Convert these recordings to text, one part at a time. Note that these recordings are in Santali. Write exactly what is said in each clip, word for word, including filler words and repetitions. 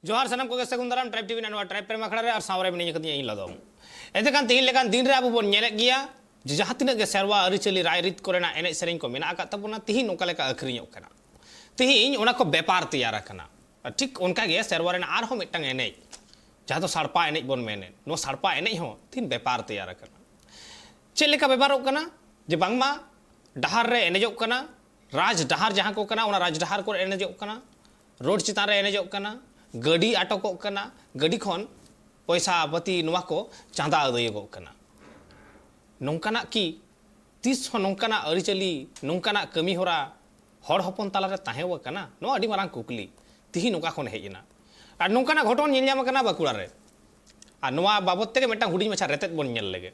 ᱡᱚᱦᱟᱨ ᱥᱟᱱᱟᱢ ᱠᱚᱜᱮ, ᱥᱟᱹᱜᱩᱱ ᱫᱟᱨᱟᱢ ᱴᱨᱟᱭᱤᱵᱽ ᱴᱤᱵᱷᱤ ᱨᱮᱱᱟᱜ ᱱᱚᱣᱟ ᱴᱨᱟᱭᱤᱵᱽ ᱯᱨᱮᱢ ᱟᱠᱷᱲᱟ ᱨᱮ, ᱟᱨ ᱥᱟᱶᱨᱮ ᱢᱤᱱᱟᱹᱧ ᱟᱠᱟᱫᱤᱧᱟ ᱤᱧ ᱞᱟᱫᱚᱢ᱾ ᱮᱱᱛᱮ ᱠᱷᱟᱱ ᱛᱤᱦᱤᱧ ᱞᱮᱠᱟᱱ ᱫᱤᱱ ᱨᱮ ᱟᱵᱚ ᱵᱚᱱ ᱧᱮᱞᱮᱫ ᱜᱮᱭᱟ ᱡᱮ ᱡᱟᱦᱟᱸ ᱛᱤᱱᱟᱹᱜ ᱜᱮ ᱥᱮᱨᱣᱟ ᱟᱹᱨᱤᱪᱟᱹᱞᱤ ᱨᱟᱭᱨᱤᱛ ᱠᱚᱨᱮᱱᱟᱜ ᱮᱱᱮᱡ ᱥᱮᱨᱮᱧ ᱠᱚ ᱢᱮᱱᱟᱜ ᱟᱠᱟᱫ ᱛᱟᱵᱚᱱᱟ, ᱛᱤᱦᱤᱧ ᱱᱚᱝᱠᱟ ᱞᱮᱠᱟ ᱟᱹᱠᱷᱨᱤᱧᱚᱜ ᱠᱟᱱᱟ, ᱛᱤᱦᱤᱧ ᱚᱱᱟ ᱠᱚ ᱵᱮᱯᱟᱨ ᱛᱮᱭᱟᱨ ᱟᱠᱟᱱᱟ᱾ ᱟᱨ ᱴᱷᱤᱠ ᱚᱱᱠᱟ ᱜᱮ ᱥᱮᱨᱣᱟ ᱨᱮᱱᱟᱜ ᱟᱨᱦᱚᱸ ᱢᱤᱫᱴᱟᱝ ᱮᱱᱮᱡ, ᱡᱟᱦᱟᱸ ᱫᱚ ᱥᱟᱲᱯᱟ ᱮᱱᱮᱡ ᱵᱚᱱ ᱢᱮᱱᱮᱫ, ᱱᱚᱣᱟ ᱥᱟᱲᱯᱟ ᱮᱱᱮᱡ ᱦᱚᱸ ᱛᱤᱦᱤᱧ ᱵᱮᱯᱟᱨ ᱛᱮᱭᱟᱨ ᱟᱠᱟᱱᱟ᱾ ᱪᱮᱫ ᱞᱮᱠᱟ ᱵᱮᱯᱟᱨᱚᱜ ᱠᱟᱱᱟ? ᱡᱮ ᱵᱟᱝᱢᱟ ᱰᱟᱦᱟᱨ ᱨᱮ ᱮᱱᱮᱡᱚᱜ ᱠᱟᱱᱟ, ᱨᱟᱡᱽ ᱰᱟᱦᱟᱨ ᱡᱟᱦᱟᱸ ᱠᱚ ᱠᱟᱱᱟ, ᱚᱱᱟ ᱨᱟᱡᱽ ᱰᱟᱦᱟᱨ ᱠᱚᱨᱮ ᱮᱱᱮᱡᱚᱜ ᱠᱟᱱᱟ, ᱨᱳᱰ ᱪᱮᱛᱟᱱ ᱨᱮ ᱮᱱᱮᱡᱚᱜ ᱠᱟᱱᱟ, ᱜᱟᱹᱰᱤ ᱟᱴᱚᱠᱚᱜ ᱠᱟᱱᱟ, ᱜᱟᱹᱰᱤ ᱠᱷᱚᱱ ᱯᱚᱭᱥᱟ ᱯᱟᱹᱛᱤ ᱱᱚᱣᱟ ᱠᱚ ᱪᱟᱸᱫᱟ ᱟᱹᱫᱟᱹᱭᱚᱜᱚᱜ ᱠᱟᱱᱟ᱾ ᱱᱚᱝᱠᱟᱱᱟᱜ ᱠᱤ ᱛᱤᱥ ᱦᱚᱸ ᱱᱚᱝᱠᱟᱱᱟᱜ ᱟᱹᱨᱤᱪᱟᱹᱞᱤ, ᱱᱚᱝᱠᱟᱱᱟᱜ ᱠᱟᱹᱢᱤ ᱦᱚᱨᱟ ᱦᱚᱲ ᱦᱚᱯᱚᱱ ᱛᱟᱞᱟᱨᱮ ᱛᱟᱦᱮᱸ ᱟᱠᱟᱱᱟ? ᱱᱚᱣᱟ ᱟᱹᱰᱤ ᱢᱟᱨᱟᱝ ᱠᱩᱠᱞᱤ᱾ ᱛᱤᱦᱤᱧ ᱚᱠᱟ ᱠᱷᱚᱱ ᱦᱮᱡ ᱮᱱᱟ? ᱟᱨ ᱱᱚᱝᱠᱟᱱᱟᱜ ᱜᱷᱚᱴᱚᱱ ᱧᱮᱞ ᱧᱟᱢ ᱟᱠᱟᱱᱟ ᱵᱟᱸᱠᱩᱲᱟ ᱨᱮ᱾ ᱟᱨ ᱱᱚᱣᱟ ᱵᱟᱵᱚᱛ ᱛᱮᱜᱮ ᱢᱤᱫᱴᱟᱝ ᱦᱩᱰᱤᱧ ᱢᱟᱪᱷᱟ ᱨᱮᱛᱮᱫ ᱵᱚᱱ ᱧᱮᱞ ᱞᱮᱜᱮ᱾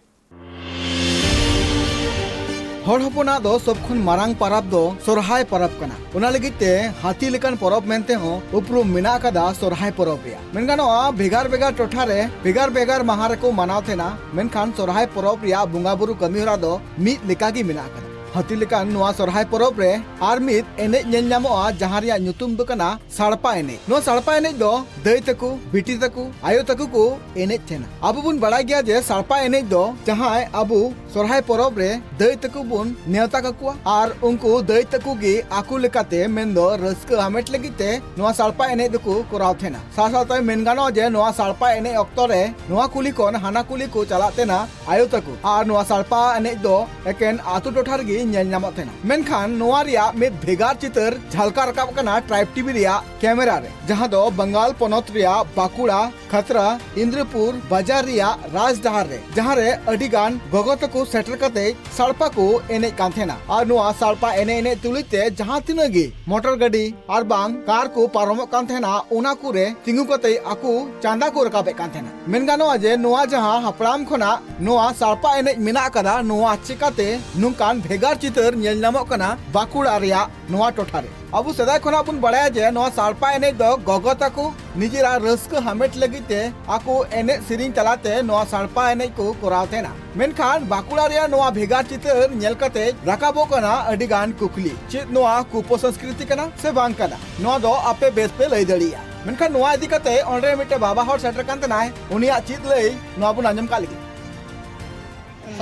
ᱦᱚᱲ ᱦᱚᱯᱚᱱᱟᱜ ᱫᱚ ᱥᱚᱵ ᱠᱷᱚᱱ ᱢᱟᱨᱟᱝ ᱯᱟᱨᱟᱵᱽ ᱫᱚ ᱥᱚᱨᱦᱟᱭ ᱯᱟᱨᱟᱵᱽ ᱠᱟᱱᱟ᱾ ᱚᱱᱟ ᱞᱟᱹᱜᱤᱫ ᱛᱮ ᱦᱟᱹᱛᱤ ᱞᱮᱠᱟᱱ ᱯᱚᱨᱚᱵᱽ ᱢᱮᱱᱛᱮ ᱦᱚᱸ ᱩᱯᱨᱩᱢ ᱢᱮᱱᱟᱜ ᱟᱠᱟᱫᱟ ᱥᱚᱨᱦᱟᱭ ᱯᱚᱨᱚᱵᱽ ᱨᱮᱭᱟᱜ᱾ ᱢᱮᱱ ᱜᱟᱱᱚᱜᱼᱟ, ᱵᱷᱮᱜᱟᱨ ᱵᱷᱮᱜᱟᱨ ᱴᱚᱴᱷᱟ ᱨᱮ ᱵᱷᱮᱜᱟᱨ ᱵᱷᱮᱜᱟᱨ ᱢᱟᱦᱟ ᱨᱮᱠᱚ ᱢᱟᱱᱟᱣ ᱛᱟᱦᱮᱱᱟ, ᱢᱮᱱᱠᱷᱟᱱ ᱥᱚᱨᱦᱟᱭ ᱯᱚᱨᱚᱵᱽ ᱨᱮᱭᱟᱜ ᱵᱚᱸᱜᱟ ᱵᱩᱨᱩ ᱠᱟᱹᱢᱤ ᱦᱚᱨᱟ ᱫᱚ ᱢᱤᱫ ᱞᱮᱠᱟ ᱜᱮ ᱢᱮᱱᱟᱜ ᱟᱠᱟᱫᱟ᱾ ᱦᱟᱹᱛᱤ ᱞᱮᱠᱟᱱ ᱱᱚᱣᱟ ᱥᱚᱨᱦᱟᱭ ᱯᱚᱨᱚᱵᱽ ᱨᱮ ᱟᱨ ᱢᱤᱫ ᱮᱱᱮᱡ ᱧᱮᱞ ᱧᱟᱢᱚᱜᱼᱟ, ᱡᱟᱦᱟᱸ ᱨᱮᱭᱟᱜ ᱧᱩᱛᱩᱢ ᱫᱚ ᱠᱟᱱᱟ ᱥᱟᱲᱯᱟ ᱮᱱᱮᱡ᱾ ᱱᱚᱣᱟ ᱥᱟᱲᱯᱟ ᱮᱱᱮᱡ ᱫᱚ ᱫᱟᱹᱭ ᱛᱟᱠᱚ, ᱵᱤᱴᱤ ᱛᱟᱠᱚ, ᱟᱭᱳ ᱛᱟᱠᱚ ᱠᱚ ᱮᱱᱮᱡ ᱛᱟᱦᱮᱱᱟ᱾ ᱟᱵᱚ ᱵᱚᱱ ᱵᱟᱲᱟᱭ ᱜᱮᱭᱟ ᱡᱮ ᱥᱟᱲᱯᱟ ᱮᱱᱮᱡ ᱫᱚ ᱡᱟᱦᱟᱸᱭ ᱟᱵᱚ ᱥᱚᱨᱦᱟᱭ ᱯᱚᱨᱚᱵᱽ ᱨᱮ ᱫᱟᱹᱭ ᱛᱟᱠᱚ ᱵᱚᱱ ᱱᱮᱣᱛᱟ ᱠᱟᱠᱚᱣᱟ, ᱟᱨ ᱩᱱᱠᱩ ᱫᱟᱹᱭ ᱛᱟᱠᱚ ᱜᱮ ᱟᱠᱚ ᱞᱮᱠᱟᱛᱮ, ᱢᱮᱱᱫᱚ ᱨᱟᱹᱥᱠᱟᱹ ᱦᱟᱢᱮᱴ ᱞᱟᱹᱜᱤᱫ ᱛᱮ ᱱᱚᱣᱟ ᱥᱟᱲᱯᱟ ᱮᱱᱮᱡ ᱫᱚᱠᱚ ᱠᱚᱨᱟᱣ ᱛᱟᱦᱮᱱᱟ᱾ ᱥᱟᱶ ᱥᱟᱶᱛᱮ ᱢᱮᱱ ᱜᱟᱱᱚᱜᱼᱟ ᱡᱮ ᱱᱚᱣᱟ ᱥᱟᱲᱯᱟ ᱮᱱᱮᱡ ᱚᱠᱛᱚ ᱨᱮ ᱱᱚᱣᱟ ᱠᱩᱞᱦᱤ ᱠᱷᱚᱱ ᱦᱟᱱᱟ ᱠᱩᱞᱦᱤ ᱠᱚ ᱪᱟᱞᱟᱜ ᱛᱟᱦᱮᱱᱟ ᱟᱭᱳ ᱛᱟᱠᱚ, ᱟᱨ ᱱᱚᱣᱟ ᱥᱟᱲᱯᱟ ᱮᱱᱮᱡ ᱫᱚ ᱮᱠᱮᱱ ᱟᱛᱳ ᱴᱚᱴᱷᱟ ᱨᱮᱜᱮ ᱧᱮᱞ ᱧᱟᱢᱚᱜ ᱛᱟᱦᱮᱱᱟ᱾ ᱢᱮᱱᱠᱷᱟᱱ ᱱᱚᱣᱟ ᱨᱮᱭᱟᱜ ᱢᱤᱫ ᱵᱷᱮᱜᱟᱨ ᱪᱤᱛᱟᱹᱨ ᱡᱷᱟᱞᱠᱟᱣ ᱨᱟᱠᱟᱵ ᱠᱟᱱᱟ ᱴᱨᱟᱭᱤᱵᱽ ᱴᱤᱵᱷᱤ ᱨᱮᱭᱟᱜ ᱠᱮᱢᱮᱨᱟ ᱨᱮ, ᱡᱟᱦᱟᱸ ᱫᱚ ᱵᱟᱝᱜᱟᱞ ᱯᱚᱱᱚᱛ ᱨᱮᱭᱟᱜ ᱵᱟᱸᱠᱩᱲᱟ ᱠᱷᱟᱛᱨᱟ ᱤᱱᱫᱨᱚᱯᱩᱨ ᱵᱟᱡᱟᱨ ᱨᱮᱭᱟᱜ ᱨᱟᱡᱽ ᱰᱟᱦᱟᱨ ᱨᱮ, ᱡᱟᱦᱟᱸ ᱨᱮ ᱟᱹᱰᱤ ᱜᱟᱱ ᱜᱚᱜᱚ ᱛᱟᱠᱚ ᱥᱮᱴᱮᱨ ᱠᱟᱛᱮ ᱥᱟᱲᱯᱟ ᱠᱚ ᱮᱱᱮᱡ ᱠᱟᱱ ᱛᱟᱦᱮᱱᱟ᱾ ᱟᱨ ᱱᱚᱣᱟ ᱥᱟᱲᱯᱟ ᱮᱱᱮᱡ ᱮᱱᱮᱡ ᱛᱩᱞᱩᱡ ᱛᱮ ᱡᱟᱦᱟᱸ ᱛᱤᱱᱟᱹᱜ ᱜᱮ ᱢᱚᱴᱚᱨ ᱜᱟᱹᱰᱤ ᱟᱨ ᱵᱟᱝ ᱠᱟᱨ ᱠᱚ ᱯᱟᱨᱚᱢᱚᱜ ᱠᱟᱱ ᱛᱟᱦᱮᱱᱟ, ᱚᱱᱟ ᱠᱚᱨᱮ ᱛᱤᱸᱜᱩ ᱠᱟᱛᱮ ᱟᱠᱚ ᱪᱟᱸᱫᱟ ᱠᱚ ᱨᱟᱠᱟᱵᱮᱫ ᱠᱟᱱ ᱛᱟᱦᱮᱱᱟ᱾ ᱢᱮᱱ ᱜᱟᱱᱚᱜᱼᱟ ᱡᱮ ᱱᱚᱣᱟ ᱡᱟᱦᱟᱸ ᱦᱟᱯᱲᱟᱢ ᱠᱷᱚᱱᱟᱜ ᱱᱚᱣᱟ ᱥᱟᱲᱯᱟ ᱮᱱᱮᱡ ᱢᱮᱱᱟᱜ ᱟᱠᱟᱫᱟ, ᱱᱚᱣᱟ ᱪᱤᱠᱟᱛᱮ ᱱᱚᱝᱠᱟᱱ ᱵᱷᱮᱜᱟᱨ ᱪᱤᱛᱟᱹᱨ ᱧᱮᱞ ᱧᱟᱢᱚᱜ ᱠᱟᱱᱟ ᱵᱟᱸᱠᱩᱲᱟ ᱨᱮᱭᱟᱜ ᱱᱚᱣᱟ ᱴᱚᱴᱷᱟ ᱨᱮ? ᱟᱵᱚ ᱥᱮᱫᱟᱭ ᱠᱷᱚᱱᱟᱜ ᱵᱚᱱ ᱵᱟᱲᱟᱭᱟ ᱡᱮ ᱱᱚᱣᱟ ᱥᱟᱲᱯᱟ ᱮᱱᱮᱡ ᱫᱚ ᱜᱚᱜᱚ ᱛᱟᱠᱚ ᱱᱤᱡᱮᱨᱟᱜ ᱨᱟᱹᱥᱠᱟᱹ ᱦᱟᱢᱮᱴ ᱞᱟᱹᱜᱤᱫ ᱛᱮ ᱟᱠᱚ ᱮᱱᱮᱡ ᱥᱮᱨᱮᱧ ᱛᱟᱞᱟᱛᱮ ᱱᱚᱣᱟ ᱥᱟᱲᱯᱟ ᱮᱱᱮᱡ ᱠᱚ ᱠᱚᱨᱟᱣ ᱛᱟᱦᱮᱱᱟ᱾ ᱢᱮᱱᱠᱷᱟᱱ ᱵᱟᱸᱠᱩᱲᱟ ᱨᱮᱭᱟᱜ ᱱᱚᱣᱟ ᱵᱷᱮᱜᱟᱨ ᱪᱤᱛᱟᱹᱨ ᱧᱮᱞ ᱠᱟᱛᱮ ᱨᱟᱠᱟᱵᱚᱜ ᱠᱟᱱᱟ ᱟᱹᱰᱤ ᱜᱟᱱ ᱠᱩᱠᱞᱤ᱾ ᱪᱮᱫ ᱱᱚᱣᱟ ᱠᱩᱯᱚᱥᱚᱝᱥᱠᱨᱤᱛᱤ ᱠᱟᱱᱟ ᱥᱮ ᱵᱟᱝ ᱠᱟᱱᱟ? ᱱᱚᱣᱟ ᱫᱚ ᱟᱯᱮ ᱵᱮᱥ ᱯᱮ ᱞᱟᱹᱭ ᱫᱟᱲᱮᱭᱟᱜᱼᱟ᱾ ᱢᱮᱱᱠᱷᱟᱱ ᱱᱚᱣᱟ ᱤᱫᱤ ᱠᱟᱛᱮ ᱚᱸᱰᱮ ᱢᱤᱫᱴᱮᱱ ᱵᱟᱵᱟ ᱦᱚᱲ ᱥᱮᱴᱮᱨ ᱠᱟᱱ ᱛᱟᱦᱮᱱᱟᱭ, ᱩᱱᱤᱭᱟᱜ ᱪᱮᱫ ᱞᱟᱹᱭ, ᱱᱚᱣᱟ ᱵᱚᱱ ᱟᱸᱡᱚᱢ ᱠᱟᱜ ᱞᱮᱜᱮ᱾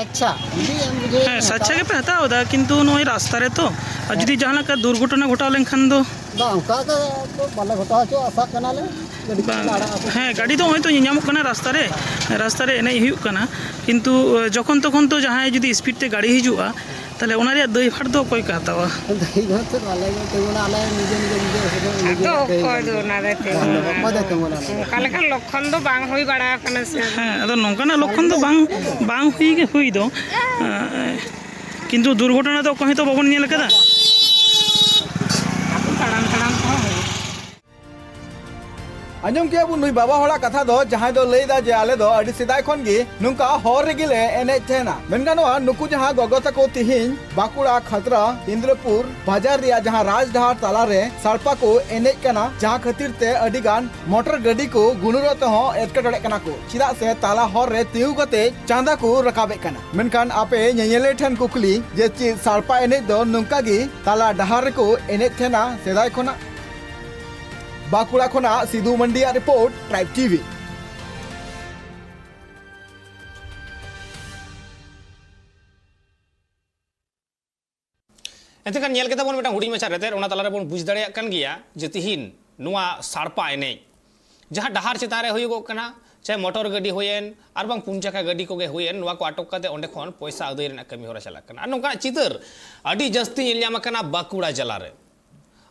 ᱟᱪᱪᱷᱟ, ᱤᱫᱤ ᱮᱢ ᱵᱩᱡᱷᱟᱹᱣ ᱦᱮᱸ, ᱥᱟᱪᱪᱷᱟ ᱜᱮᱯᱮ ᱦᱟᱛᱟᱣ ᱮᱫᱟ, ᱠᱤᱱᱛᱩ ᱱᱚᱜᱼᱚᱭ ᱨᱟᱥᱛᱟ ᱨᱮ ᱛᱚ, ᱟᱨ ᱡᱩᱫᱤ ᱡᱟᱦᱟᱸ ᱞᱮᱠᱟ ᱫᱩᱨᱜᱷᱚᱴᱚᱱᱟ ᱜᱷᱚᱴᱟᱣ ᱞᱮᱱᱠᱷᱟᱱ ᱫᱚ? ᱵᱟᱝ, ᱚᱱᱠᱟ ᱫᱚ ᱵᱟᱞᱮ ᱜᱷᱚᱴᱟᱣ ᱦᱚᱪᱚ, ᱟᱥᱟᱜ ᱠᱟᱱᱟᱞᱮ᱾ ᱜᱟᱹᱰᱤ ᱵᱟᱝ, ᱠᱚᱞᱮ ᱟᱲᱟᱜ ᱟᱠᱚ᱾ ᱦᱮᱸ, ᱜᱟᱹᱰᱤ ᱫᱚ ᱱᱚᱜᱼᱚᱭ ᱛᱚ ᱧᱮᱧᱟᱢᱚᱜ ᱠᱟᱱᱟ ᱨᱟᱥᱛᱟ ᱨᱮ, ᱨᱟᱥᱛᱟ ᱨᱮ ᱮᱱᱮᱡ ᱦᱩᱭᱩᱜ ᱠᱟᱱᱟ, ᱠᱤᱱᱛᱩ ᱡᱚᱠᱷᱚᱱ ᱛᱚᱠᱷᱚᱱ ᱛᱚ ᱡᱟᱦᱟᱸᱭ ᱡᱩᱫᱤ speed ᱛᱮ ᱜᱟᱹᱰᱤ ᱦᱤᱡᱩᱜᱼᱟ, ᱛᱟᱦᱚᱞᱮ ᱚᱱᱟ ᱨᱮᱭᱟᱜ ᱫᱟᱹᱭᱵᱷᱟᱨ ᱫᱚ ᱚᱠᱚᱭ ᱠᱚ ᱦᱟᱛᱟᱣᱟ? ᱫᱟᱹᱭᱵᱷᱟᱨ ᱫᱚ ᱟᱞᱮ ᱜᱮ ᱛᱤᱸᱜᱩᱱᱟ, ᱟᱞᱮ ᱱᱤᱡᱮ ᱱᱤᱡᱮ ᱱᱤᱡᱮ ᱦᱤᱥᱟᱹᱵ ᱱᱤᱡᱮ ᱟᱫᱚ ᱜᱮ ᱚᱠᱚᱭ ᱫᱟᱹᱭᱵᱷᱟᱨ ᱫᱚ ᱫᱚ᱾ ᱚᱱᱟ ᱨᱮ ᱵᱟᱝ, ᱛᱤᱸᱜᱩᱱᱟ? ᱚᱠᱚᱭ ᱫᱚ ᱛᱤᱸᱜᱩᱱᱟ ᱚᱱᱟ ᱨᱮ? ᱚᱱᱠᱟ ᱞᱮᱠᱟᱱ ᱞᱚᱠᱠᱷᱚᱱ ᱫᱚ ᱵᱟᱝ ᱦᱩᱭ ᱵᱟᱲᱟ ᱟᱠᱟᱱᱟ ᱥᱮ᱾ ᱦᱮᱸ, ᱟᱫᱚ ᱱᱚᱝᱠᱟᱱᱟᱜ ᱞᱚᱠᱠᱷᱚᱱ ᱫᱚ ᱵᱟᱝ, ᱵᱟᱝ ᱦᱩᱭ ᱜᱮ ᱦᱩᱭ ᱫᱚ᱾ ᱮᱸ, ᱠᱤᱱᱛᱩ ᱫᱩᱨᱜᱷᱚᱴᱚᱱᱟ ᱫᱚ ᱚᱠᱚᱭ ᱦᱚᱸᱛᱚ ᱵᱟᱵᱚᱱ ᱧᱮᱞ ᱟᱠᱟᱫᱟ᱾ ᱛᱟᱲᱟᱢ ᱛᱟᱲᱟᱢ ᱛᱮᱦᱚᱸ ᱦᱩᱭᱩᱜᱼᱟ᱾ ᱟᱸᱡᱚᱢ ᱠᱮᱜᱼᱟ ᱵᱚᱱ ᱱᱩᱭ ᱵᱟᱵᱟ ᱦᱚᱲᱟᱜ ᱠᱟᱛᱷᱟ ᱫᱚ, ᱡᱟᱦᱟᱸᱭ ᱫᱚ ᱞᱟᱹᱭ ᱮᱫᱟ ᱡᱮ ᱟᱞᱮ ᱫᱚ ᱟᱹᱰᱤ ᱥᱮᱫᱟᱭ ᱠᱷᱚᱱ ᱜᱮ ᱱᱚᱝᱠᱟ ᱦᱚᱨ ᱨᱮᱜᱮ ᱞᱮ ᱮᱱᱮᱡ ᱛᱟᱦᱮᱱᱟ᱾ ᱢᱮᱱ ᱜᱟᱱᱚᱜᱼᱟ, ᱱᱩᱠᱩ ᱡᱟᱦᱟᱸ ᱜᱚᱜᱚ ᱛᱟᱠᱚ ᱛᱤᱦᱤᱧ ᱵᱟᱸᱠᱩᱲᱟ ᱠᱷᱟᱛᱲᱟ ᱤᱱᱫᱨᱚᱯᱩᱨ ᱵᱟᱡᱟᱨ ᱨᱮᱭᱟᱜ ᱡᱟᱦᱟᱸ ᱨᱟᱡᱽᱰᱟᱦᱟᱨ ᱛᱟᱞᱟᱨᱮ ᱥᱟᱲᱯᱟ ᱠᱚ ᱮᱱᱮᱡ ᱠᱟᱱᱟ, ᱡᱟᱦᱟᱸ ᱠᱷᱟᱹᱛᱤᱨ ᱛᱮ ᱟᱹᱰᱤ ᱜᱟᱱ ᱢᱚᱴᱚᱨ ᱜᱟᱹᱰᱤ ᱠᱚ ᱜᱩᱱᱩᱨᱚᱜ ᱛᱮᱦᱚᱸ ᱮᱴᱠᱮᱴᱚᱬᱮᱜ ᱠᱟᱱᱟ ᱠᱚ, ᱪᱮᱫᱟᱜ ᱥᱮ ᱛᱟᱞᱟ ᱦᱚᱨ ᱨᱮ ᱛᱤᱸᱜᱩ ᱠᱟᱛᱮ ᱪᱟᱸᱫᱟ ᱠᱚ ᱨᱟᱠᱟᱵᱮᱫ ᱠᱟᱱᱟ᱾ ᱢᱮᱱᱠᱷᱟᱱ ᱟᱯᱮ ᱧᱮᱧᱮᱞᱤᱭᱟᱹ ᱴᱷᱮᱱ ᱠᱩᱠᱞᱤ ᱡᱮ ᱪᱮᱫ ᱥᱟᱲᱯᱟ ᱮᱱᱮᱡ ᱫᱚ ᱱᱚᱝᱠᱟ ᱜᱮ ᱛᱟᱞᱟ ᱰᱟᱦᱟᱨ ᱨᱮᱠᱚ ᱮᱱᱮᱡ ᱛᱟᱦᱮᱱᱟ ᱥᱮᱫᱟᱭ ᱠᱷᱚᱱᱟᱜ? ᱵᱟᱸᱠᱩᱲᱟ ᱠᱷᱚᱱᱟᱜ ᱥᱤᱫᱩ ᱢᱟᱱᱰᱤᱭᱟᱜ ᱨᱤᱯᱳᱨᱴ, ᱴᱨᱟᱭᱤᱵᱽ ᱴᱤᱵᱷᱤ᱾ ᱮᱱᱛᱮ ᱠᱷᱟᱱ ᱧᱮᱞ ᱠᱮᱫᱟ ᱵᱚᱱ ᱢᱤᱫᱴᱟᱝ ᱦᱩᱰᱤᱧ ᱢᱟᱪᱷᱟ ᱨᱮᱛᱮᱫ, ᱚᱱᱟ ᱛᱟᱞᱟ ᱨᱮᱵᱚᱱ ᱵᱩᱡᱽ ᱫᱟᱲᱮᱭᱟᱜ ᱠᱟᱱ ᱜᱮᱭᱟ ᱡᱮ ᱛᱤᱦᱤᱧ ᱱᱚᱣᱟ ᱥᱟᱲᱯᱟ ᱮᱱᱮᱡ ᱡᱟᱦᱟᱸ ᱰᱟᱦᱟᱨ ᱪᱮᱛᱟᱱ ᱨᱮ ᱦᱩᱭᱩᱜᱚᱜ ᱠᱟᱱᱟ, ᱪᱟᱦᱮ ᱢᱚᱴᱚᱨ ᱜᱟᱹᱰᱤ ᱦᱩᱭᱮᱱ ᱟᱨ ᱵᱟᱝ ᱯᱩᱱ ᱪᱟᱠᱟ ᱜᱟᱹᱰᱤ ᱠᱚᱜᱮ ᱦᱩᱭᱮᱱ, ᱱᱚᱣᱟ ᱠᱚ ᱟᱴᱚᱠ ᱠᱟᱛᱮ ᱚᱸᱰᱮ ᱠᱷᱚᱱ ᱯᱚᱭᱥᱟ ᱟᱹᱫᱟᱹᱭ ᱨᱮᱱᱟᱜ ᱠᱟᱹᱢᱤ ᱦᱚᱨᱟ ᱪᱟᱞᱟᱜ ᱠᱟᱱᱟ᱾ ᱟᱨ ᱱᱚᱝᱠᱟᱱᱟᱜ ᱪᱤᱛᱟᱹᱨ ᱟᱹᱰᱤ ᱡᱟᱹᱥᱛᱤ ᱧᱮᱞ ᱧᱟᱢ ᱟᱠᱟᱱᱟ ᱵᱟᱸᱠᱩᱲᱟ ᱡᱮᱞᱟ ᱨᱮ᱾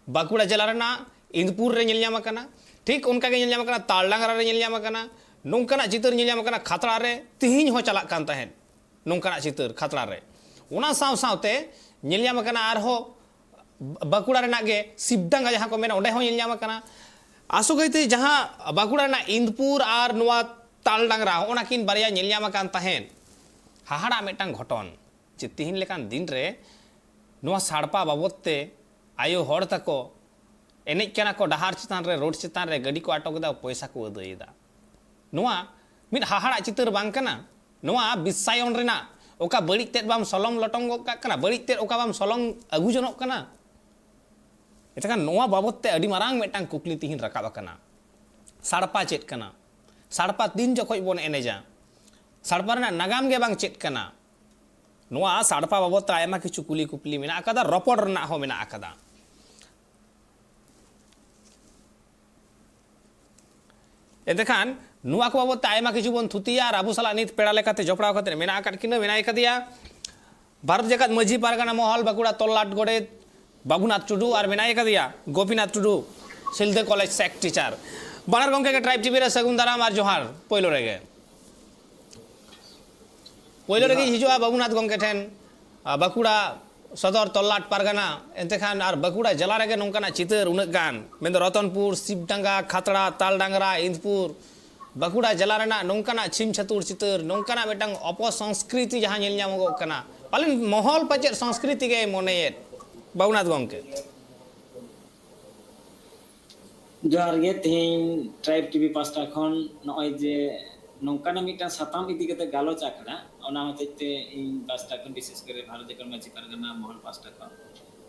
ᱵᱟᱸᱠᱩᱲᱟ ᱡᱮᱞᱟ ᱨᱮᱱᱟᱜ ᱤᱱᱫᱽᱯᱩᱨ ᱨᱮ ᱧᱮᱞ ᱧᱟᱢ ᱟᱠᱟᱱᱟ, ᱴᱷᱤᱠ ᱚᱱᱠᱟ ᱜᱮ ᱧᱮᱞ ᱧᱟᱢ ᱟᱠᱟᱱᱟ ᱛᱟᱞᱰᱟᱝᱨᱟ ᱨᱮ ᱧᱮᱞ ᱧᱟᱢ ᱟᱠᱟᱱᱟ, ᱱᱚᱝᱠᱟᱱᱟᱜ ᱪᱤᱛᱟᱹᱨ ᱧᱮᱞ ᱧᱟᱢ ᱟᱠᱟᱱᱟ ᱠᱷᱟᱛᱲᱟ ᱨᱮ, ᱛᱤᱦᱤᱧ ᱦᱚᱸ ᱪᱟᱞᱟᱜ ᱠᱟᱱ ᱛᱟᱦᱮᱸᱫ ᱱᱚᱝᱠᱟᱱᱟᱜ ᱪᱤᱛᱟᱹᱨ ᱠᱷᱟᱛᱲᱟ ᱨᱮ᱾ ᱚᱱᱟ ᱥᱟᱶ ᱥᱟᱶᱛᱮ ᱧᱮᱞ ᱧᱟᱢ ᱟᱠᱟᱱᱟ ᱟᱨᱦᱚᱸ ᱵᱟᱸᱠᱩᱲᱟ ᱨᱮᱱᱟᱜ ᱜᱮ ᱥᱤᱵᱰᱟᱸᱜᱟ ᱡᱟᱦᱟᱸ ᱠᱚ ᱢᱮᱱᱟ, ᱚᱸᱰᱮ ᱦᱚᱸ ᱧᱮᱞ ᱧᱟᱢ ᱟᱠᱟᱱᱟ᱾ ᱟᱥᱚᱠᱟᱭᱛᱮ ᱡᱟᱦᱟᱸ ᱵᱟᱸᱠᱩᱲᱟ ᱨᱮᱱᱟᱜ ᱤᱱᱫᱽᱯᱩᱨ ᱟᱨ ᱱᱚᱣᱟ ᱛᱟᱞᱰᱟᱝᱨᱟ, ᱦᱚᱸᱜᱼᱚ ᱱᱟ ᱠᱤᱱ ᱵᱟᱨᱭᱟ ᱧᱮᱞ ᱧᱟᱢ ᱟᱠᱟᱱ ᱛᱟᱦᱮᱸᱫ᱾ ᱦᱟᱦᱟᱲᱟᱜ ᱢᱤᱫᱴᱟᱝ ᱜᱷᱚᱴᱚᱱ ᱡᱮ ᱛᱤᱦᱤᱧ ᱞᱮᱠᱟᱱ ᱫᱤᱱ ᱨᱮ ᱱᱚᱣᱟ ᱥᱟᱲᱯᱟ ᱵᱟᱵᱚᱫ ᱛᱮ ᱟᱭᱳ ᱦᱚᱲ ᱛᱟᱠᱚ ᱮᱱᱮᱡ ᱠᱟᱱᱟ ᱠᱚ ᱰᱟᱦᱟᱨ ᱪᱮᱛᱟᱱ ᱨᱮ, ᱨᱳᱰ ᱪᱮᱛᱟᱱ ᱨᱮ, ᱜᱟᱹᱰᱤ ᱠᱚ ᱟᱴᱚᱠ ᱮᱫᱟ, ᱯᱚᱭᱥᱟ ᱠᱚ ᱟᱹᱫᱟᱹᱭ ᱮᱫᱟ᱾ ᱱᱚᱣᱟ ᱢᱤᱫ ᱦᱟᱦᱟᱲᱟᱜ ᱪᱤᱛᱟᱹᱨ ᱵᱟᱝ ᱠᱟᱱᱟ? ᱱᱚᱣᱟ ᱵᱤᱥᱥᱟᱭᱚᱱ ᱨᱮᱱᱟᱜ ᱚᱠᱟ ᱵᱟᱹᱲᱤᱡ ᱛᱮᱫ ᱵᱟᱢ ᱥᱚᱞᱚᱝ ᱞᱚᱴᱚᱢ ᱜᱚᱫ ᱠᱟᱜ ᱠᱟᱱᱟ, ᱵᱟᱹᱲᱤᱡ ᱛᱮᱫ ᱚᱠᱟ ᱵᱟᱢ ᱥᱚᱞᱚᱝ ᱟᱹᱜᱩ ᱡᱚᱱᱚᱜ ᱠᱟᱱᱟ? ᱮᱱᱠᱷᱟᱱ ᱱᱚᱣᱟ ᱵᱟᱵᱚᱫ ᱛᱮ ᱟᱹᱰᱤ ᱢᱟᱨᱟᱝ ᱢᱤᱫᱴᱟᱝ ᱠᱩᱠᱞᱤ ᱛᱤᱦᱤᱧ ᱨᱟᱠᱟᱵ ᱟᱠᱟᱱᱟ᱾ ᱥᱟᱲᱯᱟ ᱪᱮᱫ ᱠᱟᱱᱟ? ᱥᱟᱲᱯᱟ ᱛᱤᱱ ᱡᱚᱠᱷᱚᱡ ᱵᱚᱱ ᱮᱱᱮᱡᱟ? ᱥᱟᱲᱯᱟ ᱨᱮᱱᱟᱜ ᱱᱟᱜᱟᱢ ᱜᱮ ᱵᱟᱝ ᱪᱮᱫ ᱠᱟᱱᱟ? ᱱᱚᱣᱟ ᱥᱟᱲᱯᱟ ᱵᱟᱵᱚᱫ ᱛᱮ ᱟᱭᱢᱟ ᱠᱤᱪᱷᱩ ᱠᱩᱞᱤ ᱠᱩᱯᱞᱤ ᱢᱮᱱᱟᱜ ᱟᱠᱟᱫᱟ, ᱨᱚᱯᱚᱲ ᱨᱮᱱᱟᱜ ᱦᱚᱸ ᱢᱮᱱᱟᱜ ᱟᱠᱟᱫᱟ᱾ ᱮᱱᱛᱮᱠᱷᱟᱱ ᱱᱚᱣᱟ ᱠᱚ ᱵᱟᱵᱚᱫ ᱛᱮ ᱟᱭᱢᱟ ᱠᱤᱪᱷᱩ ᱵᱚᱱ ᱛᱷᱩᱛᱤᱭᱟ ᱟᱨ ᱟᱵᱚ ᱥᱟᱞᱟᱜ ᱱᱤᱛ ᱯᱮᱲᱟ ᱞᱮᱠᱟᱛᱮ ᱡᱚᱯᱲᱟᱣ ᱠᱟᱛᱮ ᱢᱮᱱᱟᱜ ᱟᱠᱟᱫ ᱠᱤᱱᱟᱹ, ᱢᱮᱱᱟᱭ ᱠᱟᱫᱮᱭᱟ ᱵᱷᱟᱨᱚᱛ ᱡᱟᱠᱟᱛ ᱢᱟᱹᱡᱷᱤ ᱯᱟᱨᱜᱟᱱᱟ ᱢᱚᱦᱚᱞ ᱵᱟᱸᱠᱩᱲᱟ ᱛᱚᱞᱞᱟᱴ ᱜᱚᱰᱮᱛ ᱵᱟᱵᱩᱱᱟᱛᱷ ᱴᱩᱰᱩ, ᱟᱨ ᱢᱮᱱᱟᱭ ᱠᱟᱫᱮᱭᱟ ᱜᱳᱯᱤᱱᱟᱛᱷ ᱴᱩᱰᱩ, ᱥᱤᱞᱫᱟᱹ ᱠᱚᱞᱮᱡᱽ ᱥᱮᱠ ᱴᱤᱪᱟᱨ᱾ ᱵᱟᱱᱟᱨ ᱜᱚᱢᱠᱮ ᱜᱮ ᱴᱨᱟᱭᱤᱵ ᱴᱤᱵᱷᱤ ᱨᱮ ᱥᱟᱹᱜᱩᱱ ᱫᱟᱨᱟᱢ ᱟᱨ ᱡᱚᱦᱟᱨ᱾ ᱯᱳᱭᱞᱳ ᱨᱮᱜᱮ ᱯᱳᱭᱞᱳ ᱨᱮᱜᱮᱧ ᱦᱤᱡᱩᱜᱼᱟ ᱵᱟᱵᱩᱱᱟᱛᱷ ᱜᱚᱢᱠᱮ ᱴᱷᱮᱱ, ᱟᱨ ᱵᱟᱸᱠᱩᱲᱟ ᱥᱚᱫᱚᱨ ᱛᱚᱞᱞᱟᱴ ᱯᱟᱨᱜᱟᱱᱟ, ᱮᱱᱛᱮᱠᱷᱟᱱ ᱟᱨ ᱵᱟᱸᱠᱩᱲᱟ ᱡᱮᱞᱟ ᱨᱮᱜᱮ ᱱᱚᱝᱠᱟᱱᱟᱜ ᱪᱤᱛᱟᱹᱨ ᱩᱱᱟᱹᱜ ᱜᱟᱱ, ᱢᱮᱱᱫᱚ ᱨᱚᱛᱚᱱᱯᱩᱨ, ᱥᱤᱵᱰᱟᱸᱜᱟ, ᱠᱷᱟᱛᱲᱟ, ᱛᱟᱞᱰᱟᱝᱨᱟ, ᱤᱸᱫᱽᱯᱩᱨ, ᱵᱟᱸᱠᱩᱲᱟ ᱡᱮᱞᱟ ᱨᱮᱱᱟᱜ ᱱᱚᱝᱠᱟᱱᱟᱜ ᱪᱷᱤᱢ ᱪᱷᱟᱹᱛᱩᱨ ᱪᱤᱛᱟᱹᱨ, ᱱᱚᱝᱠᱟᱱᱟᱜ ᱢᱤᱫᱴᱟᱝ ᱚᱯᱚᱥᱚᱝᱥᱠᱨᱤᱛᱤ ᱡᱟᱦᱟᱸ ᱧᱮᱞ ᱧᱟᱢᱚᱜᱚᱜ ᱠᱟᱱᱟ, ᱯᱟᱞᱮᱱ ᱢᱚᱦᱚᱞ ᱯᱟᱪᱮᱫ ᱥᱚᱝᱥᱠᱨᱤᱛᱤ ᱜᱮᱭ ᱢᱚᱱᱮᱭᱮᱫ᱾ ᱵᱟᱵᱩᱱᱟᱛᱷ ᱜᱚᱢᱠᱮ᱾ ᱡᱚᱦᱟᱨ ᱜᱮ᱾ ᱛᱮᱦᱮᱧ ᱴᱨᱟᱭᱤᱵ ᱴᱤᱵᱷᱤ ᱯᱟᱥᱴᱟ ᱠᱷᱚᱱ ᱱᱚᱜᱼᱚᱭ ᱡᱮ ᱱᱚᱝᱠᱟᱱᱟᱜ ᱢᱤᱫᱴᱟᱝ ᱥᱟᱛᱟᱢ ᱤᱫᱤ ᱠᱟᱛᱮ ᱜᱟᱞᱚᱪ ᱟᱠᱷᱲᱟ, ᱚᱱᱟ ᱦᱚᱛᱮᱡ ᱛᱮ ᱤᱧ ᱯᱟᱥᱴᱟ ᱠᱷᱚᱱ, ᱵᱤᱥᱮᱥ ᱠᱚᱨᱮ ᱵᱷᱟᱨᱚᱛ ᱡᱟᱠᱟᱛ ᱢᱟᱹᱡᱷᱤ ᱯᱟᱨᱜᱟᱱᱟ ᱢᱚᱦᱚᱞ ᱯᱟᱥᱴᱟ ᱠᱷᱚᱱ,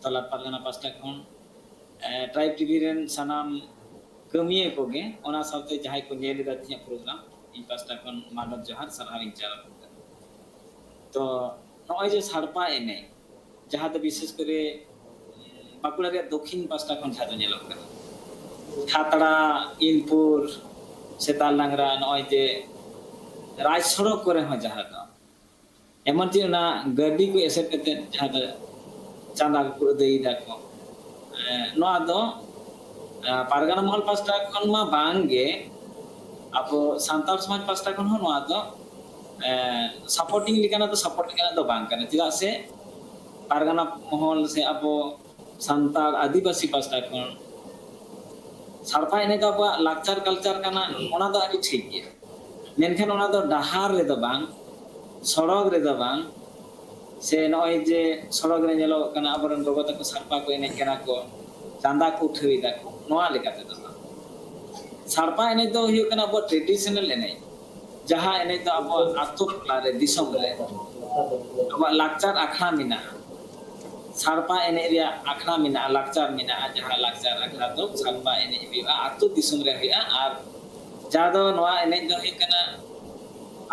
ᱛᱚᱞᱞᱟᱴ ᱯᱟᱨᱜᱟᱱᱟ ᱯᱟᱥᱴᱟ ᱠᱷᱚᱱ, ᱮ, ᱴᱨᱟᱭᱤᱵ ᱴᱤᱵᱷᱤ ᱨᱮᱱ ᱥᱟᱱᱟᱢ ᱠᱟᱹᱢᱤᱭᱟᱹ ᱠᱚᱜᱮ, ᱚᱱᱟ ᱥᱟᱶᱛᱮ ᱡᱟᱦᱟᱸᱭ ᱠᱚ ᱧᱮᱞ ᱮᱫᱟ ᱛᱤᱧᱟᱹᱜ ᱯᱨᱳᱜᱨᱟᱢ, ᱤᱧ ᱯᱟᱥᱴᱟ ᱠᱷᱚᱱ ᱢᱟᱱᱚᱛ ᱡᱚᱦᱟᱨ, ᱥᱟᱨᱦᱟᱣ ᱤᱧ ᱪᱟᱞ ᱟᱠᱚ ᱠᱟᱱᱟ᱾ ᱛᱚ ᱱᱚᱜᱼᱚᱭ ᱡᱮ ᱥᱟᱲᱯᱟ ᱮᱱᱮᱡ, ᱡᱟᱦᱟᱸ ᱫᱚ ᱵᱤᱥᱮᱥ ᱠᱚᱨᱮ ᱵᱟᱸᱠᱩᱲᱟ ᱨᱮᱭᱟᱜ ᱫᱚᱠᱷᱤᱱ ᱯᱟᱥᱴᱟ ᱠᱷᱚᱱ ᱡᱟᱦᱟᱸ ᱫᱚ ᱧᱮᱞᱚᱜ ᱠᱟᱱᱟ, ᱠᱷᱟᱛᱲᱟ, ᱤᱱᱯᱩᱨ, ᱥᱮᱛᱟᱞ ᱰᱟᱝᱨᱟ, ᱱᱚᱜᱼᱚᱭ ᱡᱮ ᱨᱟᱡᱽ ᱥᱚᱲᱚᱠ ᱠᱚᱨᱮ ᱦᱚᱸ ᱡᱟᱦᱟᱸ ᱫᱚ ᱮᱢᱚᱱ ᱪᱮᱫ ᱚᱱᱟ ᱜᱟᱹᱰᱤ ᱠᱚ ᱮᱥᱮᱫ ᱠᱟᱛᱮ ᱡᱟᱦᱟᱸ ᱫᱚ ᱪᱟᱸᱫᱟ ᱠᱚᱠᱚ ᱟᱹᱫᱟᱹᱭ ᱫᱟᱠᱚ, ᱮᱸ, ᱱᱚᱣᱟ ᱫᱚ, ᱮᱸ, ᱯᱟᱨᱜᱟᱱᱟ ᱢᱚᱦᱚᱞ ᱯᱟᱥᱴᱟ ᱠᱷᱚᱱ ᱢᱟ ᱵᱟᱝ ᱜᱮ, ᱟᱵᱚ ᱥᱟᱱᱛᱟᱲ ᱥᱚᱢᱟᱡᱽ ᱯᱟᱥᱴᱟ ᱠᱷᱚᱱ ᱦᱚᱸ ᱱᱚᱣᱟ ᱫᱚ, ᱮᱸ, ᱥᱟᱯᱳᱨᱴᱤᱝ ᱞᱮᱠᱟᱱᱟᱜ ᱫᱚ ᱥᱟᱯᱳᱨᱴ ᱞᱮᱠᱟᱱᱟᱜ ᱫᱚ ᱵᱟᱝ ᱠᱟᱱᱟ᱾ ᱪᱮᱫᱟᱜ ᱥᱮ ᱯᱟᱨᱜᱟᱱᱟ ᱢᱚᱦᱚᱞ ᱥᱮ ᱟᱵᱚ ᱥᱟᱱᱛᱟᱲ ᱟᱹᱫᱤᱵᱟᱹᱥᱤ ᱯᱟᱥᱴᱟ ᱠᱷᱚᱱ ᱥᱟᱲᱯᱟ ᱮᱱᱮᱡ ᱫᱚ ᱟᱵᱚᱣᱟᱜ ᱞᱟᱠᱪᱟᱨ ᱠᱟᱞᱪᱟᱨ ᱠᱟᱱᱟ, ᱚᱱᱟ ᱫᱚ ᱟᱹᱰᱤ ᱴᱷᱤᱠ ᱜᱮᱭᱟ᱾ ᱢᱮᱱᱠᱷᱟᱱ ᱚᱱᱟ ᱫᱚ ᱰᱟᱦᱟᱨ ᱨᱮᱫᱚ ᱵᱟᱝ, ᱥᱚᱲᱚᱠ ᱨᱮᱫᱚ ᱵᱟᱝ, ᱥᱮ ᱱᱚᱜᱼᱚᱭ ᱡᱮ ᱥᱚᱲᱚᱠ ᱨᱮ ᱧᱮᱞᱚᱜᱚᱜ ᱠᱟᱱᱟ ᱟᱵᱚᱨᱮᱱ ᱜᱚᱜᱚ ᱛᱟᱠᱚ ᱥᱟᱲᱯᱟ ᱠᱚ ᱮᱱᱮᱡ ᱠᱟᱱᱟ ᱠᱚ, ᱪᱟᱸᱫᱟ ᱠᱚ ᱩᱴᱷᱟᱹᱣ ᱮᱫᱟ ᱠᱚ, ᱱᱚᱣᱟ ᱞᱮᱠᱟ ᱛᱮᱫᱚ ᱵᱟᱝ᱾ ᱥᱟᱲᱯᱟ ᱮᱱᱮᱡ ᱫᱚ ᱦᱩᱭᱩᱜ ᱠᱟᱱᱟ ᱟᱵᱚᱣᱟᱜ ᱴᱨᱮᱰᱤᱥᱚᱱᱟᱞ ᱮᱱᱮᱡ, ᱡᱟᱦᱟᱸ ᱮᱱᱮᱡ ᱫᱚ ᱟᱵᱚᱣᱟᱜ ᱟᱛᱳ ᱴᱚᱞᱟ ᱨᱮ, ᱫᱤᱥᱚᱢ ᱨᱮ ᱟᱵᱚᱣᱟᱜ ᱞᱟᱠᱪᱟᱨ ᱟᱠᱷᱲᱟ ᱢᱮᱱᱟᱜᱼᱟ᱾ ᱥᱟᱲᱯᱟ ᱮᱱᱮᱡ ᱨᱮᱭᱟᱜ ᱟᱠᱷᱲᱟ ᱢᱮᱱᱟᱜᱼᱟ, ᱞᱟᱠᱪᱟᱨ ᱢᱮᱱᱟᱜᱼᱟ, ᱡᱟᱦᱟᱸ ᱞᱟᱠᱪᱟᱨ ᱟᱠᱷᱲᱟ ᱫᱚ ᱥᱟᱲᱯᱟ ᱮᱱᱮᱡ ᱦᱩᱭᱩᱜᱼᱟ, ᱟᱹᱛᱩ ᱫᱤᱥᱚᱢ ᱨᱮ ᱦᱩᱭᱩᱜᱼᱟ᱾ ᱟᱨ ᱡᱟᱦᱟᱸ ᱫᱚ ᱱᱚᱣᱟ ᱮᱱᱮᱡ ᱫᱚ ᱦᱩᱭᱩᱜ ᱠᱟᱱᱟ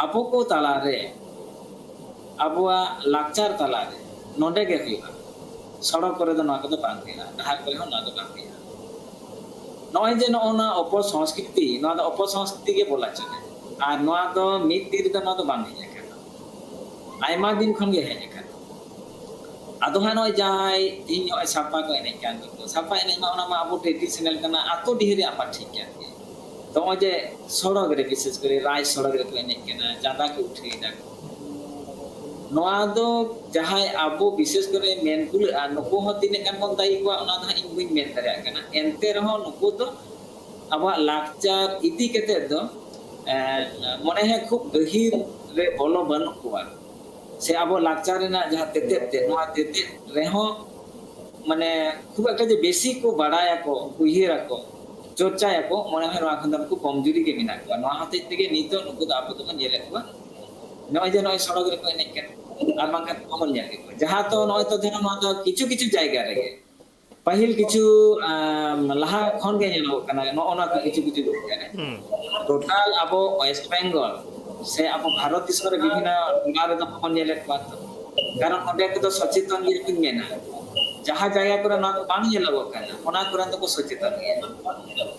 ᱟᱵᱚ ᱠᱚ ᱛᱟᱞᱟᱨᱮ, ᱟᱵᱚᱣᱟᱜ ᱞᱟᱠᱪᱟᱨ ᱛᱟᱞᱟᱨᱮ ᱱᱚᱰᱮ ᱜᱮ ᱦᱩᱭᱩᱜᱼᱟ᱾ ᱥᱚᱲᱚᱠ ᱠᱚᱨᱮ ᱫᱚ ᱱᱚᱣᱟ ᱠᱚᱫᱚ ᱵᱟᱝ ᱦᱩᱭᱩᱜᱼᱟ, ᱰᱟᱦᱟᱨ ᱠᱚᱨᱮ ᱦᱚᱸ ᱱᱚᱣᱟ ᱫᱚ ᱵᱟᱝ ᱦᱩᱭᱩᱜᱼᱟ᱾ ᱱᱚᱜᱼᱚᱭ ᱡᱮ ᱱᱚᱜᱼᱚ ᱱᱚᱣᱟ ᱚᱯᱚᱥᱚᱝᱥᱠᱨᱤᱛᱤ, ᱱᱚᱣᱟ ᱫᱚ ᱚᱯᱚᱥᱚᱝᱥᱠᱨᱤᱛᱤ ᱜᱮ ᱵᱚᱞᱟ ᱪᱚᱞᱮ᱾ ᱟᱨ ᱱᱚᱣᱟ ᱫᱚ ᱢᱤᱫ ᱫᱤᱱ ᱨᱮᱫᱚ ᱱᱚᱣᱟ ᱫᱚ ᱵᱟᱝ ᱦᱮᱡ ᱟᱠᱟᱱᱟ, ᱟᱭᱢᱟ ᱫᱤᱱ ᱠᱷᱚᱱ ᱜᱮ ᱦᱮᱡ ᱟᱠᱟᱱᱟ᱾ ᱟᱫᱚ ᱦᱟᱸᱜ ᱱᱚᱜᱼᱚᱭ ᱡᱟᱦᱟᱸᱭ ᱛᱤᱦᱤᱧ ᱱᱚᱜᱼᱚᱭ ᱥᱟᱲᱯᱟ ᱠᱚ ᱮᱱᱮᱡ ᱠᱟᱱ ᱫᱚ, ᱥᱟᱲᱯᱟ ᱮᱱᱮᱡ ᱢᱟ ᱚᱱᱟ ᱢᱟ ᱟᱵᱚ traditional ᱠᱟᱱᱟ, ᱟᱛᱳ ᱰᱤᱦᱟᱹ ᱨᱮᱭᱟᱜ ᱢᱟ ᱴᱷᱤᱠ ᱠᱟᱱ ᱜᱮ᱾ ᱛᱚ ᱱᱚᱜᱼᱚᱭ ᱡᱮ ᱥᱚᱲᱚᱠ ᱨᱮ, ᱵᱤᱥᱮᱥ ᱠᱚᱨᱮ ᱨᱟᱡᱽ ᱥᱚᱲᱚᱠ ᱨᱮᱠᱚ ᱮᱱᱮᱡ ᱠᱟᱱᱟ, ᱪᱟᱸᱫᱟ ᱠᱚ ᱩᱴᱷᱟᱹᱣ ᱮᱫᱟ ᱠᱚ, ᱱᱚᱣᱟ ᱫᱚ ᱡᱟᱦᱟᱸᱭ ᱟᱵᱚ ᱵᱤᱥᱮᱥ ᱠᱚᱨᱮ ᱢᱮᱱ ᱠᱩᱞᱟᱹᱜᱼᱟ, ᱱᱩᱠᱩ ᱦᱚᱸ ᱛᱤᱱᱟᱹᱜ ᱜᱟᱱ ᱵᱚᱱ ᱫᱟᱭᱤ ᱠᱚᱣᱟ ᱚᱱᱟ ᱫᱚ ᱦᱟᱸᱜ ᱤᱧ ᱵᱟᱹᱧ ᱢᱮᱱ ᱫᱟᱲᱮᱭᱟᱜ ᱠᱟᱱᱟ᱾ ᱮᱱᱛᱮ ᱨᱮᱦᱚᱸ ᱱᱩᱠᱩ ᱫᱚ ᱟᱵᱚᱣᱟᱜ ᱞᱟᱠᱪᱟᱨ ᱤᱫᱤ ᱠᱟᱛᱮᱫ ᱫᱚ, ᱮᱸ, ᱢᱚᱱᱮ ᱦᱚᱸ ᱠᱷᱩᱵ ᱜᱟᱹᱦᱤᱨ ᱨᱮ ᱵᱚᱞᱚ ᱵᱟᱹᱱᱩᱜ ᱠᱚᱣᱟ, ᱥᱮ ᱟᱵᱚ ᱞᱟᱠᱪᱟᱨ ᱨᱮᱱᱟᱜ ᱡᱟᱦᱟᱸ ᱛᱮᱛᱮᱫ ᱛᱮ, ᱱᱚᱣᱟ ᱛᱮᱛᱮᱫ ᱨᱮᱦᱚᱸ ᱢᱟᱱᱮ ᱠᱷᱩᱵ ᱮᱠᱴᱟ ᱡᱮ ᱵᱮᱥᱤ ᱠᱚ ᱵᱟᱲᱟᱭᱟᱠᱚ, ᱩᱭᱦᱟᱹᱨᱟᱠᱚ, ᱪᱚᱨᱪᱟᱭᱟᱠᱚ, ᱢᱚᱱᱮ ᱦᱚᱭ ᱱᱚᱣᱟ ᱠᱷᱚᱱ ᱫᱚ ᱱᱩᱠᱩ ᱠᱚᱢᱡᱩᱨᱤ ᱜᱮ ᱢᱮᱱᱟᱜ ᱠᱚᱣᱟ᱾ ᱱᱚᱣᱟ ᱦᱚᱛᱮᱡ ᱛᱮᱜᱮ ᱱᱤᱛᱚᱜ ᱱᱩᱠᱩ ᱫᱚ ᱟᱵᱚ ᱫᱚᱵᱚᱱ ᱧᱮᱞᱮᱫ ᱠᱚᱣᱟ ᱱᱚᱜᱼᱚᱭ ᱡᱮ ᱱᱚᱜᱼᱚᱭ ᱥᱚᱲᱚᱠ ᱨᱮᱠᱚ ᱮᱱᱮᱡ ᱠᱟᱱᱟ, ᱟᱨ ᱵᱟᱝᱠᱷᱟᱱ ᱵᱟᱵᱚᱱ ᱧᱮᱞ ᱠᱮᱫ ᱠᱚᱣᱟ᱾ ᱡᱟᱦᱟᱸ ᱛᱚ ᱱᱚᱜᱼᱚᱭ ᱛᱚ ᱫᱷᱚᱨᱚ ᱱᱚᱣᱟ ᱫᱚ ᱠᱤᱪᱷᱩ ᱠᱤᱪᱷᱩ ᱡᱟᱭᱜᱟ ᱨᱮᱜᱮ ᱯᱟᱹᱦᱤᱞ ᱠᱤᱪᱷᱩ, ᱟᱢ, ᱞᱟᱦᱟ ᱠᱷᱚᱱ ᱜᱮ ᱧᱮᱞᱚᱜᱚᱜ ᱠᱟᱱᱟ ᱱᱚᱜᱼᱚ ᱱᱚᱣᱟ ᱠᱚ ᱠᱤᱪᱷᱩ ᱠᱤᱪᱷᱩ ᱡᱟᱭᱜᱟ ᱨᱮ᱾ ᱦᱩᱸ᱾ ᱴᱳᱴᱟᱞ ᱟᱵᱚ ᱳᱭᱮᱥᱴ ᱵᱮᱝᱜᱚᱞ ᱥᱮ ᱟᱵᱚ ᱵᱷᱟᱨᱚᱛ ᱫᱤᱥᱚᱢ ᱨᱮ ᱵᱤᱵᱷᱤᱱᱱᱚ ᱴᱚᱴᱷᱟ ᱨᱮᱫᱚ ᱵᱚᱱ ᱧᱮᱞᱮᱫ ᱠᱚᱣᱟ ᱛᱚ᱾ ᱠᱟᱨᱚᱱ ᱚᱸᱰᱮ ᱠᱚᱫᱚ ᱥᱚᱪᱮᱛᱚᱱ ᱜᱮᱭᱟ ᱠᱚᱧ ᱢᱮᱱᱟ᱾ ᱡᱟᱦᱟᱸ ᱡᱟᱭᱜᱟ ᱠᱚᱨᱮ ᱱᱚᱣᱟ ᱠᱚ ᱵᱟᱝ ᱧᱮᱞᱚᱜᱚᱜ ᱠᱟᱱᱟ, ᱚᱱᱟ ᱠᱚᱨᱮ ᱫᱚᱠᱚ ᱥᱚᱪᱮᱛᱚᱱ ᱜᱮᱭᱟ᱾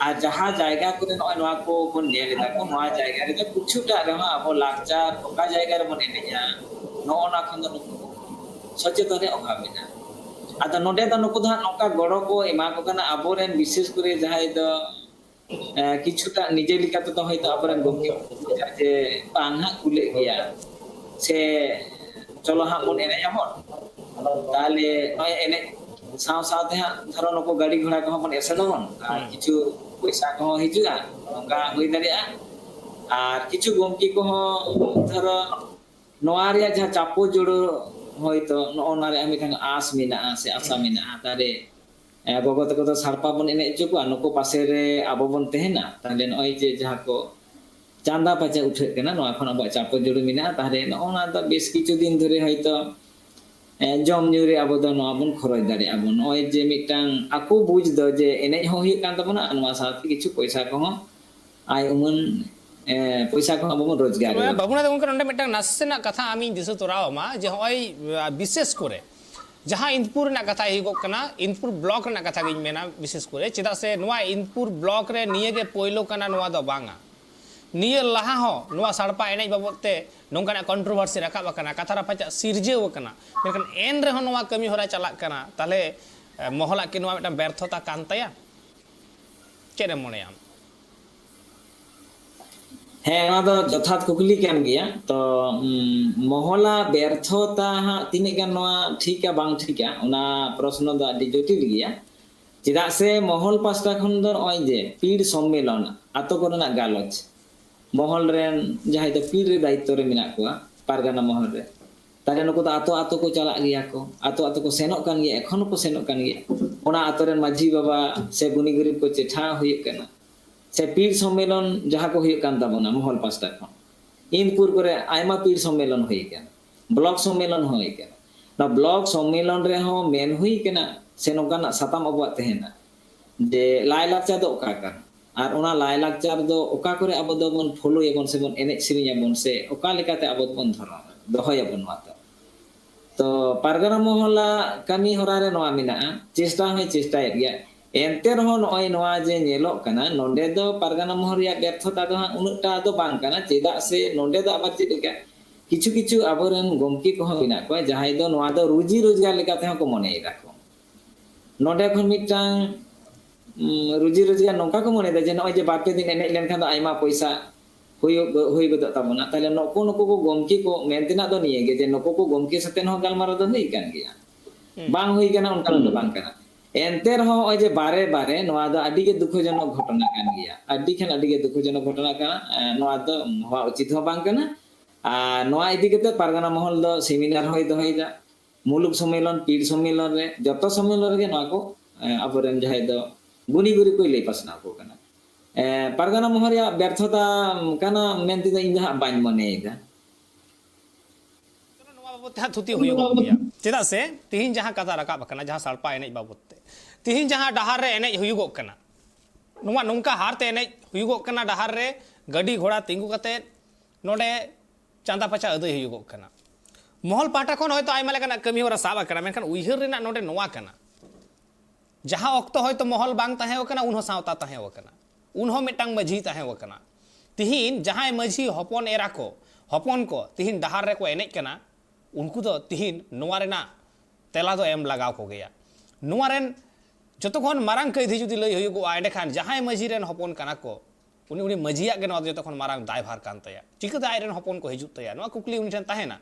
ᱟᱨ ᱡᱟᱦᱟᱸ ᱡᱟᱭᱜᱟ ᱠᱚᱨᱮ ᱱᱚᱜᱼᱚᱭ ᱱᱚᱣᱟ ᱠᱚ ᱵᱚᱱ ᱧᱮᱞ ᱮᱫᱟ ᱠᱚ, ᱱᱚᱣᱟ ᱡᱟᱭᱜᱟ ᱨᱮᱫᱚ ᱠᱤᱪᱷᱩᱴᱟ ᱨᱮᱦᱚᱸ ᱟᱵᱚ ᱞᱟᱠᱪᱟᱨ ᱚᱠᱟ ᱡᱟᱭᱜᱟ ᱨᱮᱵᱚᱱ ᱮᱱᱮᱡᱼᱟ, ᱱᱚᱜᱼᱚ ᱱᱚᱣᱟ ᱠᱷᱚᱱ ᱫᱚ ᱱᱩᱠᱩ ᱥᱚᱪᱮᱛᱚᱱ ᱨᱮᱭᱟᱜ ᱚᱵᱷᱟᱵᱽ ᱢᱮᱱᱟᱜᱼᱟ᱾ ᱟᱫᱚ ᱱᱚᱰᱮ ᱫᱚ ᱱᱩᱠᱩ ᱫᱚ ᱦᱟᱸᱜ ᱱᱚᱝᱠᱟ ᱜᱚᱲᱚ ᱠᱚ ᱮᱢᱟ ᱠᱚ ᱠᱟᱱᱟ, ᱟᱵᱚᱨᱮᱱ ᱵᱤᱥᱮᱥ ᱠᱚᱨᱮ ᱡᱟᱦᱟᱸᱭ ᱫᱚ, ᱮ, ᱠᱤᱪᱷᱩᱴᱟ ᱱᱤᱡᱮ ᱞᱮᱠᱟ ᱛᱮᱫᱚ ᱦᱚᱭᱛᱳ ᱟᱵᱚᱨᱮᱱ ᱜᱚᱢᱠᱮ ᱠᱚ ᱵᱩᱡᱟ ᱡᱮ ᱵᱟᱝ ᱦᱟᱸᱜ ᱠᱩᱞᱟᱹᱜ ᱜᱮᱭᱟ, ᱥᱮ ᱪᱚᱞᱚ ᱦᱟᱸᱜ ᱵᱚᱱ ᱮᱱᱮᱡ ᱟᱵᱚᱱ, ᱛᱟᱦᱚᱞᱮ ᱱᱚᱜᱼᱚᱭ ᱮᱱᱮᱡ ᱥᱟᱶ ᱥᱟᱶᱛᱮ ᱦᱟᱸᱜ ᱫᱷᱚᱨᱚ ᱱᱩᱠᱩ ᱜᱟᱹᱰᱤ ᱜᱷᱚᱲᱟ ᱠᱚᱦᱚᱸ ᱵᱚᱱ ᱮᱥᱮᱫ ᱟᱵᱚᱱ, ᱟᱨ ᱦᱩᱸ᱾ ᱠᱤᱪᱷᱩ ᱯᱚᱭᱥᱟ ᱠᱚᱦᱚᱸ ᱦᱤᱡᱩᱜᱼᱟ, ᱱᱚᱝᱠᱟ ᱦᱩᱭ ᱫᱟᱲᱮᱭᱟᱜᱼᱟ᱾ ᱟᱨ ᱠᱤᱪᱷᱩ ᱜᱚᱢᱠᱮ ᱠᱚᱦᱚᱸ ᱫᱷᱚᱨᱚ ᱱᱚᱣᱟ ᱨᱮᱭᱟᱜ ᱡᱟᱦᱟᱸ ᱪᱟᱯᱚ ᱡᱩᱲᱟᱹ, ᱦᱚᱭᱛᱚ ᱱᱚᱜᱼᱚ ᱱᱚᱣᱟ ᱨᱮᱭᱟᱜ ᱢᱤᱫᱴᱟᱝ ᱟᱸᱥ ᱢᱮᱱᱟᱜᱼᱟ ᱥᱮ ᱟᱥᱟ ᱢᱮᱱᱟᱜᱼᱟ, ᱛᱟᱦᱞᱮ, ᱮ, ᱜᱚᱜᱚ ᱛᱟᱠᱚ ᱫᱚ ᱥᱟᱲᱯᱟ ᱵᱚᱱ ᱮᱱᱮᱡ ᱦᱚᱪᱚ ᱠᱚᱣᱟ, ᱱᱩᱠᱩ ᱯᱟᱥᱮ ᱨᱮ ᱟᱵᱚ ᱵᱚᱱ ᱛᱟᱦᱮᱱᱟ, ᱛᱟᱦᱞᱮ ᱱᱚᱜᱼᱚᱭ ᱡᱮ ᱡᱟᱦᱟᱸ ᱠᱚ ᱪᱟᱸᱫᱟ ᱯᱟᱪᱟ ᱩᱴᱷᱟᱹᱜ ᱠᱟᱱᱟ, ᱱᱚᱣᱟ ᱠᱷᱚᱱ ᱟᱵᱚᱣᱟᱜ ᱪᱟᱯᱚ ᱡᱩᱲᱟᱹ ᱢᱮᱱᱟᱜᱼᱟ᱾ ᱛᱟᱦᱞᱮ ᱱᱚᱜᱼᱚ ᱱᱚᱣᱟ ᱫᱚ ᱵᱮᱥ ᱠᱤᱪᱷᱩ ᱫᱤᱱ ᱫᱷᱚᱨᱮ ᱦᱚᱭᱛᱚ ᱮ, ᱡᱚᱢ ᱧᱩ ᱨᱮ ᱟᱵᱚ ᱫᱚ ᱱᱚᱣᱟ ᱵᱚᱱ ᱠᱷᱚᱨᱚᱪ ᱫᱟᱲᱮᱭᱟᱜᱼᱟ ᱵᱚᱱ᱾ ᱱᱚᱜᱼᱚᱭ ᱡᱮ ᱢᱤᱫᱴᱟᱝ ᱟᱠᱚ ᱵᱩᱡᱽ ᱫᱚ ᱡᱮ ᱮᱱᱮᱡ ᱦᱚᱸ ᱦᱩᱭᱩᱜ ᱠᱟᱱ ᱛᱟᱵᱚᱱᱟ, ᱟᱨ ᱱᱚᱣᱟ ᱥᱟᱶᱛᱮ ᱠᱤᱪᱷᱩ ᱯᱚᱭᱥᱟ ᱠᱚᱦᱚᱸ, ᱟᱭ ᱩᱢᱟᱹᱱ, ᱮ, ᱯᱚᱭᱥᱟ ᱠᱚᱦᱚᱸ ᱟᱵᱚ ᱵᱚᱱ ᱨᱳᱡᱽᱜᱟᱨ ᱮᱫᱟ᱾ ᱵᱟᱹᱵᱩᱱᱟ ᱫᱚ ᱜᱚᱢᱠᱮ, ᱱᱚᱰᱮ ᱢᱤᱫᱴᱟᱝ ᱱᱟᱥᱮᱱᱟᱜ ᱠᱟᱛᱷᱟ ᱟᱢᱤᱧ ᱫᱤᱥᱟᱹ ᱛᱚᱨᱟᱣ ᱟᱢᱟ, ᱡᱮ ᱱᱚᱜᱼᱚᱭ, ᱟ, ᱵᱤᱥᱮᱥ ᱠᱚᱨᱮ ᱡᱟᱦᱟᱸ ᱤᱱᱫᱯᱩᱨ ᱨᱮᱱᱟᱜ ᱠᱟᱛᱷᱟ ᱦᱩᱭᱩᱜᱚᱜ ᱠᱟᱱᱟ, ᱤᱱᱫᱯᱩᱨ ᱵᱞᱚᱠ ᱨᱮᱱᱟᱜ ᱠᱟᱛᱷᱟ ᱜᱤᱧ ᱢᱮᱱᱟ ᱵᱤᱥᱮᱥ ᱠᱚᱨᱮ, ᱪᱮᱫᱟᱜ ᱥᱮ ᱱᱚᱣᱟ ᱤᱱᱫᱯᱩᱨ ᱵᱞᱚᱠ ᱨᱮ ᱱᱤᱭᱟᱹ ᱜᱮ ᱯᱳᱭᱞᱳ ᱠᱟᱱᱟ, ᱱᱚᱣᱟ ᱫᱚ ᱵᱟᱝᱟ᱾ ᱱᱤᱭᱟᱹ ᱞᱟᱦᱟ ᱦᱚᱸ ᱱᱚᱣᱟ ᱥᱟᱲᱯᱟ ᱮᱱᱮᱡ ᱵᱟᱵᱚᱫ ᱛᱮ ᱱᱚᱝᱠᱟᱱᱟᱜ ᱠᱚᱱᱴᱨᱳᱵᱷᱟᱨᱥᱤ ᱨᱟᱠᱟᱵ ᱟᱠᱟᱱᱟ, ᱠᱟᱛᱷᱟ ᱨᱟᱯᱟᱪᱟᱜ ᱥᱤᱨᱡᱟᱹᱣ ᱟᱠᱟᱱᱟ, ᱢᱮᱱᱠᱷᱟᱱ ᱮᱱ ᱨᱮᱦᱚᱸ ᱱᱚᱣᱟ ᱠᱟᱹᱢᱤ ᱦᱚᱨᱟ ᱪᱟᱞᱟᱜ ᱠᱟᱱᱟ᱾ ᱛᱟᱦᱚᱞᱮ, ᱮ, ᱢᱚᱦᱚᱞᱟᱜ ᱠᱤ ᱱᱚᱣᱟ ᱢᱤᱫᱴᱟᱝ ᱵᱮᱨᱛᱷᱚᱛᱟ ᱠᱟᱱ ᱛᱟᱭᱟ? ᱪᱮᱫ ᱮᱢ ᱢᱚᱱᱮᱭᱟ ᱟᱢ? ᱦᱮᱸ, ᱱᱚᱣᱟ ᱫᱚ ᱡᱚᱛᱷᱟᱛ ᱠᱩᱠᱞᱤ ᱠᱟᱱ ᱜᱮᱭᱟ᱾ ᱛᱚ, ᱩᱢ, ᱢᱚᱦᱚᱞᱟ ᱵᱮᱨᱛᱷᱚᱛᱟ ᱦᱟᱸᱜ ᱛᱤᱱᱟᱹᱜ ᱜᱟᱱ ᱱᱚᱣᱟ ᱴᱷᱤᱠᱟ ᱵᱟᱝ ᱴᱷᱤᱠᱟ, ᱚᱱᱟ ᱯᱨᱚᱥᱱᱚ ᱫᱚ ᱟᱹᱰᱤ ᱡᱚᱴᱤᱞ ᱜᱮᱭᱟ᱾ ᱪᱮᱫᱟᱜ ᱥᱮ ᱢᱚᱦᱚᱞ ᱯᱟᱥᱴᱟ ᱠᱷᱚᱱ ᱫᱚ ᱱᱚᱜᱼᱚᱭ ᱡᱮ ᱯᱤᱲ ᱥᱚᱢᱢᱮᱞᱚᱱ, ᱟᱛᱳ ᱠᱚᱨᱮᱱᱟᱜ ᱜᱟᱞᱚᱪ, ᱢᱚᱦᱚᱞ ᱨᱮᱱ ᱡᱟᱦᱟᱸᱭ ᱫᱚ ᱯᱤᱲ ᱨᱮ ᱫᱟᱭᱤᱛᱛᱚ ᱨᱮ ᱢᱮᱱᱟᱜ ᱠᱚᱣᱟ ᱯᱟᱨᱜᱟᱱᱟ ᱢᱚᱦᱚᱞ ᱨᱮ, ᱛᱟᱦᱞᱮ ᱱᱩᱠᱩ ᱫᱚ ᱟᱛᱳ ᱟᱛᱳ ᱠᱚ ᱪᱟᱞᱟᱜ ᱜᱮᱭᱟ ᱠᱚ, ᱟᱛᱳ ᱟᱛᱳ ᱠᱚ ᱥᱮᱱᱚᱜ ᱠᱟᱱ ᱜᱮᱭᱟ, ᱮᱠᱷᱚᱱ ᱦᱚᱸᱠᱚ ᱥᱮᱱᱚᱜ ᱠᱟᱱ ᱜᱮᱭᱟ᱾ ᱚᱱᱟ ᱟᱛᱳ ᱨᱮᱱ ᱢᱟᱹᱡᱷᱤ ᱵᱟᱵᱟ ᱥᱮ ᱜᱩᱱᱤ ᱜᱩᱨᱤᱵ ᱠᱚ ᱪᱮᱴᱷᱟ ᱦᱩᱭᱩᱜ ᱠᱟᱱᱟ, ᱥᱮ ᱯᱤᱲ ᱥᱚᱢᱢᱮᱞᱚᱱ ᱡᱟᱦᱟᱸ ᱠᱚ ᱦᱩᱭᱩᱜ ᱠᱟᱱ ᱛᱟᱵᱚᱱᱟ ᱢᱚᱦᱚᱞ ᱯᱟᱥᱴᱟ ᱠᱷᱚᱱ᱾ ᱤᱱᱫᱯᱩᱨ ᱠᱚᱨᱮ ᱟᱭᱢᱟ ᱯᱤᱲ ᱥᱚᱢᱢᱮᱞᱚᱱ ᱦᱩᱭ ᱠᱟᱱᱟ, ᱵᱞᱚᱠ ᱥᱚᱢᱢᱮᱞᱚᱱ ᱦᱩᱭ ᱠᱟᱱᱟ᱾ ᱱᱚᱣᱟ ᱵᱞᱚᱠ ᱥᱚᱢᱢᱮᱞᱚᱱ ᱨᱮᱦᱚᱸ ᱢᱮᱱ ᱦᱩᱭ ᱠᱟᱱᱟ, ᱥᱮ ᱱᱚᱝᱠᱟᱱᱟᱜ ᱥᱟᱛᱟᱢ ᱟᱵᱚᱣᱟᱜ ᱛᱟᱦᱮᱱᱟ ᱡᱮ ᱞᱟᱭᱼᱞᱟᱠᱪᱟᱨ ᱫᱚ ᱚᱠᱟ ᱠᱟᱱᱟ, ᱟᱨ ᱚᱱᱟ ᱞᱟᱭᱼᱞᱟᱠᱪᱟᱨ ᱫᱚ ᱚᱠᱟ ᱠᱚᱨᱮ ᱟᱵᱚ ᱫᱚᱵᱚᱱ ᱯᱷᱳᱞᱳᱭᱟᱵᱚᱱ ᱥᱮᱵᱚᱱ ᱮᱱᱮᱡ ᱥᱮᱨᱮᱧ ᱟᱵᱚᱱ, ᱥᱮ ᱚᱠᱟ ᱞᱮᱠᱟᱛᱮ ᱟᱵᱚ ᱫᱚᱵᱚᱱ ᱫᱷᱚᱨᱚᱢ ᱫᱚᱦᱚᱭᱟᱵᱚᱱ ᱱᱚᱣᱟ ᱫᱚ᱾ ᱛᱚ ᱯᱟᱨᱜᱟᱱᱟ ᱢᱚᱦᱚᱞᱟᱜ ᱠᱟᱹᱢᱤ ᱦᱚᱨᱟ ᱨᱮ ᱱᱚᱣᱟ ᱢᱮᱱᱟᱜᱼᱟ, ᱪᱮᱥᱴᱟ ᱦᱚᱸᱭ ᱪᱮᱥᱴᱟᱭᱮᱫ ᱜᱮᱭᱟ᱾ ᱮᱱᱛᱮ ᱨᱮᱦᱚᱸ ᱱᱚᱜᱼᱚᱭ ᱱᱚᱣᱟ ᱡᱮ ᱧᱮᱞᱚᱜ ᱠᱟᱱᱟ, ᱱᱚᱰᱮ ᱫᱚ ᱯᱟᱨᱜᱟᱱᱟ ᱢᱚᱦᱚᱞ ᱨᱮᱭᱟᱜ ᱵᱮᱨᱛᱷᱚᱛᱟ ᱫᱚ ᱦᱟᱸᱜ ᱩᱱᱟᱹᱜ ᱴᱟ ᱫᱚ ᱵᱟᱝ ᱠᱟᱱᱟ᱾ ᱪᱮᱫᱟᱜ ᱥᱮ ᱱᱚᱰᱮ ᱫᱚ ᱟᱵᱟᱨ ᱪᱮᱫ ᱞᱮᱠᱟ, ᱠᱤᱪᱷᱩ ᱠᱤᱪᱷᱩ ᱟᱵᱚᱨᱮᱱ ᱜᱚᱢᱠᱮ ᱠᱚᱦᱚᱸ ᱢᱮᱱᱟᱜ ᱠᱚᱣᱟ, ᱡᱟᱦᱟᱸᱭ ᱫᱚ ᱱᱚᱣᱟ ᱫᱚ ᱨᱩᱡᱤ ᱨᱳᱡᱽᱜᱟᱨ ᱞᱮᱠᱟ ᱛᱮᱦᱚᱸ ᱠᱚ ᱢᱚᱱᱮᱭᱮᱫᱟ ᱠᱚ᱾ ᱱᱚᱰᱮ ᱠᱷᱚᱱ ᱢᱤᱫᱴᱟᱝ, ᱩᱢ, ᱨᱩᱡᱤ ᱨᱳᱡᱽᱜᱟᱨ ᱱᱚᱝᱠᱟ ᱠᱚ ᱢᱚᱱᱮᱭᱮᱫᱟ ᱡᱮ ᱱᱚᱜᱼᱚᱭ ᱡᱮ ᱵᱟᱨ ᱯᱮ ᱫᱤᱱ ᱮᱱᱮᱡ ᱞᱮᱱᱠᱷᱟᱱ ᱫᱚ ᱟᱭᱢᱟ ᱯᱚᱭᱥᱟ ᱦᱩᱭᱩᱜ, ᱦᱩᱭ ᱜᱚᱫᱚᱜ ᱛᱟᱵᱚᱱᱟ᱾ ᱛᱟᱦᱞᱮ ᱱᱩᱠᱩ, ᱱᱩᱠᱩ ᱠᱚ ᱜᱚᱢᱠᱮ ᱠᱚ ᱢᱮᱱ ᱛᱮᱱᱟᱜ ᱫᱚ ᱱᱤᱭᱟᱹ ᱜᱮ ᱡᱮ ᱱᱩᱠᱩ ᱠᱚ ᱜᱚᱢᱠᱮ ᱥᱟᱛᱮᱱ ᱦᱚᱸ ᱜᱟᱞᱢᱟᱨᱟᱣ ᱫᱚ ᱦᱩᱭ ᱠᱟᱱ ᱜᱮᱭᱟ᱾ ᱦᱩᱸ᱾ ᱵᱟᱝ ᱦᱩᱭ ᱠᱟᱱᱟ ᱚᱱᱠᱟᱱᱟᱜ ᱫᱚ ᱵᱟᱝ ᱠᱟᱱᱟ᱾ ᱮᱱᱛᱮ ᱨᱮᱦᱚᱸ ᱱᱚᱜᱼᱚᱭ ᱡᱮ ᱵᱟᱨᱮ ᱵᱟᱨᱮ ᱱᱚᱣᱟ ᱫᱚ ᱟᱹᱰᱤ ᱜᱮ ᱫᱩᱠᱷᱚᱡᱚᱱᱚᱠ ᱜᱷᱚᱴᱚᱱᱟ ᱠᱟᱱ ᱜᱮᱭᱟ, ᱟᱹᱰᱤ ᱠᱷᱟᱱ ᱟᱹᱰᱤ ᱜᱮ ᱫᱩᱠᱷᱚᱡᱚᱱᱚᱠ ᱜᱷᱚᱴᱚᱱᱟ ᱠᱟᱱᱟ᱾ ᱮᱸ, ᱱᱚᱣᱟ ᱫᱚ ᱦᱚᱣᱟ ᱩᱪᱤᱛ ᱦᱚᱸ ᱵᱟᱝ ᱠᱟᱱᱟ᱾ ᱟᱨ ᱱᱚᱣᱟ ᱤᱫᱤ ᱠᱟᱛᱮ ᱯᱟᱨᱜᱟᱱᱟ ᱢᱚᱦᱚᱞ ᱫᱚ ᱥᱮᱢᱤᱱᱟᱨ ᱦᱚᱸᱭ ᱫᱚᱦᱚᱭᱮᱫᱟ, ᱢᱩᱞᱩᱠ ᱥᱚᱢᱢᱮᱞᱚᱱ, ᱯᱤᱲ ᱥᱚᱢᱢᱮᱞᱚᱱ ᱨᱮ, ᱡᱚᱛᱚ ᱥᱚᱢᱢᱮᱞᱚᱱ ᱨᱮᱜᱮ ᱱᱚᱣᱟ ᱠᱚ, ᱮᱸ, ᱟᱵᱚᱨᱮᱱ ᱡᱟᱦᱟᱸᱭ ᱫᱚ ᱜᱩᱱᱤ ᱜᱩᱨᱤ ᱠᱚᱭ ᱞᱟᱹᱭ ᱯᱟᱥᱱᱟᱣ ᱟᱠᱚ ᱠᱟᱱᱟ᱾ ᱮᱸ, ᱯᱟᱨᱜᱟᱱᱟ ᱢᱚᱦᱚᱞ ᱨᱮᱭᱟᱜ ᱵᱮᱨᱛᱷᱚᱛᱟ ᱠᱟᱱᱟ ᱢᱮᱱᱛᱮ ᱫᱚ ᱤᱧ ᱫᱚ ᱦᱟᱸᱜ ᱵᱟᱹᱧ ᱢᱚᱱᱮᱭᱮᱫᱟ᱾ ᱱᱚᱣᱟ ᱵᱟᱵᱚᱫ ᱛᱮ ᱦᱟᱸᱜ ᱛᱷᱩᱛᱤ ᱦᱩᱭᱩᱜᱚᱜ ᱜᱮᱭᱟ᱾ ᱪᱮᱫᱟᱜ ᱥᱮ ᱛᱤᱦᱤᱧ ᱡᱟᱦᱟᱸ ᱠᱟᱛᱷᱟ ᱨᱟᱠᱟᱵ ᱟᱠᱟᱱᱟ, ᱡᱟᱦᱟᱸ ᱥᱟᱲᱯᱟ ᱮᱱᱮᱡ ᱵᱟᱵᱚᱫ ᱛᱮ, ᱛᱤᱦᱤᱧ ᱡᱟᱦᱟᱸ ᱰᱟᱦᱟᱨ ᱨᱮ ᱮᱱᱮᱡ ᱦᱩᱭᱩᱜᱚᱜ ᱠᱟᱱᱟ, ᱱᱚᱣᱟ ᱱᱚᱝᱠᱟ ᱦᱟᱨ ᱛᱮ ᱮᱱᱮᱡ ᱦᱩᱭᱩᱜᱚᱜ ᱠᱟᱱᱟ ᱰᱟᱦᱟᱨ ᱨᱮ, ᱜᱟᱹᱰᱤ ᱜᱷᱚᱲᱟ ᱛᱤᱸᱜᱩ ᱠᱟᱛᱮᱫ ᱱᱚᱰᱮ ᱪᱟᱸᱫᱟ ᱯᱟᱪᱟ ᱟᱹᱫᱟᱹᱭ ᱦᱩᱭᱩᱜᱚᱜ ᱠᱟᱱᱟ᱾ ᱢᱚᱦᱚᱞ ᱯᱟᱦᱴᱟ ᱠᱷᱚᱱ ᱦᱚᱭᱛᱳ ᱟᱭᱢᱟ ᱞᱮᱠᱟᱱᱟᱜ ᱠᱟᱹᱢᱤ ᱦᱚᱨᱟ ᱥᱟᱵ ᱟᱠᱟᱱᱟ, ᱢᱮᱱᱠᱷᱟᱱ ᱩᱭᱦᱟᱹᱨ ᱨᱮᱱᱟᱜ ᱱᱚᱰᱮ ᱱᱚᱣᱟ ᱠᱟᱱᱟ, ᱡᱟᱦᱟᱸ ᱚᱠᱛᱚ ᱦᱚᱭᱛᱳ ᱢᱚᱦᱚᱞ ᱵᱟᱝ ᱛᱟᱦᱮᱸ ᱠᱟᱱᱟ, ᱩᱱᱦᱚᱸ ᱥᱟᱶᱛᱟ ᱛᱟᱦᱮᱸ ᱠᱟᱱᱟ, ᱩᱱᱦᱚᱸ ᱢᱤᱫᱴᱟᱝ ᱢᱟᱹᱡᱷᱤ ᱛᱟᱦᱮᱸ ᱠᱟᱱᱟ᱾ ᱛᱤᱦᱤᱧ ᱡᱟᱦᱟᱸᱭ ᱢᱟᱹᱡᱷᱤ ᱦᱚᱯᱚᱱ ᱮᱨᱟ ᱠᱚ, ᱦᱚᱯᱚᱱ ᱠᱚ ᱛᱤᱦᱤᱧ ᱰᱟᱦᱟᱨ ᱨᱮᱠᱚ ᱮᱱᱮᱡ ᱠᱟᱱᱟ, ᱩᱱᱠᱩ ᱫᱚ ᱛᱤᱦᱤᱧ ᱱᱚᱣᱟ ᱨᱮᱱᱟᱜ ᱛᱮᱞᱟ ᱫᱚ ᱮᱢ ᱞᱟᱜᱟᱣ ᱠᱚᱜᱮᱭᱟ᱾ ᱱᱚᱣᱟ ᱨᱮᱱ ᱡᱚᱛᱚ ᱠᱷᱚᱱ ᱢᱟᱨᱟᱝ ᱠᱟᱹᱭᱫᱷᱤ ᱡᱩᱫᱤ ᱞᱟᱹᱭ ᱦᱩᱭᱩᱜᱚᱜᱼᱟ, ᱮᱸᱰᱮᱠᱷᱟᱱ ᱡᱟᱦᱟᱸᱭ ᱢᱟᱹᱡᱷᱤ ᱨᱮᱱ ᱦᱚᱯᱚᱱ ᱠᱟᱱᱟ ᱠᱚ, ᱩᱱᱤ, ᱩᱱᱤ ᱢᱟᱹᱡᱷᱤᱭᱟᱜ ᱜᱮ ᱱᱚᱣᱟ ᱫᱚ ᱡᱚᱛᱚ ᱠᱷᱚᱱ ᱢᱟᱨᱟᱝ ᱫᱟᱭᱵᱷᱟᱨ ᱠᱟᱱ ᱛᱟᱭᱟ᱾ ᱪᱤᱠᱟᱹᱛᱮ ᱟᱡ ᱨᱮᱱ ᱦᱚᱯᱚᱱ ᱠᱚ ᱦᱤᱡᱩᱜ ᱛᱟᱭᱟ, ᱱᱚᱣᱟ ᱠᱩᱠᱞᱤ ᱩᱱᱤ ᱴᱷᱮᱱ ᱛᱟᱦᱮᱱᱟ᱾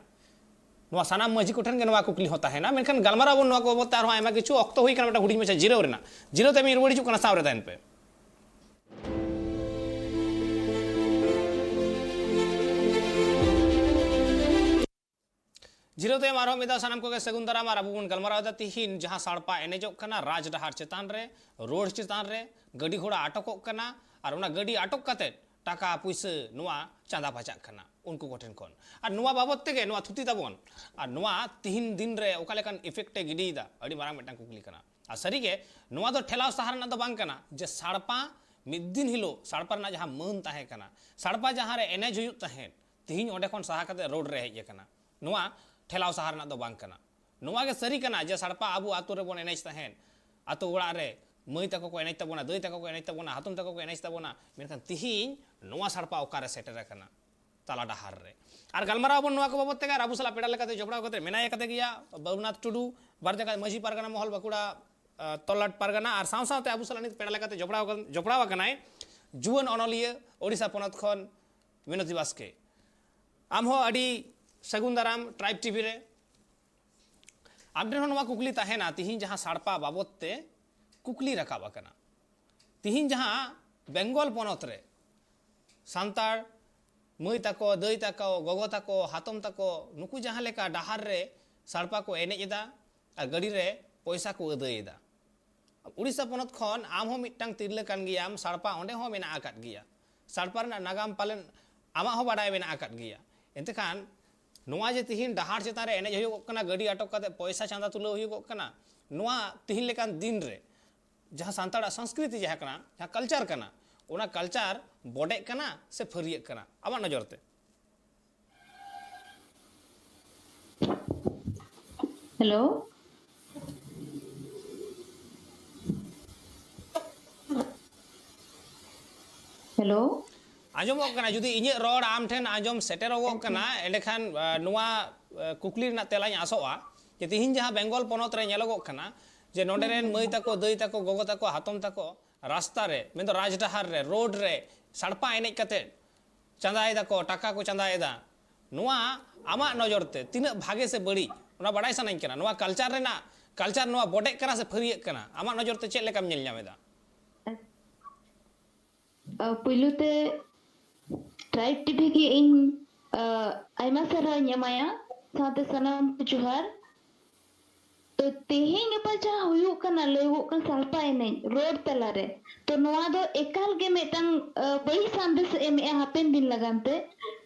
ᱱᱚᱣᱟ ᱥᱟᱱᱟᱢ ᱢᱟᱹᱡᱷᱤ ᱠᱚᱴᱷᱮᱱ ᱜᱮ ᱱᱚᱣᱟ ᱠᱩᱠᱞᱤ ᱦᱚᱸ ᱛᱟᱦᱮᱱᱟ᱾ ᱢᱮᱱᱠᱷᱟᱱ ᱜᱟᱞᱢᱟᱨᱟᱣ ᱵᱚᱱ ᱱᱚᱣᱟ ᱠᱚ ᱵᱟᱵᱚᱫ ᱛᱮ ᱟᱨᱦᱚᱸ ᱟᱭᱢᱟ ᱠᱤᱪᱷᱩ, ᱚᱠᱛᱚ ᱦᱩᱭ ᱠᱟᱱᱟ ᱢᱤᱫᱴᱟᱝ ᱦᱩᱰᱤᱧ ᱢᱟᱪᱷᱟ ᱡᱤᱨᱟᱹᱣ ᱨᱮᱱᱟᱜ᱾ ᱡᱤᱨᱟᱹᱣ ᱛᱟᱭᱚᱢ ᱤᱧ ᱨᱩᱣᱟᱹᱲ ᱦᱤᱡᱩᱜ ᱠᱟᱱᱟ, ᱥᱟᱶ ᱨᱮ ᱛᱟᱦᱮᱱ ᱯᱮ᱾ ᱡᱤᱨᱟᱹᱣ ᱛᱟᱭᱚᱢ ᱟᱨᱦᱚᱸ ᱢᱤᱫ ᱫᱷᱟᱣ ᱥᱟᱱᱟᱢ ᱠᱚᱜᱮ ᱥᱟᱹᱜᱩᱱ ᱫᱟᱨᱟᱢ᱾ ᱟᱨ ᱟᱵᱚ ᱵᱚᱱ ᱜᱟᱞᱢᱟᱨᱟᱣ ᱮᱫᱟ ᱛᱤᱦᱤᱧ ᱡᱟᱦᱟᱸ ᱥᱟᱲᱯᱟ ᱮᱱᱮᱡᱚᱜ ᱠᱟᱱᱟ ᱨᱟᱡᱽ ᱰᱟᱦᱟᱨ ᱪᱮᱛᱟᱱ ᱨᱮ, ᱨᱳᱰ ᱪᱮᱛᱟᱱ ᱨᱮ, ᱜᱟᱹᱰᱤ ᱜᱷᱚᱲᱟ ᱟᱴᱚᱠᱚᱜ ᱠᱟᱱᱟ, ᱟᱨ ᱚᱱᱟ ᱜᱟᱹᱰᱤ ᱟᱴᱚᱠ ᱠᱟᱛᱮᱫ ᱴᱟᱠᱟ ᱯᱩᱭᱥᱟᱹ ᱱᱚᱣᱟ ᱪᱟᱸᱫᱟ ᱯᱟᱪᱟᱜ ᱠᱟᱱᱟ ᱩᱱᱠᱩ ᱠᱚᱴᱷᱮᱱ ᱠᱷᱚᱱ᱾ ᱟᱨ ᱱᱚᱣᱟ ᱵᱟᱵᱚᱫ ᱛᱮᱜᱮ ᱱᱚᱣᱟ ᱛᱷᱩᱛᱤ ᱛᱟᱵᱚᱱ, ᱟᱨ ᱱᱚᱣᱟ ᱛᱤᱦᱤᱧ ᱫᱤᱱ ᱨᱮ ᱚᱠᱟ ᱞᱮᱠᱟᱱ effect ᱮ ᱜᱤᱰᱤᱭᱮᱫᱟ, ᱟᱹᱰᱤ ᱢᱟᱨᱟᱝ ᱢᱤᱫᱴᱟᱝ ᱠᱩᱠᱞᱤ ᱠᱟᱱᱟ᱾ ᱟᱨ ᱥᱟᱹᱨᱤᱜᱮ ᱱᱚᱣᱟ ᱫᱚ ᱴᱷᱮᱞᱟᱣ ᱥᱟᱦᱟ ᱨᱮᱱᱟᱜ ᱫᱚ ᱵᱟᱝ ᱠᱟᱱᱟ ᱡᱮ ᱥᱟᱲᱯᱟ ᱢᱤᱫ ᱫᱤᱱ ᱦᱤᱞᱳᱜ ᱥᱟᱲᱯᱟ ᱨᱮᱱᱟᱜ ᱡᱟᱦᱟᱸ ᱢᱟᱹᱱ ᱛᱟᱦᱮᱸ ᱠᱟᱱᱟ, ᱥᱟᱲᱯᱟ ᱡᱟᱦᱟᱸ ᱨᱮ ᱮᱱᱮᱡ ᱦᱩᱭᱩᱜ ᱛᱟᱦᱮᱸᱫ, ᱛᱤᱦᱤᱧ ᱚᱸᱰᱮ ᱠᱷᱚᱱ ᱥᱟᱦᱟ ᱠᱟᱛᱮ ᱨᱳᱰ ᱨᱮ ᱦᱮᱡ ᱟᱠᱟᱱᱟ᱾ ᱱᱚᱣᱟ ᱴᱷᱮᱞᱟᱣ ᱥᱟᱦᱟ ᱨᱮᱱᱟᱜ ᱫᱚ ᱵᱟᱝ ᱠᱟᱱᱟ᱾ ᱱᱚᱣᱟ ᱜᱮ ᱥᱟᱹᱨᱤ ᱠᱟᱱᱟ ᱡᱮ ᱥᱟᱲᱯᱟ ᱟᱵᱚ ᱟᱛᱳ ᱨᱮᱵᱚᱱ ᱮᱱᱮᱡ ᱛᱟᱦᱮᱸᱫ, ᱟᱛᱳ ᱚᱲᱟᱜ ᱨᱮ ᱢᱟᱹᱭ ᱛᱟᱠᱚ ᱠᱚ ᱮᱱᱮᱡ ᱛᱟᱵᱚᱱᱟ, ᱫᱟᱹᱭ ᱛᱟᱠᱚ ᱠᱚ ᱮᱱᱮᱡ ᱛᱟᱵᱚᱱᱟ, ᱦᱟᱛᱚᱢ ᱛᱟᱠᱚ ᱠᱚ ᱮᱱᱮᱡ ᱛᱟᱵᱚᱱᱟ, ᱢᱮᱱᱠᱷᱟᱱ ᱛᱤᱦᱤᱧ ᱱᱚᱣᱟ ᱥᱟᱲᱯᱟ ᱚᱠᱟᱨᱮ ᱥᱮᱴᱮᱨ ᱟᱠᱟᱱᱟ? ᱛᱟᱞᱟ ᱰᱟᱦᱟᱨ ᱨᱮ᱾ ᱟᱨ ᱜᱟᱞᱢᱟᱨᱟᱣ ᱟᱵᱚᱱ ᱱᱚᱣᱟ ᱠᱚ ᱵᱟᱵᱚᱫ ᱛᱮᱜᱮ, ᱟᱨ ᱟᱵᱚ ᱥᱟᱞᱟᱜ ᱯᱮᱲᱟ ᱞᱮᱠᱟᱛᱮ ᱡᱚᱯᱲᱟᱣ ᱠᱟᱛᱮ ᱢᱮᱱᱟᱭ ᱟᱠᱟᱫᱮ ᱜᱮᱭᱟ ᱵᱟᱹᱵᱩᱱᱟᱛᱷ ᱴᱩᱰᱩ, ᱵᱷᱟᱨᱚᱛ ᱡᱟᱠᱟᱛ ᱢᱟᱹᱡᱷᱤ ᱯᱟᱨᱜᱟᱱᱟ ᱢᱚᱦᱚᱞ ᱵᱟᱸᱠᱩᱲᱟ, ᱟᱸ, ᱛᱚᱞᱞᱟᱴ ᱯᱟᱨᱜᱟᱱᱟ, ᱟᱨ ᱥᱟᱶ ᱥᱟᱶᱛᱮ ᱟᱵᱚ ᱥᱟᱞᱟᱜ ᱱᱤᱛ ᱯᱮᱲᱟ ᱞᱮᱠᱟᱛᱮ ᱡᱚᱯᱲᱟᱣ ᱟᱠᱟᱱ, ᱡᱚᱯᱲᱟᱣ ᱟᱠᱟᱱᱟᱭ ᱡᱩᱣᱟᱹᱱ ᱚᱱᱚᱞᱤᱭᱟᱹ ᱳᱰᱤᱥᱟ ᱯᱚᱱᱚᱛ ᱠᱷᱚᱱ ᱢᱤᱱᱚᱛᱤ ᱵᱟᱥᱠᱮ᱾ ᱟᱢ ᱦᱚᱸ ᱟᱹᱰᱤ ᱥᱟᱹᱜᱩᱱ ᱫᱟᱨᱟᱢ ᱴᱨᱟᱭᱤᱵᱽ ᱴᱤᱵᱷᱤ ᱨᱮ᱾ ᱟᱢ ᱴᱷᱮᱱ ᱦᱚᱸ ᱱᱚᱣᱟ ᱠᱩᱠᱞᱤ ᱛᱟᱦᱮᱱᱟ, ᱛᱤᱦᱤᱧ ᱡᱟᱦᱟᱸ ᱥᱟᱲᱯᱟ ᱵᱟᱵᱚᱫ ᱛᱮ ᱠᱩᱠᱞᱤ ᱨᱟᱠᱟᱵ ᱟᱠᱟᱱᱟ, ᱛᱤᱦᱤᱧ ᱡᱟᱦᱟᱸ ᱵᱮᱝᱜᱚᱞ ᱯᱚᱱᱚᱛ ᱨᱮ ᱥᱟᱱᱛᱟᱲ ᱢᱟᱹᱭ ᱛᱟᱠᱚ, ᱫᱟᱹᱭ ᱛᱟᱠᱚ, ᱜᱚᱜᱚ ᱛᱟᱠᱚ, ᱦᱟᱛᱚᱢ ᱛᱟᱠᱚ, ᱱᱩᱠᱩ ᱡᱟᱦᱟᱸ ᱞᱮᱠᱟ ᱰᱟᱦᱟᱨ ᱨᱮ ᱥᱟᱲᱯᱟ ᱠᱚ ᱮᱱᱮᱡ ᱮᱫᱟ ᱟᱨ ᱜᱟᱹᱰᱤ ᱨᱮ ᱯᱚᱭᱥᱟ ᱠᱚ ᱟᱹᱫᱟᱹᱭ ᱮᱫᱟ, ᱩᱲᱤᱥᱥᱟ ᱯᱚᱱᱚᱛ ᱠᱷᱚᱱ ᱟᱢ ᱦᱚᱸ ᱢᱤᱫᱴᱟᱝ ᱛᱤᱨᱞᱟᱹ ᱠᱟᱱ ᱜᱮᱭᱟᱢ, ᱥᱟᱲᱯᱟ ᱚᱸᱰᱮ ᱦᱚᱸ ᱢᱮᱱᱟᱜ ᱟᱠᱟᱫ ᱜᱮᱭᱟ᱾ ᱥᱟᱲᱯᱟ ᱨᱮᱱᱟᱜ ᱱᱟᱜᱟᱢ ᱯᱟᱞᱮᱱ ᱟᱢᱟᱜ ᱦᱚᱸ ᱵᱟᱰᱟᱭ ᱢᱮᱱᱟᱜ ᱟᱠᱟᱫ ᱜᱮᱭᱟ᱾ ᱮᱱᱛᱮ ᱠᱷᱟᱱ ᱱᱚᱣᱟ ᱡᱮ ᱛᱤᱦᱤᱧ ᱰᱟᱦᱟᱨ ᱪᱮᱛᱟᱱ ᱨᱮ ᱮᱱᱮᱡ ᱦᱩᱭᱩᱜᱚᱜ ᱠᱟᱱᱟ, ᱜᱟᱹᱰᱤ ᱟᱴᱚᱠ ᱠᱟᱛᱮ ᱯᱚᱭᱥᱟ ᱪᱟᱸᱫᱟ ᱛᱩᱞᱟᱹᱣ ᱦᱩᱭᱩᱜᱚᱜ ᱠᱟᱱᱟ, ᱱᱚᱣᱟ ᱛᱤᱦᱤᱧ ᱞᱮᱠᱟᱱ ᱫᱤᱱ ᱨᱮ ᱡᱟᱦᱟᱸ ᱥᱟᱱᱛᱟᱲᱟᱜ ᱥᱚᱝᱥᱠᱨᱤᱛᱤ ᱡᱟᱦᱟᱸ ᱠᱟᱱᱟ, ᱡᱟᱦᱟᱸ culture ᱠᱟᱱᱟ, ᱚᱱᱟ culture ᱵᱚᱰᱮᱜ ᱠᱟᱱᱟ ᱥᱮ ᱯᱷᱟᱹᱨᱭᱟᱹᱜ ᱠᱟᱱᱟ ᱟᱢᱟᱜ ᱱᱚᱡᱚᱨ ᱛᱮ? ᱦᱮᱞᱳ᱾ ᱦᱮᱞᱳ᱾ ᱟᱸᱡᱚᱢᱚᱜ ᱠᱟᱱᱟ᱾ ᱡᱩᱫᱤ ᱤᱧᱟᱹᱜ ᱨᱚᱲ ᱟᱢ ᱴᱷᱮᱱ ᱟᱸᱡᱚᱢ ᱥᱮᱴᱮᱨᱚᱜᱚᱜ ᱠᱟᱱᱟ, ᱮᱸᱰᱮᱠᱷᱟᱱ ᱱᱚᱣᱟ ᱠᱩᱠᱞᱤ ᱨᱮᱱᱟᱜ ᱛᱮᱞᱟᱧ ᱟᱥᱚᱜᱼᱟ ᱡᱮ ᱛᱤᱦᱤᱧ ᱡᱟᱦᱟᱸ ᱵᱮᱝᱜᱚᱞ ᱯᱚᱱᱚᱛ ᱨᱮ ᱧᱮᱞᱚᱜᱚᱜ ᱠᱟᱱᱟ ᱡᱮ ᱱᱚᱰᱮ ᱨᱮᱱ ᱢᱟᱹᱭ ᱛᱟᱠᱚ, ᱫᱟᱹᱭ ᱛᱟᱠᱚ, ᱜᱚᱜᱚ ᱛᱟᱠᱚ, ᱦᱟᱛᱚᱢ ᱛᱟᱠᱚ ᱨᱟᱥᱛᱟ ᱨᱮ, ᱢᱮᱱᱫᱚ ᱨᱟᱡᱽᱰᱟᱦᱟᱨ ᱨᱮ, ᱨᱳᱰ ᱨᱮ ᱥᱟᱲᱯᱟ ᱮᱱᱮᱡ ᱠᱟᱛᱮ ᱪᱟᱸᱫᱟᱭ ᱫᱟᱠᱚ, ᱴᱟᱠᱟ ᱠᱚ ᱪᱟᱸᱫᱟᱭᱮᱫᱟ, ᱱᱚᱣᱟ ᱟᱢᱟᱜ ᱱᱚᱡᱚᱨ ᱛᱮ ᱛᱤᱱᱟᱹᱜ ᱵᱷᱟᱜᱮ ᱥᱮ ᱵᱟᱹᱲᱤᱡ, ᱚᱱᱟ ᱵᱟᱲᱟᱭ ᱥᱟᱱᱟᱧ ᱠᱟᱱᱟ᱾ ᱱᱚᱣᱟ culture ᱨᱮᱱᱟᱜ, culture ᱱᱚᱣᱟ ᱵᱚᱰᱮᱜ ᱠᱟᱱᱟ ᱥᱮ ᱯᱷᱟᱹᱨᱭᱟᱹᱜ ᱠᱟᱱᱟ, ᱟᱢᱟᱜ ᱱᱚᱡᱚᱨ ᱛᱮ ᱪᱮᱫ ᱞᱮᱠᱟᱢ ᱧᱮᱞ ᱧᱟᱢ ᱮᱫᱟ? ᱯᱩᱭᱞᱩ ᱛᱮ Tribe TV ᱜᱮ ᱤᱧ ᱟᱭᱢᱟ ᱥᱟᱨᱦᱟᱣ ᱤᱧ ᱮᱢᱟᱭᱟ, ᱥᱟᱶᱛᱮ ᱥᱟᱱᱟᱢ ᱠᱚ ᱡᱚᱦᱟᱨ᱾ ᱛᱚ ᱛᱮᱦᱮᱧ ᱜᱟᱯᱟ ᱡᱟᱦᱟᱸ ᱦᱩᱭᱩᱜ ᱠᱟᱱᱟ, ᱞᱟᱹᱭᱚᱜᱚᱜ ᱠᱟᱱᱟ ᱥᱟᱲᱯᱟ ᱮᱱᱮᱡ ᱨᱳᱰ ᱛᱟᱞᱟᱨᱮ, ᱛᱚ ᱱᱚᱣᱟ ᱫᱚ ᱮᱠᱟᱞ ᱜᱮ ᱢᱤᱫᱴᱟᱝ ᱵᱟᱹᱲᱤᱡ ᱥᱟᱸᱫᱮᱥ ᱮ ᱮᱢᱮᱜᱼᱟ ᱦᱟᱯᱮᱱ ᱫᱤᱱ ᱞᱟᱜᱟᱱ ᱛᱮ᱾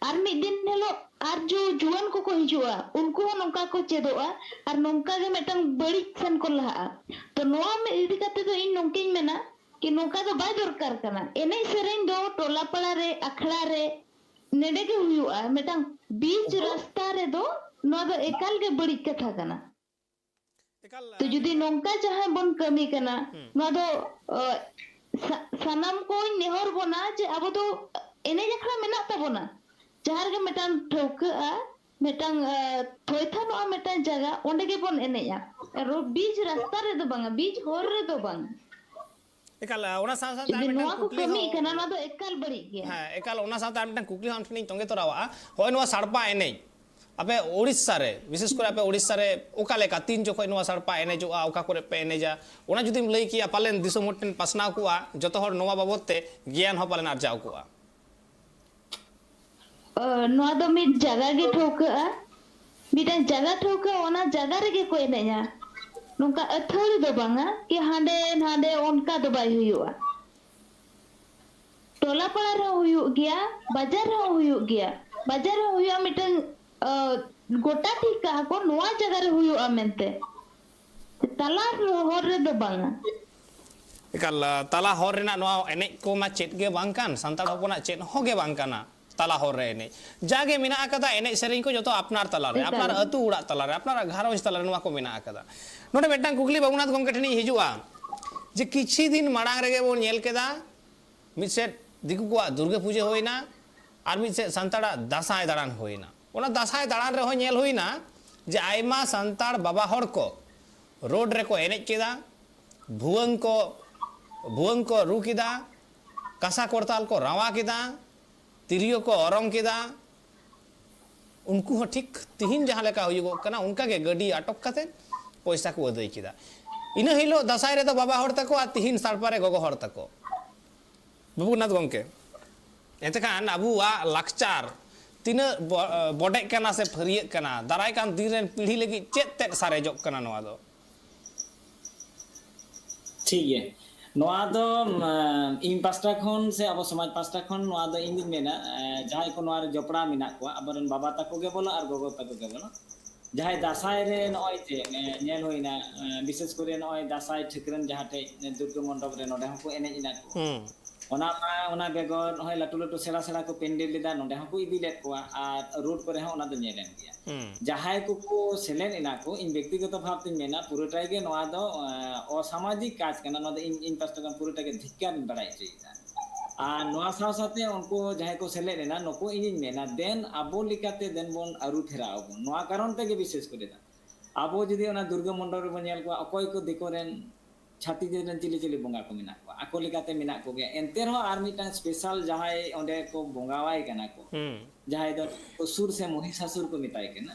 ᱟᱨ ᱢᱤᱫ ᱫᱤᱱ ᱦᱤᱞᱳᱜ ᱟᱨ ᱡᱩ ᱡᱩᱣᱟᱹᱱ ᱠᱚᱠᱚ ᱦᱤᱡᱩᱜᱼᱟ, ᱩᱱᱠᱩ ᱦᱚᱸ ᱱᱚᱝᱠᱟ ᱠᱚ ᱪᱮᱫᱚᱜᱼᱟ ᱟᱨ ᱱᱚᱝᱠᱟ ᱜᱮ ᱢᱤᱫᱴᱟᱝ ᱵᱟᱹᱲᱤᱡ ᱥᱮᱱ ᱠᱚ ᱞᱟᱦᱟᱜᱼᱟ᱾ ᱛᱚ ᱱᱚᱣᱟ ᱤᱫᱤ ᱠᱟᱛᱮ ᱫᱚ ᱤᱧ ᱱᱚᱝᱠᱟᱧ ᱢᱮᱱᱟ ᱠᱤ ᱱᱚᱝᱠᱟ ᱫᱚ ᱵᱟᱭ ᱫᱚᱨᱠᱟᱨ ᱠᱟᱱᱟ᱾ ᱮᱱᱮᱡ ᱥᱮᱨᱮᱧ ᱫᱚ ᱴᱚᱞᱟ ᱯᱟᱲᱟ ᱨᱮ, ᱟᱠᱷᱲᱟ ᱨᱮ, ᱱᱮᱰᱮ ᱜᱮ ᱦᱩᱭᱩᱜᱼᱟ᱾ ᱢᱤᱫᱴᱟᱝ ᱵᱤᱪ ᱨᱟᱥᱛᱟ ᱨᱮᱫᱚ ᱱᱚᱣᱟ ᱫᱚ ᱮᱠᱟᱞ ᱜᱮ ᱵᱟᱹᱲᱤᱡ ᱠᱟᱛᱷᱟ ᱠᱟᱱᱟ᱾ ᱮᱠᱟᱞ ᱛᱚ ᱡᱩᱫᱤ ᱱᱚᱝᱠᱟ ᱡᱟᱦᱟᱸᱭ ᱵᱚᱱ ᱠᱟᱹᱢᱤ ᱠᱟᱱᱟ, ᱱᱚᱣᱟ ᱫᱚ ᱥᱟᱱᱟᱢ ᱠᱚᱧ ᱱᱮᱦᱚᱨ ᱵᱚᱱᱟ ᱡᱮ ᱟᱵᱚ ᱫᱚ ᱮᱱᱮᱡ ᱟᱠᱷᱲᱟ ᱢᱮᱱᱟᱜ ᱛᱟᱵᱚᱱᱟ, ᱡᱟᱦᱟᱸ ᱨᱮᱜᱮ ᱢᱤᱫᱴᱟᱝ ᱴᱷᱟᱹᱣᱠᱟᱹᱜᱼᱟ, ᱢᱤᱫᱴᱟᱝ ᱛᱷᱚᱭᱛᱷᱟᱱᱚᱜᱼᱟ ᱢᱤᱫᱴᱟᱝ ᱡᱟᱭᱜᱟ, ᱚᱸᱰᱮ ᱜᱮᱵᱚᱱ ᱮᱱᱮᱡᱼᱟ᱾ ᱵᱤᱪ ᱨᱟᱥᱛᱟ ᱨᱮᱫᱚ ᱵᱟᱝᱟ, ᱵᱤᱪ ᱦᱚᱨ ᱨᱮᱫᱚ ᱵᱟᱝ᱾ ᱮᱠᱟᱞ ᱚᱱᱟ ᱥᱟᱶ ᱥᱟᱶᱛᱮ ᱟᱨ ᱡᱩᱫᱤ ᱢᱤᱫᱴᱟᱝ ᱱᱚᱣᱟ ᱠᱚ ᱠᱩᱠᱞᱤ ᱠᱟᱹᱢᱤ ᱦᱚᱸ ᱠᱟᱱᱟ, ᱱᱚᱣᱟ ᱫᱚ ᱮᱠᱟᱞ ᱵᱟᱹᱲᱤᱡ ᱜᱮᱭᱟ᱾ ᱦᱮᱸ, ᱮᱠᱟᱞ ᱚᱱᱟ ᱥᱟᱶᱛᱮ ᱟᱨ ᱢᱤᱫᱴᱟᱝ ᱠᱩᱠᱞᱤ ᱦᱚᱸ ᱟᱢ ᱴᱷᱮᱱᱤᱧ ᱛᱚᱸᱜᱮ ᱛᱚᱨᱟᱣᱟᱜᱼᱟ᱾ ᱦᱚᱸᱜᱼᱚᱭ ᱱᱚᱣᱟ ᱥᱟᱲᱯᱟ ᱮᱱᱮᱡ, ᱟᱯᱮ ᱳᱲᱤᱥᱥᱟ ᱨᱮ, ᱵᱤᱥᱮᱥ ᱠᱚᱨᱮ ᱟᱯᱮ ᱳᱲᱤᱥᱥᱟ ᱨᱮ ᱚᱠᱟ ᱞᱮᱠᱟ, ᱛᱤᱱ ᱡᱚᱠᱷᱚᱡ ᱱᱚᱣᱟ ᱥᱟᱲᱯᱟ ᱮᱱᱮᱡᱚᱜᱼᱟ, ᱚᱠᱟ ᱠᱚᱨᱮ ᱯᱮ ᱮᱱᱮᱡᱟ, ᱚᱱᱟ ᱡᱩᱫᱤᱢ ᱞᱟᱹᱭ ᱠᱮᱭᱟ, ᱯᱟᱞᱮᱱ ᱫᱤᱥᱚᱢ ᱦᱚᱲ ᱴᱷᱮᱱ ᱯᱟᱥᱱᱟᱣ ᱠᱚᱜᱼᱟ, ᱡᱚᱛᱚ ᱦᱚᱲ ᱱᱚᱣᱟ ᱵᱟᱵᱚᱫ ᱛᱮ ᱜᱮᱭᱟᱱ ᱦᱚᱸ ᱯᱟᱞᱮᱱ ᱟᱨᱡᱟᱣ ᱠᱚᱜᱼᱟ᱾ ᱱᱚᱣᱟ ᱫᱚ ᱢᱤᱫ ᱡᱟᱭᱜᱟ ᱜᱮ ᱴᱷᱟᱹᱣᱠᱟᱹᱜᱼᱟ, ᱢᱤᱫᱴᱟᱝ ᱡᱟᱭᱜᱟ ᱴᱷᱟᱹᱣᱠᱟᱹ, ᱚᱱᱟ ᱡᱟᱭᱜᱟ ᱨᱮᱜᱮ ᱠᱚ ᱮᱱᱮᱡᱼᱟ᱾ ᱱᱚᱝᱠᱟ ᱟᱹᱛᱷᱟᱹᱲᱤ ᱫᱚ ᱵᱟᱝᱟ ᱠᱤ ᱦᱟᱸᱰᱮ ᱱᱟᱰᱮ, ᱚᱱᱠᱟ ᱫᱚ ᱵᱟᱭ ᱦᱩᱭᱩᱜᱼᱟ᱾ ᱴᱚᱞᱟ ᱯᱟᱲᱟ ᱨᱮᱦᱚᱸ ᱦᱩᱭᱩᱜ ᱜᱮᱭᱟ, ᱵᱟᱡᱟᱨ ᱨᱮᱦᱚᱸ ᱦᱩᱭᱩᱜ ᱜᱮᱭᱟ᱾ ᱵᱟᱡᱟᱨ ᱨᱮᱦᱚᱸ ᱦᱩᱭᱩᱜᱼᱟ, ᱢᱤᱫᱴᱟᱝ ᱜᱚᱴᱟ ᱴᱷᱤᱠ ᱠᱟᱜᱼᱟ ᱠᱚ ᱱᱚᱣᱟ ᱡᱟᱭᱜᱟ ᱨᱮ ᱦᱩᱭᱩᱜᱼᱟ ᱢᱮᱱᱛᱮ, ᱛᱟᱞᱟ ᱦᱚᱨ ᱨᱮᱫᱚ ᱵᱟᱝᱟ᱾ ᱮᱠᱟᱞ ᱛᱟᱞᱟ ᱦᱚᱨ ᱨᱮᱱᱟᱜ ᱱᱚᱣᱟ ᱮᱱᱮᱡ ᱠᱚᱢᱟ ᱪᱮᱫ ᱜᱮ ᱵᱟᱝ ᱠᱟᱱ, ᱥᱟᱱᱛᱟᱲ ᱦᱚᱯᱚᱱᱟᱜ ᱪᱮᱫ ᱦᱚᱸ ᱜᱮ ᱵᱟᱝ ᱠᱟᱱᱟ᱾ ᱛᱟᱞᱟ ᱦᱚᱨ ᱨᱮ ᱮᱱᱮᱡ ᱡᱟᱜᱮ ᱢᱮᱱᱟᱜ ᱟᱠᱟᱫᱟ, ᱮᱱᱮᱡ ᱥᱮᱨᱮᱧ ᱠᱚ ᱡᱚᱛᱚ ᱟᱯᱱᱟᱨ ᱛᱟᱞᱟᱨᱮ, ᱟᱯᱱᱟᱨ ᱟᱹᱛᱩ ᱚᱲᱟᱜ ᱛᱟᱞᱟᱨᱮ, ᱟᱯᱱᱟᱨᱟᱜ ᱜᱷᱟᱨᱚᱸᱡᱽ ᱛᱟᱞᱟᱨᱮ ᱱᱚᱣᱟ ᱠᱚ ᱢᱮᱱᱟᱜ ᱟᱠᱟᱫᱟ᱾ ᱱᱚᱰᱮ ᱢᱤᱫᱴᱟᱝ ᱠᱩᱠᱞᱤ ᱵᱟᱹᱵᱩᱱᱟᱛᱷ ᱜᱚᱢᱠᱮ ᱴᱷᱮᱱᱤᱧ ᱦᱤᱡᱩᱜᱼᱟ, ᱡᱮ ᱠᱤᱪᱷᱤ ᱫᱤᱱ ᱢᱟᱲᱟᱝ ᱨᱮᱜᱮ ᱵᱚᱱ ᱧᱮᱞ ᱠᱮᱫᱟ, ᱢᱤᱫ ᱥᱮᱫ ᱫᱤᱠᱩ ᱠᱚᱣᱟᱜ ᱫᱩᱨᱜᱟᱹ ᱯᱩᱡᱟᱹ ᱦᱩᱭᱱᱟ, ᱟᱨ ᱢᱤᱫ ᱥᱮᱫ ᱥᱟᱱᱛᱟᱲᱟᱜ ᱫᱟᱸᱥᱟᱭ ᱫᱟᱬᱟᱱ ᱦᱩᱭᱱᱟ᱾ ᱚᱱᱟ ᱫᱟᱸᱥᱟᱭ ᱫᱟᱬᱟᱱ ᱨᱮᱦᱚᱸ ᱧᱮᱞ ᱦᱩᱭᱱᱟ ᱡᱮ ᱟᱭᱢᱟ ᱥᱟᱱᱛᱟᱲ ᱵᱟᱵᱟ ᱦᱚᱲ ᱠᱚ ᱨᱳᱰ ᱨᱮᱠᱚ ᱮᱱᱮᱡ ᱠᱮᱫᱟ, ᱵᱷᱩᱣᱟᱹᱝ ᱠᱚ ᱵᱷᱩᱣᱟᱹᱝ ᱠᱚ ᱨᱩ ᱠᱮᱫᱟ, ᱠᱟᱸᱥᱟ ᱠᱚᱨᱛᱟᱞ ᱠᱚ ᱨᱟᱣᱟ ᱠᱮᱫᱟ, ᱛᱤᱨᱭᱳ ᱠᱚ ᱚᱨᱚᱝ ᱠᱮᱫᱟ᱾ ᱩᱱᱠᱩ ᱦᱚᱸ ᱴᱷᱤᱠ ᱛᱤᱦᱤᱧ ᱡᱟᱦᱟᱸ ᱞᱮᱠᱟ ᱦᱩᱭᱩᱜᱚᱜ ᱠᱟᱱᱟ, ᱚᱱᱠᱟ ᱜᱮ ᱜᱟᱹᱰᱤ ᱟᱴᱚᱠ ᱠᱟᱛᱮ ᱯᱚᱭᱥᱟ ᱠᱚ ᱟᱹᱫᱟᱹᱭ ᱠᱮᱫᱟ᱾ ᱤᱱᱟᱹ ᱦᱤᱞᱳᱜ ᱫᱟᱸᱥᱟᱭ ᱨᱮᱫᱚ ᱵᱟᱵᱟ ᱦᱚᱲ ᱛᱟᱠᱚ ᱟᱨ ᱛᱤᱦᱤᱧ ᱥᱟᱲᱯᱟ ᱨᱮ ᱜᱚᱜᱚ ᱦᱚᱲ ᱛᱟᱠᱚ᱾ ᱵᱟᱹᱵᱩᱱᱟᱛᱷ ᱜᱚᱢᱠᱮ, ᱮᱱᱛᱮᱠᱷᱟᱱ ᱟᱵᱚᱣᱟᱜ ᱞᱟᱠᱪᱟᱨ ᱛᱤᱱᱟᱹᱜ ᱵᱚ- ᱵᱚᱰᱮᱜ ᱠᱟᱱᱟ ᱥᱮ ᱯᱷᱟᱹᱨᱭᱟᱹᱜ ᱠᱟᱱᱟ, ᱫᱟᱨᱟᱭ ᱠᱟᱱ ᱫᱤᱱ ᱨᱮᱱ ᱯᱤᱲᱦᱤ ᱞᱟᱹᱜᱤᱫ ᱪᱮᱫ ᱛᱮᱫ ᱥᱟᱨᱮᱡᱚᱜ ᱠᱟᱱᱟ ᱱᱚᱣᱟ ᱫᱚ? ᱴᱷᱤᱠ ᱜᱮᱭᱟ᱾ ᱱᱚᱣᱟ ᱫᱚ ᱤᱧ ᱯᱟᱥᱴᱟ ᱠᱷᱚᱱ ᱥᱮ ᱟᱵᱚ ᱥᱚᱢᱟᱡᱽ ᱯᱟᱥᱴᱟ ᱠᱷᱚᱱ ᱱᱚᱣᱟ ᱫᱚ ᱤᱧ ᱫᱩᱧ ᱢᱮᱱᱟ, ᱡᱟᱦᱟᱸᱭ ᱠᱚ ᱱᱚᱣᱟ ᱨᱮ ᱡᱚᱯᱲᱟᱣ ᱢᱮᱱᱟᱜ ᱠᱚᱣᱟ, ᱟᱵᱚᱨᱮᱱ ᱵᱟᱵᱟ ᱛᱟᱠᱚ ᱜᱮ ᱵᱚᱞᱚ ᱟᱨ ᱜᱚᱜᱚ ᱛᱟᱠᱚ ᱜᱮ ᱵᱚᱞᱚ, ᱡᱟᱦᱟᱸᱭ ᱫᱟᱸᱥᱟᱭ ᱨᱮ ᱱᱚᱜᱼᱚᱭ ᱡᱮ ᱧᱮᱞ ᱦᱩᱭᱱᱟ, ᱵᱤᱥᱮᱥ ᱠᱚᱨᱮ ᱱᱚᱜᱼᱚᱭ ᱫᱟᱸᱥᱟᱭ ᱴᱷᱟᱹᱠᱨᱟᱹᱱ ᱡᱟᱦᱟᱸ ᱴᱷᱮᱡ ᱫᱩᱨᱜᱟᱹ ᱢᱚᱱᱰᱚᱯ ᱨᱮ ᱱᱚᱰᱮ ᱦᱚᱸᱠᱚ ᱮᱱᱮᱡ ᱮᱱᱟ ᱠᱚ᱾ ᱚᱱᱟ ᱢᱟ, ᱚᱱᱟ ᱵᱮᱜᱚᱨ ᱱᱚᱜᱼᱚᱭ ᱞᱟᱹᱴᱩ ᱞᱟᱹᱴᱩ ᱥᱮᱬᱟ ᱥᱮᱬᱟ ᱠᱚ ᱯᱮᱱᱰᱮᱞ ᱞᱮᱫᱟ, ᱱᱚᱰᱮ ᱦᱚᱸᱠᱚ ᱤᱫᱤ ᱞᱮᱫ ᱠᱚᱣᱟ ᱟᱨ ᱨᱳᱰ ᱠᱚᱨᱮ ᱦᱚᱸ ᱚᱱᱟ ᱫᱚ ᱧᱮᱞᱮᱱ ᱜᱮᱭᱟ᱾ ᱡᱟᱦᱟᱸᱭ ᱠᱚᱠᱚ ᱥᱮᱞᱮᱫ ᱮᱱᱟ ᱠᱚ, ᱤᱧ ᱵᱮᱠᱛᱤᱜᱚᱛᱚ ᱵᱷᱟᱵᱽ ᱛᱮᱧ ᱢᱮᱱᱟ, ᱯᱩᱨᱟᱹᱴᱟᱭ ᱜᱮ ᱱᱚᱣᱟ ᱫᱚ ᱚᱥᱟᱢᱟᱡᱤᱠ ᱠᱟᱡᱽ ᱠᱟᱱᱟ᱾ ᱱᱚᱣᱟ ᱫᱚ ᱤᱧ ᱤᱧ ᱯᱟᱥᱴᱟ ᱠᱷᱚᱱ ᱯᱩᱨᱟᱹᱴᱟ ᱜᱮ ᱫᱷᱤᱠᱠᱟᱨ ᱤᱧ ᱵᱟᱲᱟᱭ ᱦᱚᱪᱚᱭᱮᱫᱟ᱾ ᱟᱨ ᱱᱚᱣᱟ ᱥᱟᱶ ᱥᱟᱶᱛᱮ ᱩᱱᱠᱩ ᱡᱟᱦᱟᱸᱭ ᱠᱚ ᱥᱮᱞᱮᱫ ᱮᱱᱟ, ᱱᱩᱠᱩ ᱤᱧᱤᱧ ᱢᱮᱱᱟ, ᱫᱮᱱ ᱟᱵᱚ ᱞᱮᱠᱟᱛᱮ ᱫᱮᱱ ᱵᱚᱱ ᱟᱹᱨᱩ ᱯᱷᱮᱨᱟᱣ ᱟᱵᱚᱱ᱾ ᱱᱚᱣᱟ ᱠᱟᱨᱚᱱ ᱛᱮᱜᱮ ᱵᱤᱥᱮᱥ ᱠᱚᱨᱮ ᱫᱚ ᱟᱵᱚ ᱡᱩᱫᱤ ᱚᱱᱟ ᱫᱩᱨᱜᱟᱹ ᱢᱚᱱᱰᱚᱯ ᱨᱮᱵᱚᱱ ᱧᱮᱞ ᱠᱚᱣᱟ, ᱚᱠᱚᱭ ᱠᱚ ᱫᱤᱠᱩ ᱨᱮᱱ ᱪᱷᱟᱹᱛᱤᱠ ᱡᱟᱹᱛ ᱨᱮᱱ ᱪᱤᱞᱤ ᱪᱤᱞᱤ ᱵᱚᱸᱜᱟ ᱠᱚ ᱢᱮᱱᱟᱜ ᱠᱚᱣᱟ, ᱟᱠᱚ ᱞᱮᱠᱟᱛᱮ ᱢᱮᱱᱟᱜ ᱠᱚᱜᱮᱭᱟ᱾ ᱮᱱᱛᱮ ᱨᱮᱦᱚᱸ ᱟᱨ ᱢᱤᱫᱴᱟᱝ ᱥᱯᱮᱥᱟᱞ ᱡᱟᱦᱟᱸᱭ ᱚᱸᱰᱮ ᱠᱚ ᱵᱚᱸᱜᱟᱣᱟᱭ ᱠᱟᱱᱟ ᱠᱚ, ᱡᱟᱦᱟᱸᱭ ᱫᱚ ᱚᱥᱩᱨ ᱥᱮ ᱢᱚᱦᱤᱥᱟᱥᱩᱨ ᱠᱚ ᱢᱮᱛᱟᱭ ᱠᱟᱱᱟ,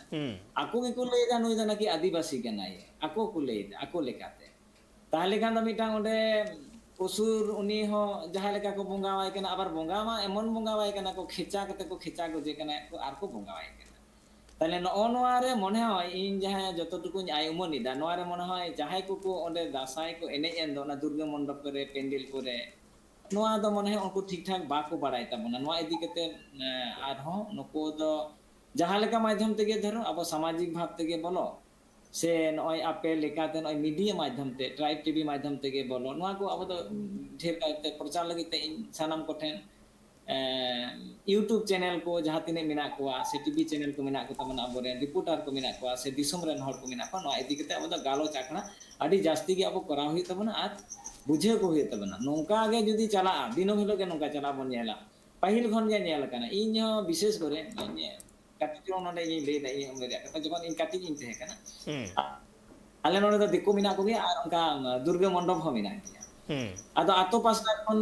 ᱟᱠᱚ ᱜᱮᱠᱚ ᱞᱟᱹᱭᱫᱟ ᱱᱩᱭ ᱫᱚ ᱱᱟᱠᱤ ᱟᱹᱫᱤᱵᱟᱹᱥᱤ ᱠᱟᱱᱟᱭ, ᱟᱠᱚ ᱠᱚ ᱞᱟᱹᱭᱫᱟ ᱟᱠᱚ ᱞᱮᱠᱟᱛᱮ᱾ ᱛᱟᱦᱚᱞᱮ ᱠᱷᱟᱱ ᱫᱚ ᱢᱤᱫᱴᱟᱝ ᱚᱸᱰᱮ ᱚᱥᱩᱨ ᱩᱱᱤ ᱦᱚᱸ ᱡᱟᱦᱟᱸ ᱞᱮᱠᱟ ᱠᱚ ᱵᱚᱸᱜᱟᱣᱟᱭ ᱠᱟᱱᱟ, ᱟᱵᱟᱨ ᱵᱚᱸᱜᱟ ᱢᱟ ᱮᱢᱚᱱ ᱵᱚᱸᱜᱟᱣᱟᱭ ᱠᱟᱱᱟ ᱠᱚ, ᱠᱷᱮᱪᱟ ᱠᱟᱛᱮ ᱠᱚ ᱠᱷᱮᱪᱟ ᱜᱚᱡᱮ ᱠᱟᱱᱟ ᱠᱚ ᱟᱨ ᱠᱚ ᱵᱚᱸᱜᱟᱣᱟᱭ ᱠᱟᱱᱟ᱾ ᱛᱟᱦᱞᱮ ᱱᱚᱜᱼᱚ ᱱᱚᱣᱟ ᱨᱮ ᱢᱚᱱᱮ ᱦᱚᱭ ᱤᱧ ᱡᱟᱦᱟᱸ ᱡᱚᱛᱚ ᱴᱩᱠᱩᱧ ᱟᱭ ᱩᱢᱟᱹᱱ ᱮᱫᱟ, ᱱᱚᱣᱟ ᱨᱮ ᱢᱚᱱᱮ ᱦᱚᱭ ᱡᱟᱦᱟᱸᱭ ᱠᱚᱠᱚ ᱚᱸᱰᱮ ᱫᱟᱸᱥᱟᱭ ᱠᱚ ᱮᱱᱮᱡ ᱮᱱ ᱫᱚ ᱚᱱᱟ ᱫᱩᱨᱜᱟᱹ ᱢᱚᱱᱰᱚᱯ ᱠᱚᱨᱮ, ᱯᱮᱱᱰᱮᱞ ᱠᱚᱨᱮ, ᱱᱚᱣᱟ ᱫᱚ ᱢᱚᱱᱮ ᱦᱚᱭ ᱩᱱᱠᱩ ᱴᱷᱤᱠ ᱴᱷᱟᱠ ᱵᱟᱠᱚ ᱵᱟᱲᱟᱭ ᱛᱟᱵᱚᱱᱟ᱾ ᱱᱚᱣᱟ ᱤᱫᱤ ᱠᱟᱛᱮ, ᱮᱸ, ᱟᱨᱦᱚᱸ ᱱᱩᱠᱩ ᱫᱚ ᱡᱟᱦᱟᱸ ᱞᱮᱠᱟ ᱢᱟᱫᱽᱫᱷᱚᱢ ᱛᱮᱜᱮ, ᱫᱷᱚᱨᱚ ᱟᱵᱚ ᱥᱟᱢᱟᱡᱤᱠ ᱵᱷᱟᱵᱽ ᱛᱮᱜᱮ ᱵᱚᱞᱚ, ᱥᱮ ᱱᱚᱜᱼᱚᱭ ᱟᱯᱮ ᱞᱮᱠᱟᱛᱮ ᱱᱚᱜᱼᱚᱭ ᱢᱤᱰᱤᱭᱟ ᱢᱟᱫᱽᱫᱷᱚᱢ ᱛᱮ, ᱴᱨᱟᱭᱤᱵᱽ ᱴᱤᱵᱷᱤ ᱢᱟᱫᱽᱫᱷᱚᱢ ᱛᱮᱜᱮ ᱵᱚᱞᱚ, ᱱᱚᱣᱟ ᱠᱚ ᱟᱵᱚ ᱫᱚ ᱰᱷᱮᱨ ᱠᱟᱭᱛᱮ ᱯᱨᱚᱪᱟᱨ ᱞᱟᱹᱜᱤᱫ ᱛᱮ ᱤᱧ ᱥᱟᱱᱟᱢ ᱠᱚᱴᱷᱮᱱ, ᱮᱸ, YouTube ᱪᱮᱱᱮᱞ ᱠᱚ ᱡᱟᱦᱟᱸ ᱛᱤᱱᱟᱹᱜ ᱢᱮᱱᱟᱜ ᱠᱚᱣᱟ, ᱥᱮ ᱴᱤᱵᱷᱤ ᱪᱮᱱᱮᱞ ᱠᱚ ᱢᱮᱱᱟᱜ ᱠᱚ ᱛᱟᱵᱚᱱᱟ, ᱟᱵᱚᱨᱮᱱ ᱨᱤᱯᱳᱨᱴᱟᱨ ᱠᱚ ᱢᱮᱱᱟᱜ ᱠᱚᱣᱟ, ᱥᱮ ᱫᱤᱥᱚᱢ ᱨᱮᱱ ᱦᱚᱲ ᱠᱚ ᱢᱮᱱᱟᱜ ᱠᱚᱣᱟ, ᱱᱚᱣᱟ ᱤᱫᱤ ᱠᱟᱛᱮ ᱟᱵᱚ ᱫᱚ ᱜᱟᱞᱚᱪ ᱟᱠᱷᱲᱟ ᱟᱹᱰᱤ ᱡᱟᱹᱥᱛᱤ ᱜᱮ ᱟᱵᱚ ᱠᱚᱨᱟᱣ ᱦᱩᱭᱩᱜ ᱛᱟᱵᱚᱱᱟ ᱟᱨ ᱵᱩᱡᱷᱟᱹᱣ ᱠᱚ ᱦᱩᱭᱩᱜ ᱛᱟᱵᱚᱱᱟ᱾ ᱱᱚᱝᱠᱟ ᱜᱮ ᱡᱩᱫᱤ ᱪᱟᱞᱟᱜᱼᱟ, ᱫᱤᱱᱟᱹᱢ ᱦᱤᱞᱳᱜ ᱜᱮ ᱱᱚᱝᱠᱟ ᱪᱟᱞᱟᱜ ᱵᱚᱱ ᱧᱮᱞᱟ, ᱯᱟᱹᱦᱤᱞ ᱠᱷᱚᱱ ᱜᱮ ᱧᱮᱞ ᱟᱠᱟᱱᱟ, ᱤᱧ ᱦᱚᱸ ᱵᱤᱥᱮᱥ ᱠᱚᱨᱮ ᱠᱟᱹᱴᱤᱡ ᱪᱩᱞᱩᱝ ᱱᱚᱰᱮ ᱤᱧᱤᱧ ᱞᱟᱹᱭᱫᱟ, ᱤᱧᱟᱹᱜ ᱩᱢᱮᱨ ᱨᱮᱭᱟᱜ ᱠᱟᱛᱷᱟ, ᱡᱚᱠᱷᱚᱱ ᱤᱧ ᱠᱟᱹᱴᱤᱡ ᱤᱧ ᱛᱟᱦᱮᱸ ᱠᱟᱱᱟ, ᱦᱩᱸ᱾ ᱟᱞᱮ ᱱᱚᱰᱮ ᱫᱚ ᱫᱤᱠᱩ ᱢᱮᱱᱟᱜ ᱠᱚᱜᱮᱭᱟ ᱟᱨ ᱚᱱᱠᱟ ᱫᱩᱨᱜᱟᱹ ᱢᱚᱱᱰᱚᱯ ᱦᱚᱸ ᱢᱮᱱᱟᱜ ᱜᱮᱭᱟ᱾ ᱦᱩᱸ᱾ ᱟᱫᱚ ᱟᱛᱳ ᱯᱟᱥᱴᱟ ᱠᱷᱚᱱ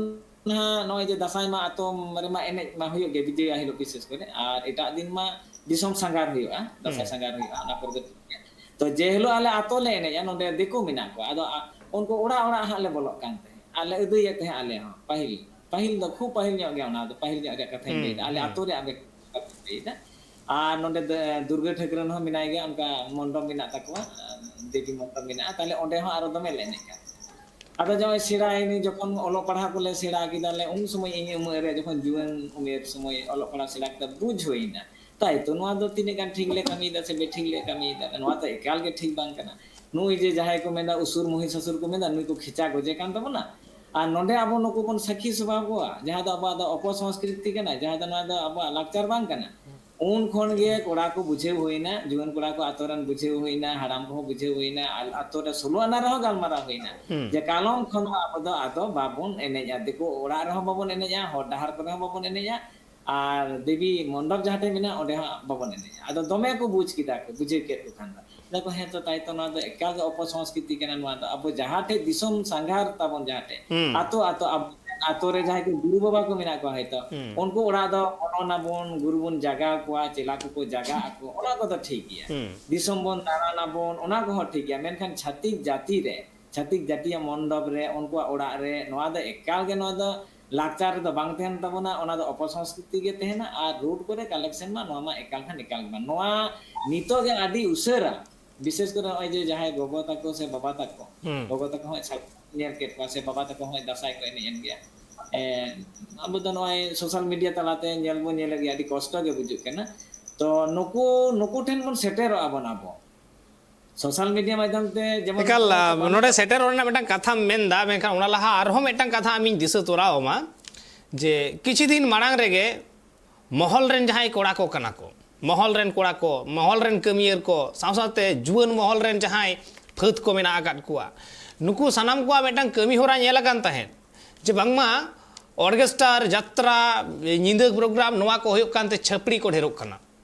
ᱱᱟᱦᱟᱜ ᱱᱚᱜᱼᱚᱭ ᱡᱮ ᱫᱟᱸᱥᱟᱭ ᱢᱟ ᱟᱛᱳ ᱨᱮᱢᱟ ᱮᱱᱮᱡ ᱢᱟ ᱦᱩᱭᱩᱜ ᱜᱮ, ᱵᱤᱡᱚᱭᱟ ᱦᱤᱞᱳᱜ ᱵᱤᱥᱮᱥ ᱠᱚᱨᱮ, ᱟᱨ ᱮᱴᱟᱜ ᱫᱤᱱ ᱢᱟ ᱫᱤᱥᱚᱢ ᱥᱟᱸᱜᱷᱟᱨ ᱦᱩᱭᱩᱜᱼᱟ, ᱫᱟᱸᱥᱟᱭ ᱦᱩᱸ᱾ ᱥᱟᱸᱜᱷᱟᱨ ᱦᱩᱭᱩᱜᱼᱟ, ᱚᱱᱟ ᱠᱚᱨᱮ ᱫᱚ ᱴᱷᱤᱠ ᱜᱮᱭᱟ᱾ ᱛᱚ ᱡᱮ ᱦᱤᱞᱳᱜ ᱟᱞᱮ ᱟᱛᱳ ᱞᱮ ᱮᱱᱮᱡᱼᱟ, ᱱᱚᱰᱮ ᱫᱤᱠᱩ ᱢᱮᱱᱟᱜ ᱠᱚᱣᱟ, ᱟᱫᱚ ᱟ-, ᱩᱱᱠᱩ ᱚᱲᱟᱜ ᱚᱲᱟᱜ ᱦᱟᱸᱜ ᱞᱮ ᱵᱚᱞᱚᱜ ᱠᱟᱱ ᱛᱟᱦᱮᱸᱫ ᱟᱨ ᱞᱮ ᱟᱹᱫᱟᱹᱭᱮᱫ ᱛᱟᱦᱮᱸᱫ ᱟᱞᱮ ᱦᱚᱸ᱾ ᱯᱟᱹᱦᱤᱞ, ᱯᱟᱹᱦᱤᱞ ᱫᱚ ᱠᱷᱩᱵ ᱯᱟᱹᱦᱤᱞ ᱧᱚᱜ ᱜᱮᱭᱟ, ᱚᱱᱟ ᱫᱚ ᱯᱟᱹᱦᱤᱞ ᱧᱚᱜ ᱨᱮᱭᱟᱜ ᱠᱟᱛᱷᱟᱧ ᱦᱩᱸ, ᱞᱟᱹᱭᱫᱟ, ᱟᱞᱮ ᱦᱩᱸ᱾ ᱟᱛᱳ ᱨᱮᱭᱟᱜ ᱵᱮᱯᱟᱨ ᱠᱟᱛᱷᱟᱧ ᱞᱟᱹᱭᱫᱟ᱾ ᱟᱨ ᱱᱚᱰᱮ ᱫᱚ ᱫᱩᱨᱜᱟᱹ ᱴᱷᱟᱹᱠᱨᱟᱹᱱ ᱦᱚᱸ ᱢᱮᱱᱟᱭ ᱜᱮᱭᱟ, ᱚᱱᱠᱟ ᱢᱚᱱᱰᱚᱯ ᱢᱮᱱᱟᱜ ᱛᱟᱠᱚᱣᱟ, ᱫᱮᱵᱤ ᱢᱚᱱᱰᱚᱯ ᱢᱮᱱᱟᱜᱼᱟ, ᱛᱟᱦᱞᱮ ᱚᱸᱰᱮ ᱦᱚᱸ ᱟᱨᱚ ᱫᱚᱢᱮ ᱞᱮ ᱮᱱᱮᱡ ᱠᱟᱱ ᱛᱟᱦᱮᱸᱫ᱾ ᱟᱫᱚ ᱡᱚᱠᱷᱚᱱ ᱥᱮᱬᱟᱭᱮᱱᱟᱹᱧ, ᱡᱚᱠᱷᱚᱱ ᱚᱞᱚᱜ ᱯᱟᱲᱦᱟᱜ ᱠᱚᱞᱮ ᱥᱮᱬᱟ ᱠᱮᱫᱟ ᱞᱮ, ᱩᱱ ᱥᱚᱢᱚᱭ ᱤᱧ ᱩᱢᱮᱨ ᱨᱮ, ᱡᱚᱠᱷᱚᱱ ᱡᱩᱣᱟᱹᱱ ᱩᱢᱮᱨ ᱥᱚᱢᱚᱭ ᱚᱞᱚᱜ ᱯᱟᱲᱦᱟᱜ ᱥᱮᱬᱟ ᱠᱮᱫᱟ, ᱵᱩᱡᱽ ᱦᱩᱭᱱᱟ, ᱛᱟᱭ ᱛᱚ ᱱᱚᱣᱟ ᱫᱚ ᱛᱤᱱᱟᱹᱜ ᱜᱟᱱ ᱴᱷᱤᱠ ᱞᱮ ᱠᱟᱹᱢᱤᱭᱮᱫᱟ ᱥᱮ ᱵᱮᱴᱷᱤᱠ ᱞᱮ ᱠᱟᱹᱢᱤᱭᱮᱫᱟ, ᱱᱚᱣᱟ ᱫᱚ ᱮᱠᱟᱞ ᱜᱮ ᱴᱷᱤᱠ ᱵᱟᱝ ᱠᱟᱱᱟ᱾ ᱱᱩᱭ ᱡᱮ ᱡᱟᱦᱟᱸᱭ ᱠᱚ ᱢᱮᱱᱫᱟ ᱩᱥᱩᱨ ᱢᱚᱦᱤᱥᱟᱥᱩᱨ ᱠᱚ ᱢᱮᱱᱫᱟ, ᱱᱩᱭ ᱠᱚ ᱠᱷᱮᱪᱟ ᱜᱚᱡᱮ ᱠᱟᱱ ᱛᱟᱵᱚᱱᱟ, ᱟᱨ ᱱᱚᱰᱮ ᱟᱵᱚ ᱱᱩᱠᱩ ᱵᱚᱱ ᱥᱟᱹᱠᱷᱤ ᱥᱚᱵᱷᱟ ᱠᱚᱣᱟ, ᱡᱟᱦᱟᱸ ᱫᱚ ᱟᱵᱚᱣᱟᱜ ᱫᱚ ᱚᱯᱚᱥᱚᱝᱥᱠᱨᱤᱛᱤ ᱠᱟᱱᱟ, ᱡᱟᱦᱟᱸ ᱫᱚ ᱱᱚᱣᱟ ᱫᱚ ᱟᱵᱚᱣᱟᱜ ᱞᱟᱠᱪᱟᱨ ᱵᱟᱝ ᱠᱟᱱᱟ᱾ ᱩᱱ ᱠᱷᱚᱱ ᱜᱮ ᱠᱚᱲᱟ ᱠᱚ ᱵᱩᱡᱷᱟᱹᱣ ᱦᱩᱭᱱᱟ, ᱡᱩᱣᱟᱹᱱ ᱠᱚᱲᱟ ᱠᱚ ᱟᱛᱳ ᱨᱮᱱ ᱵᱩᱡᱷᱟᱹᱣ ᱦᱩᱭᱱᱟ, ᱦᱟᱲᱟᱢ ᱠᱚᱦᱚᱸ ᱵᱩᱡᱷᱟᱹᱣ ᱦᱩᱭᱱᱟ, ᱟᱨ ᱟᱛᱳ ᱨᱮ ᱥᱳᱞᱳ ᱟᱱᱟ ᱨᱮᱦᱚᱸ ᱜᱟᱞᱢᱟᱨᱟᱣ ᱦᱩᱭᱱᱟ, ᱦᱩᱸ᱾ ᱡᱮ ᱠᱟᱞᱚᱢ ᱠᱷᱚᱱ ᱫᱚ ᱟᱵᱚ ᱫᱚ ᱟᱫᱚ ᱵᱟᱵᱚᱱ ᱮᱱᱮᱡᱼᱟ, ᱫᱤᱠᱩ ᱚᱲᱟᱜ ᱨᱮᱦᱚᱸ ᱵᱟᱵᱚᱱ ᱮᱱᱮᱡᱼᱟ, ᱦᱚᱨ ᱰᱟᱦᱟᱨ ᱠᱚᱨᱮ ᱦᱚᱸ ᱵᱟᱵᱚᱱ ᱮᱱᱮᱡᱼᱟ, ᱟᱨ ᱫᱮᱵᱤ ᱢᱚᱱᱰᱚᱯ ᱡᱟᱦᱟᱸ ᱴᱷᱮᱱ ᱢᱮᱱᱟᱜᱼᱟ, ᱚᱸᱰᱮ ᱦᱚᱸ ᱵᱟᱵᱚᱱ ᱮᱱᱮᱡᱼᱟ᱾ ᱟᱫᱚ ᱫᱚᱢᱮ ᱠᱚ ᱵᱩᱡᱽ ᱠᱮᱫᱟ ᱠᱚ, ᱵᱩᱡᱷᱟᱹᱣ ᱠᱮᱫ ᱠᱚ ᱠᱷᱟᱱ ᱫᱚ᱾ ᱞᱟᱹᱭ ᱟᱠᱚ, "ᱦᱮᱸ ᱛᱚ, ᱛᱟᱭ ᱛᱚ, ᱱᱚᱣᱟ ᱫᱚ ᱮᱠᱟᱞ ᱜᱮ ᱚᱯᱚᱥᱚᱝᱥᱠᱨᱤᱛᱤ ᱠᱟᱱᱟ ᱱᱚᱣᱟ ᱫᱚ᱾ ᱟᱵᱚ ᱡᱟᱦᱟᱸ ᱴᱷᱮᱡ ᱫᱤᱥᱚᱢ ᱥᱟᱸᱜᱷᱟᱨ ᱛᱟᱵᱚᱱ ᱡᱟᱦᱟᱸ ᱴᱷᱮᱡ, ᱦᱩᱸ᱾ ᱟᱛᱳ, ᱟᱛᱳ, ᱟᱵᱚ ᱟᱛᱳ ᱨᱮ ᱡᱟᱦᱟᱸᱭ ᱠᱚ ᱜᱩᱨᱩ ᱵᱟᱵᱟ ᱠᱚ ᱢᱮᱱᱟᱜ ᱠᱚᱣᱟ ᱦᱚᱭᱛᱚ, ᱦᱩᱸ᱾ ᱩᱱᱠᱩ ᱚᱲᱟᱜ ᱫᱚ ᱵᱚᱞᱚᱱ ᱟᱵᱚᱱ, ᱜᱩᱨᱩ ᱵᱚᱱ ᱡᱟᱜᱟᱣ ᱠᱚᱣᱟ, ᱪᱮᱞᱟ ᱠᱚᱠᱚ ᱡᱟᱜᱟᱜ ᱟᱠᱚ, ᱚᱱᱟ ᱠᱚᱫᱚ ᱴᱷᱤᱠ ᱜᱮᱭᱟ᱾ ᱦᱩᱸ᱾ ᱫᱤᱥᱚᱢ ᱵᱚᱱ ᱫᱟᱬᱟᱱ ᱟᱵᱚᱱ, ᱚᱱᱟ ᱠᱚᱦᱚᱸ ᱴᱷᱤᱠ ᱜᱮᱭᱟ᱾ ᱢᱮᱱᱠᱷᱟᱱ ᱪᱷᱟᱹᱛᱤᱠ ᱡᱟᱹᱛᱤ ᱨᱮ, ᱪᱷᱟᱹᱛᱤᱠ ᱡᱟᱹᱛᱤᱭᱟᱜ ᱢᱚᱱᱰᱚᱯ ᱨᱮ, ᱩᱱᱠᱩᱣᱟᱜ ᱚᱲᱟᱜ ᱨᱮ, ᱱᱚᱣᱟ ᱫᱚ ᱮᱠᱟᱞ ᱜᱮ, ᱱᱚᱣᱟ ᱫᱚ ᱞᱟᱠᱪᱟᱨ ᱨᱮᱫᱚ ᱵᱟᱝ ᱛᱟᱦᱮᱱ ᱛᱟᱵᱚᱱᱟ, ᱚᱱᱟ ᱫᱚ ᱚᱯᱚᱥᱚᱝᱥᱠᱨᱤᱛᱤ ᱜᱮ ᱛᱟᱦᱮᱱᱟ᱾ ᱟᱨ ᱨᱳᱰ ᱠᱚᱨᱮ ᱠᱟᱞᱮᱠᱥᱚᱱ ᱢᱟ, ᱱᱚᱣᱟ ᱢᱟ ᱮᱠᱟᱞ ᱠᱷᱟᱱ ᱮᱠᱟᱞ ᱜᱮ ᱵᱟᱝ᱾ ᱱᱚᱣᱟ ᱱᱤᱛᱚᱜ ᱜᱮ ᱟᱹᱰᱤ ᱩᱥᱟᱹᱨᱟ, ᱵᱤᱥᱮᱥ ᱠᱚᱨᱮ ᱱᱚᱜᱼᱚᱭ ᱡᱮ ᱡᱟᱦᱟᱸᱭ ᱜᱚᱜᱚ ᱛᱟᱠᱚ ᱥᱮ ᱵᱟᱵᱟ ᱛᱟᱠᱚ, ᱦᱩᱸ᱾ ᱜᱚᱜᱚ ᱛᱟᱠᱚ ᱦᱚᱸ ᱧᱮᱞ ᱠᱮᱫ ᱠᱚᱣᱟ, ᱥᱮ ᱵᱟᱵᱟ ᱛᱟᱠᱚ ᱦᱚᱸ ᱫᱟᱸᱥᱟᱭ ᱠᱚ ᱮᱱᱮᱡ ᱮᱱ ᱜᱮᱭᱟ᱾ ᱮᱸ, ᱟᱵᱚ ᱫᱚ ᱱᱚᱜᱼᱚᱭ ᱥᱳᱥᱟᱞ ᱢᱤᱰᱤᱭᱟ ᱛᱟᱞᱟᱛᱮ ᱧᱮᱞ ᱵᱚᱱ ᱧᱮᱞᱮᱫ ᱜᱮᱭᱟ, ᱟᱹᱰᱤ ᱠᱚᱥᱴᱚ ᱜᱮ ᱵᱩᱡᱩᱜ ᱠᱟᱱᱟ᱾ ᱛᱚ, ᱛᱚ ᱱᱩᱠᱩ ᱱᱩᱠᱩ ᱴᱷᱮᱱ ᱵᱚᱱ ᱥᱮᱴᱮᱨᱚᱜᱼᱟ ᱵᱚᱱ ᱟᱵᱚ ᱥᱳᱥᱟᱞ ᱢᱤᱰᱤᱭᱟ ᱢᱟᱫᱽᱫᱷᱚᱢ ᱛᱮ, ᱡᱮᱢᱚᱱ ᱮᱠᱟᱞ᱾ ᱱᱚᱰᱮ ᱥᱮᱴᱮᱨᱚᱜ ᱨᱮᱱᱟᱜ ᱢᱤᱫᱴᱟᱝ ᱠᱟᱛᱷᱟᱢ ᱢᱮᱱᱫᱟ, ᱢᱮᱱᱠᱷᱟᱱ ᱚᱱᱟ ᱞᱟᱦᱟ ᱟᱨᱦᱚᱸ ᱢᱤᱫᱴᱟᱝ ᱠᱟᱛᱷᱟ ᱟᱢᱤᱧ ᱫᱤᱥᱟᱹ ᱛᱚᱨᱟᱣᱟᱢᱟ ᱡᱮ ᱠᱤᱪᱷᱩ ᱫᱤᱱ ᱢᱟᱲᱟᱝ ᱨᱮᱜᱮ ᱢᱚᱦᱚᱞ ᱨᱮᱱ ᱡᱟᱦᱟᱸᱭ ᱠᱚᱲᱟ ᱠᱚ ᱠᱟᱱᱟ ᱠᱚ, ᱢᱚᱦᱚᱞ ᱨᱮᱱ ᱠᱚᱲᱟ ᱠᱚ, ᱢᱚᱦᱚᱞ ᱨᱮᱱ ᱠᱟᱹᱢᱤᱭᱟᱹᱨ ᱠᱚ, ᱥᱟᱶ ᱥᱟᱶᱛᱮ ᱡᱩᱣᱟᱹᱱ ᱢᱚᱦᱚᱞ ᱨᱮᱱ ᱡᱟᱦᱟᱸᱭ ᱯᱷᱟᱹᱫ ᱠᱚ ᱢᱮᱱᱟᱜ ᱟᱠᱟᱫ ᱠᱚᱣᱟ, ᱱᱩᱠᱩ ᱥᱟᱱᱟᱢ ᱠᱚᱣᱟᱜ ᱢᱤᱫᱴᱟᱝ ᱠᱟᱹᱢᱤ ᱦᱚᱨᱟ ᱧᱮᱞ ᱟᱠᱟᱱ ᱛᱟᱦᱮᱸᱫ ᱡᱮ ᱵᱟᱝᱢᱟ ᱚᱨᱜᱮᱥᱴᱟᱨ, ᱡᱟᱛᱨᱟ, ᱧᱤᱫᱟᱹ ᱯᱨᱳᱜᱨᱟᱢ, ᱱᱚᱣᱟ ᱠᱚ ᱦᱩᱭᱩᱜ ᱠᱟᱱᱛᱮ ᱪᱷᱟᱹᱯᱲᱤ ᱠᱚ ᱰᱷᱮᱨᱚᱜ ᱠᱟᱱᱟ᱾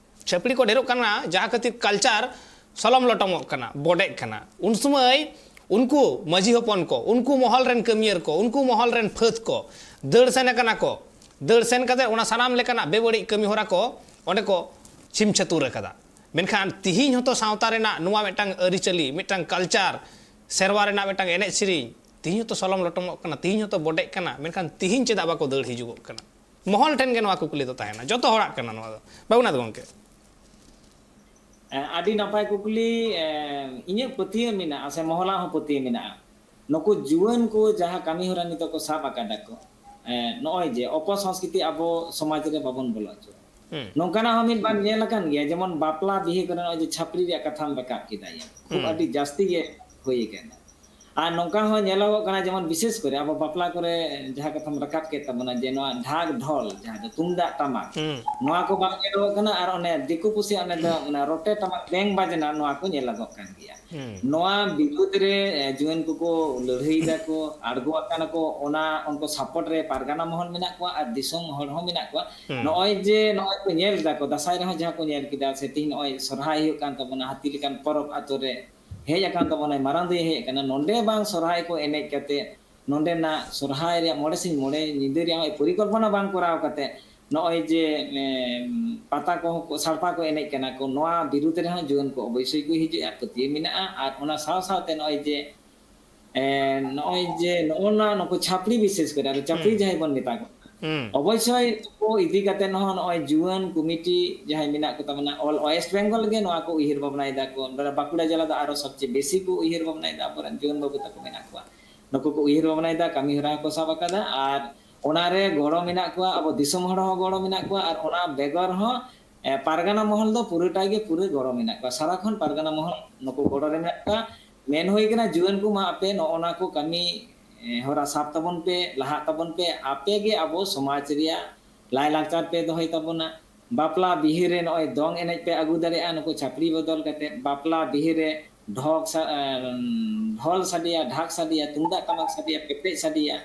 ᱪᱷᱟᱹᱯᱲᱤ ᱠᱚ ᱰᱷᱮᱨᱚᱜ ᱠᱟᱱᱟ, ᱡᱟᱦᱟᱸ ᱠᱷᱟᱹᱛᱤᱨ ᱠᱟᱞᱪᱟᱨ ᱥᱚᱞᱚᱢ ᱞᱚᱴᱚᱢᱚᱜ ᱠᱟᱱᱟ, ᱵᱚᱰᱮᱜ ᱠᱟᱱᱟ᱾ ᱩᱱ ᱥᱚᱢᱚᱭ ᱩᱱᱠᱩ ᱢᱟᱹᱡᱷᱤ ᱦᱚᱯᱚᱱ ᱠᱚ, ᱩᱱᱠᱩ ᱢᱚᱦᱚᱞ ᱨᱮᱱ ᱠᱟᱹᱢᱤᱭᱟᱹᱨ ᱠᱚ, ᱩᱱᱠᱩ ᱢᱚᱦᱚᱞ ᱨᱮᱱ ᱯᱷᱟᱹᱫ ᱠᱚ ᱫᱟᱹᱲ ᱥᱮᱱ ᱟᱠᱟᱱᱟ ᱠᱚ᱾ ᱫᱟᱹᱲ ᱥᱮᱱ ᱠᱟᱛᱮ ᱚᱱᱟ ᱥᱟᱱᱟᱢ ᱞᱮᱠᱟᱱᱟᱜ ᱵᱮᱵᱟᱹᱲᱤᱡ ᱠᱟᱹᱢᱤ ᱦᱚᱨᱟ ᱠᱚ ᱚᱸᱰᱮ ᱠᱚ ᱪᱷᱤᱢ ᱪᱷᱟᱹᱛᱩᱨ ᱟᱠᱟᱫᱟ᱾ ᱢᱮᱱᱠᱷᱟᱱ ᱛᱤᱦᱤᱧ ᱦᱚᱸᱛᱚ ᱥᱟᱶᱛᱟ ᱨᱮᱱᱟᱜ ᱱᱚᱣᱟ ᱢᱤᱫᱴᱟᱝ ᱟᱹᱨᱤᱪᱟᱹᱞᱤ, ᱢᱤᱫᱴᱟᱝ ᱠᱟᱞᱪᱟᱨ, ᱥᱮᱨᱣᱟ ᱨᱮᱱᱟᱜ ᱢᱤᱫᱴᱟᱝ ᱮᱱᱮᱡ ᱥᱮᱨᱮᱧ ᱛᱤᱦᱤᱧ ᱦᱚᱸᱛᱚ ᱥᱚᱞᱚᱢ ᱞᱚᱴᱚᱢᱚᱜ ᱠᱟᱱᱟ, ᱛᱤᱦᱤᱧ ᱦᱚᱸᱛᱚ ᱵᱚᱰᱮᱜ ᱠᱟᱱᱟ᱾ ᱢᱮᱱᱠᱷᱟᱱ ᱛᱤᱦᱤᱧ ᱪᱮᱫᱟᱜ ᱵᱟᱠᱚ ᱫᱟᱹᱲ ᱦᱤᱡᱩᱜᱚᱜ ᱠᱟᱱᱟ? ᱢᱚᱦᱚᱞ ᱴᱷᱮᱱ ᱜᱮ ᱱᱚᱣᱟ ᱠᱩᱠᱞᱤ ᱫᱚ ᱛᱟᱦᱮᱱᱟ, ᱡᱚᱛᱚ ᱦᱚᱲᱟᱜ ᱠᱟᱱᱟ ᱱᱚᱣᱟ ᱫᱚ, ᱵᱟᱹᱵᱩᱱᱟᱛᱷ ᱜᱚᱢᱠᱮ᱾ ᱮᱸ, ᱟᱹᱰᱤ ᱱᱟᱯᱟᱭ ᱠᱩᱠᱞᱤ᱾ ᱮᱸ, ᱤᱧᱟᱹᱜ ᱯᱟᱹᱛᱭᱟᱹᱣ ᱢᱮᱱᱟᱜᱼᱟ ᱥᱮ ᱢᱚᱦᱚᱞᱟᱜ ᱦᱚᱸ ᱯᱟᱹᱛᱭᱟᱹᱣ ᱢᱮᱱᱟᱜᱼᱟ, ᱱᱩᱠᱩ ᱡᱩᱣᱟᱹᱱ ᱠᱚ ᱡᱟᱦᱟᱸ ᱠᱟᱹᱢᱤ ᱦᱚᱨᱟ ᱱᱤᱛᱚᱜ ᱠᱚ ᱥᱟᱵ ᱟᱠᱟᱫᱟ ᱠᱚ, ᱮᱸ, ᱱᱚᱜᱼᱚᱭ ᱡᱮ ᱚᱯᱚᱥᱚᱝᱥᱠᱨᱤᱛᱤ ᱟᱵᱚ ᱥᱚᱢᱟᱡᱽ ᱨᱮ ᱵᱟᱵᱚᱱ ᱵᱚᱞᱚ ᱦᱚᱪᱚ, ᱦᱩᱸ᱾ ᱱᱚᱝᱠᱟᱱᱟᱜ ᱦᱚᱸ ᱢᱤᱫ ᱵᱟᱨ ᱧᱮᱞ ᱟᱠᱟᱱ ᱜᱮᱭᱟ, ᱡᱮᱢᱚᱱ ᱵᱟᱯᱞᱟ ᱵᱤᱦᱟᱹ ᱠᱚᱨᱮ ᱱᱚᱜᱼᱚᱭ ᱡᱮ ᱪᱷᱟᱹᱯᱨᱤ ᱨᱮᱭᱟᱜ ᱠᱟᱛᱷᱟᱢ ᱨᱟᱠᱟᱵ ᱠᱮᱫᱟ, ᱭᱟ, ᱠᱷᱩᱵ ᱦᱩᱸ᱾ ᱟᱹᱰᱤ ᱡᱟᱹᱥᱛᱤ ᱜᱮ ᱦᱩᱭ ᱟᱠᱟᱱᱟ᱾ ᱟᱨ ᱱᱚᱝᱠᱟ ᱦᱚᱸ ᱧᱮᱞᱚᱜᱚᱜ ᱠᱟᱱᱟ, ᱡᱮᱢᱚᱱ ᱵᱤᱥᱮᱥ ᱠᱚᱨᱮ ᱟᱵᱚ ᱵᱟᱯᱞᱟ ᱠᱚᱨᱮ ᱡᱟᱦᱟᱸ ᱠᱟᱛᱷᱟᱢ ᱨᱟᱠᱟᱵ ᱠᱮᱫ ᱛᱟᱵᱚᱱᱟ, ᱡᱮ ᱱᱚᱣᱟ ᱰᱷᱟᱠ ᱰᱷᱚᱞ, ᱡᱟᱦᱟᱸ ᱫᱚ ᱛᱩᱢᱫᱟᱜ ᱴᱟᱢᱟᱠ, ᱦᱩᱸ᱾ ᱱᱚᱣᱟ ᱠᱚ ᱵᱟᱝ ᱧᱮᱞᱚᱜᱚᱜ ᱠᱟᱱᱟ᱾ ᱟᱨ ᱚᱱᱮ ᱫᱤᱠᱩ ᱯᱩᱥᱤ ᱚᱱᱮ ᱫᱚ ᱚᱱᱟ ᱨᱚᱴᱮ ᱴᱟᱢᱟᱠ ᱵᱮᱝ ᱵᱟᱡᱽᱱᱟ, ᱱᱚᱣᱟ ᱠᱚ ᱧᱮᱞᱚᱜᱚᱜ ᱠᱟᱱ ᱜᱮᱭᱟ᱾ ᱦᱩᱸ᱾ ᱱᱚᱣᱟ ᱵᱤᱨᱩᱫᱽ ᱨᱮ, ᱮ, ᱡᱩᱣᱟᱹᱱ ᱠᱚᱠᱚ ᱞᱟᱹᱲᱦᱟᱹᱭ ᱫᱟᱠᱚ, ᱟᱬᱜᱚ ᱟᱠᱟᱱᱟ ᱠᱚ, ᱚᱱᱟ ᱩᱱᱠᱩ ᱥᱟᱯᱳᱨᱴ ᱨᱮ ᱯᱟᱨᱜᱟᱱᱟ ᱢᱚᱦᱚᱞ ᱢᱮᱱᱟᱜ ᱠᱚᱣᱟ ᱟᱨ ᱫᱤᱥᱚᱢ ᱦᱚᱲ ᱦᱚᱸ ᱢᱮᱱᱟᱜ ᱠᱚᱣᱟ᱾ ᱦᱩᱸ᱾ ᱱᱚᱜᱼᱚᱭ ᱡᱮ ᱱᱚᱜᱼᱚᱭ ᱠᱚ ᱧᱮᱞ ᱫᱟᱠᱚ, ᱫᱟᱸᱥᱟᱭ ᱨᱮᱦᱚᱸ ᱡᱟᱦᱟᱸ ᱠᱚ ᱧᱮᱞ ᱠᱮᱫᱟ, ᱥᱮ ᱛᱤᱦᱤᱧ ᱱᱚᱜᱼᱚᱭ ᱥᱚᱨᱦᱟᱭ ᱦᱩᱭᱩᱜ ᱠᱟᱱ ᱛᱟᱵᱚᱱᱟ, ᱦᱟᱹᱛᱤ ᱞᱮᱠᱟᱱ ᱯᱚᱨᱚᱵᱽ ᱟᱛᱳ ᱨᱮ ᱦᱮᱡ ᱟᱠᱟᱱ ᱛᱟᱵᱚᱱᱟᱭ, ᱢᱟᱨᱟᱝ ᱫᱟᱹᱭ ᱦᱮᱡ ᱟᱠᱟᱱᱟ, ᱱᱚᱰᱮ ᱵᱟᱝ ᱥᱚᱨᱦᱟᱭ ᱠᱚ ᱮᱱᱮᱡ ᱠᱟᱛᱮ, ᱱᱚᱰᱮᱱᱟᱜ ᱥᱚᱨᱦᱟᱭ ᱨᱮᱭᱟᱜ ᱢᱚᱬᱮ ᱥᱤᱧ ᱢᱚᱬᱮ ᱧᱤᱫᱟᱹ ᱨᱮᱭᱟᱜ ᱯᱚᱨᱤᱠᱚᱞᱯᱚᱱᱟ ᱵᱟᱝ ᱠᱚᱨᱟᱣ ᱠᱟᱛᱮ, ᱱᱚᱜᱼᱚᱭ ᱡᱮ, ᱮᱢ, ᱯᱟᱛᱟ ᱠᱚᱦᱚᱸ ᱠᱚ, ᱥᱟᱲᱯᱟ ᱠᱚ ᱮᱱᱮᱡ ᱠᱟᱱᱟ ᱠᱚ, ᱱᱚᱣᱟ ᱵᱤᱨᱩᱫᱽ ᱨᱮᱦᱚᱸ ᱡᱩᱣᱟᱹᱱ ᱠᱚ ᱚᱵᱚᱥᱥᱳᱭ ᱠᱚ ᱦᱤᱡᱩᱜᱼᱟ, ᱯᱟᱹᱛᱭᱟᱹᱣ ᱢᱮᱱᱟᱜᱼᱟ᱾ ᱟᱨ ᱚᱱᱟ ᱥᱟᱶ ᱥᱟᱶᱛᱮ ᱱᱚᱜᱼᱚᱭ ᱡᱮ, ᱮ, ᱱᱚᱜᱼᱚᱭ ᱡᱮ ᱱᱚᱜᱼᱚ ᱱᱟ ᱱᱩᱠᱩ ᱪᱷᱟᱯᱲᱤ, ᱵᱤᱥᱮᱥ ᱠᱚᱨᱮ ᱟᱨ ᱪᱷᱟᱯᱲᱤ ᱦᱩᱸ᱾ ᱡᱟᱦᱟᱸᱭ ᱵᱚᱱ ᱢᱮᱛᱟ ᱠᱚ, ᱦᱩᱸ᱾ ᱚᱵᱚᱥᱥᱳᱭ ᱱᱩᱠᱩ ᱤᱫᱤ ᱠᱟᱛᱮ ᱦᱚᱸ ᱱᱚᱜᱼᱚᱭ ᱡᱩᱣᱟᱹᱱ ᱠᱚᱢᱤᱴᱤ ᱡᱟᱦᱟᱸᱭ ᱢᱮᱱᱟᱜ ᱠᱚ ᱛᱟᱵᱚᱱᱟ, all West Bengal ᱜᱮ ᱱᱚᱣᱟ ᱠᱚ ᱩᱭᱦᱟᱹᱨ ᱵᱷᱟᱵᱽᱱᱟᱭ ᱫᱟᱠᱚ᱾ ᱱᱚᱰᱮ ᱵᱟᱸᱠᱩᱲᱟ ᱡᱮᱞᱟ ᱫᱚ ᱟᱨᱚ ᱥᱚᱵᱪᱮᱭᱮ ᱵᱮᱥᱤ ᱠᱚ ᱩᱭᱦᱟᱹᱨ ᱵᱷᱟᱵᱽᱱᱟᱭ ᱫᱟ, ᱟᱵᱚᱨᱮᱱ ᱡᱩᱣᱟᱹᱱ ᱵᱟᱹᱵᱩ ᱛᱟᱠᱚ ᱢᱮᱱᱟᱜ ᱠᱚᱣᱟ, ᱱᱩᱠᱩ ᱠᱚ ᱩᱭᱦᱟᱹᱨ ᱵᱷᱟᱵᱽᱱᱟᱭ ᱫᱟ, ᱠᱟᱹᱢᱤ ᱦᱚᱨᱟ ᱦᱚᱸᱠᱚ ᱥᱟᱵ ᱟᱠᱟᱫᱟ᱾ ᱟᱨ ᱚᱱᱟᱨᱮ ᱜᱚᱲᱚ ᱢᱮᱱᱟᱜ ᱠᱚᱣᱟ, ᱟᱵᱚ ᱫᱤᱥᱚᱢ ᱦᱚᱲ ᱦᱚᱸ ᱜᱚᱲᱚ ᱢᱮᱱᱟᱜ ᱠᱚᱣᱟ᱾ ᱟᱨ ᱚᱱᱟ ᱵᱮᱜᱚᱨ ᱦᱚᱸ ᱮ, ᱯᱟᱨᱜᱟᱱᱟ ᱢᱚᱦᱚᱞ ᱫᱚ ᱯᱩᱨᱟᱹᱴᱟ ᱜᱮ ᱯᱩᱨᱟᱹ ᱜᱚᱲᱚ ᱢᱮᱱᱟᱜ ᱠᱚᱣᱟ, ᱥᱟᱨᱟᱠᱷᱚᱱ ᱯᱟᱨᱜᱟᱱᱟ ᱢᱚᱦᱚᱞ ᱱᱩᱠᱩ ᱜᱚᱲᱚ ᱨᱮ ᱢᱮᱱᱟᱜ ᱠᱚᱣᱟ᱾ ᱢᱮᱱ ᱦᱩᱭ ᱠᱟᱱᱟ, ᱡᱩᱣᱟᱹᱱ ᱠᱚ ᱢᱟ ᱟᱯᱮ ᱱᱚᱜᱼᱚ ᱱᱟ ᱠᱚ ᱠᱟᱹᱢᱤ, ᱮ, ᱦᱚᱨᱟ ᱥᱟᱵ ᱛᱟᱵᱚᱱ ᱯᱮ, ᱞᱟᱦᱟᱜ ᱛᱟᱵᱚᱱ ᱯᱮ, ᱟᱯᱮ ᱜᱮ ᱟᱵᱚ ᱥᱚᱢᱟᱡᱽ ᱨᱮᱭᱟᱜ ᱞᱟᱭᱼᱞᱟᱠᱪᱟᱨ ᱯᱮ ᱫᱚᱦᱚᱭ ᱛᱟᱵᱚᱱᱟ᱾ ᱵᱟᱯᱞᱟ ᱵᱤᱦᱟᱹ ᱨᱮ ᱱᱚᱜᱼᱚᱭ ᱫᱚᱝ ᱮᱱᱮᱡ ᱯᱮ ᱟᱹᱜᱩ ᱫᱟᱲᱮᱭᱟᱜᱼᱟ ᱱᱩᱠᱩ ᱪᱷᱟᱯᱲᱤ ᱵᱚᱫᱚᱞ ᱠᱟᱛᱮ᱾ ᱵᱟᱯᱞᱟ ᱵᱤᱦᱟᱹ ᱨᱮ ᱰᱷᱚᱠ ᱥᱟ-, ᱮ, ᱰᱷᱚᱞ ᱥᱟᱰᱮᱭᱟ, ᱰᱷᱟᱠ ᱥᱟᱰᱮᱭᱟ, ᱛᱩᱢᱫᱟᱜ ᱴᱟᱢᱟᱠ ᱥᱟᱰᱮᱭᱟ, ᱯᱮᱯᱮᱡ ᱥᱟᱰᱮᱭᱟ,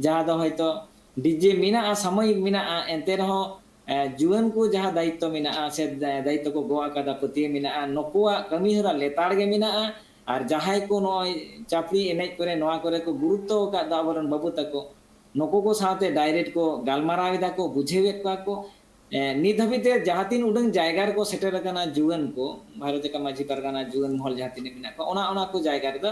ᱡᱟᱦᱟᱸ ᱫᱚ ᱦᱚᱭᱛᱳ ᱰᱤᱡᱮ ᱢᱮᱱᱟᱜᱼᱟ, ᱥᱟᱢᱚᱭᱤᱠ ᱢᱮᱱᱟᱜᱼᱟ, ᱮᱱᱛᱮ ᱨᱮᱦᱚᱸ, ᱮ, ᱡᱩᱣᱟᱹᱱ ᱠᱚ ᱡᱟᱦᱟᱸ ᱫᱟᱭᱤᱛᱛᱚ ᱢᱮᱱᱟᱜᱼᱟ ᱥᱮ ᱫᱟ-, ᱫᱟᱭᱤᱛᱛᱚ ᱠᱚ ᱜᱚᱜ ᱟᱠᱟᱫᱟ, ᱯᱟᱹᱛᱭᱟᱹᱣ ᱢᱮᱱᱟᱜᱼᱟ, ᱱᱩᱠᱩᱣᱟᱜ ᱠᱟᱹᱢᱤ ᱦᱚᱨᱟ ᱞᱮᱛᱟᱲ ᱜᱮ ᱢᱮᱱᱟᱜᱼᱟ᱾ ᱟᱨ ᱡᱟᱦᱟᱸᱭ ᱠᱚ ᱱᱚᱜᱼᱚᱭ ᱪᱟᱯᱲᱤ ᱮᱱᱮᱡ ᱠᱚᱨᱮ, ᱱᱚᱣᱟ ᱠᱚᱨᱮ ᱠᱚ ᱜᱩᱨᱩᱛᱛᱚ ᱟᱠᱟᱫ ᱫᱚ ᱟᱵᱚᱨᱮᱱ ᱵᱟᱹᱵᱩ ᱛᱟᱠᱚ, ᱱᱩᱠᱩ ᱠᱚ ᱥᱟᱶᱛᱮ ᱰᱟᱭᱨᱮᱠᱴ ᱠᱚ ᱜᱟᱞᱢᱟᱨᱟᱣ ᱮᱫᱟ ᱠᱚ, ᱵᱩᱡᱷᱟᱹᱣᱮᱫ ᱠᱚᱣᱟ ᱠᱚ᱾ ᱮ, ᱱᱤᱛ ᱦᱟᱹᱵᱤᱡ ᱛᱮ ᱡᱟᱦᱟᱸ ᱛᱤᱱ ᱩᱰᱟᱹᱝ ᱡᱟᱭᱜᱟ ᱨᱮᱠᱚ ᱥᱮᱴᱮᱨ ᱟᱠᱟᱱᱟ ᱡᱩᱣᱟᱹᱱ ᱠᱚ, ᱵᱷᱟᱨᱚᱛ ᱡᱟᱠᱟᱛ ᱢᱟᱹᱡᱷᱤ ᱯᱟᱨᱜᱟᱱᱟ ᱡᱩᱣᱟᱹᱱ ᱢᱚᱦᱚᱞ ᱡᱟᱦᱟᱸ ᱛᱤᱱᱟᱹᱜ ᱢᱮᱱᱟᱜ ᱠᱚᱣᱟ, ᱚᱱᱟ, ᱚᱱᱟ ᱠᱚ ᱡᱟᱭᱜᱟ ᱨᱮᱫᱚ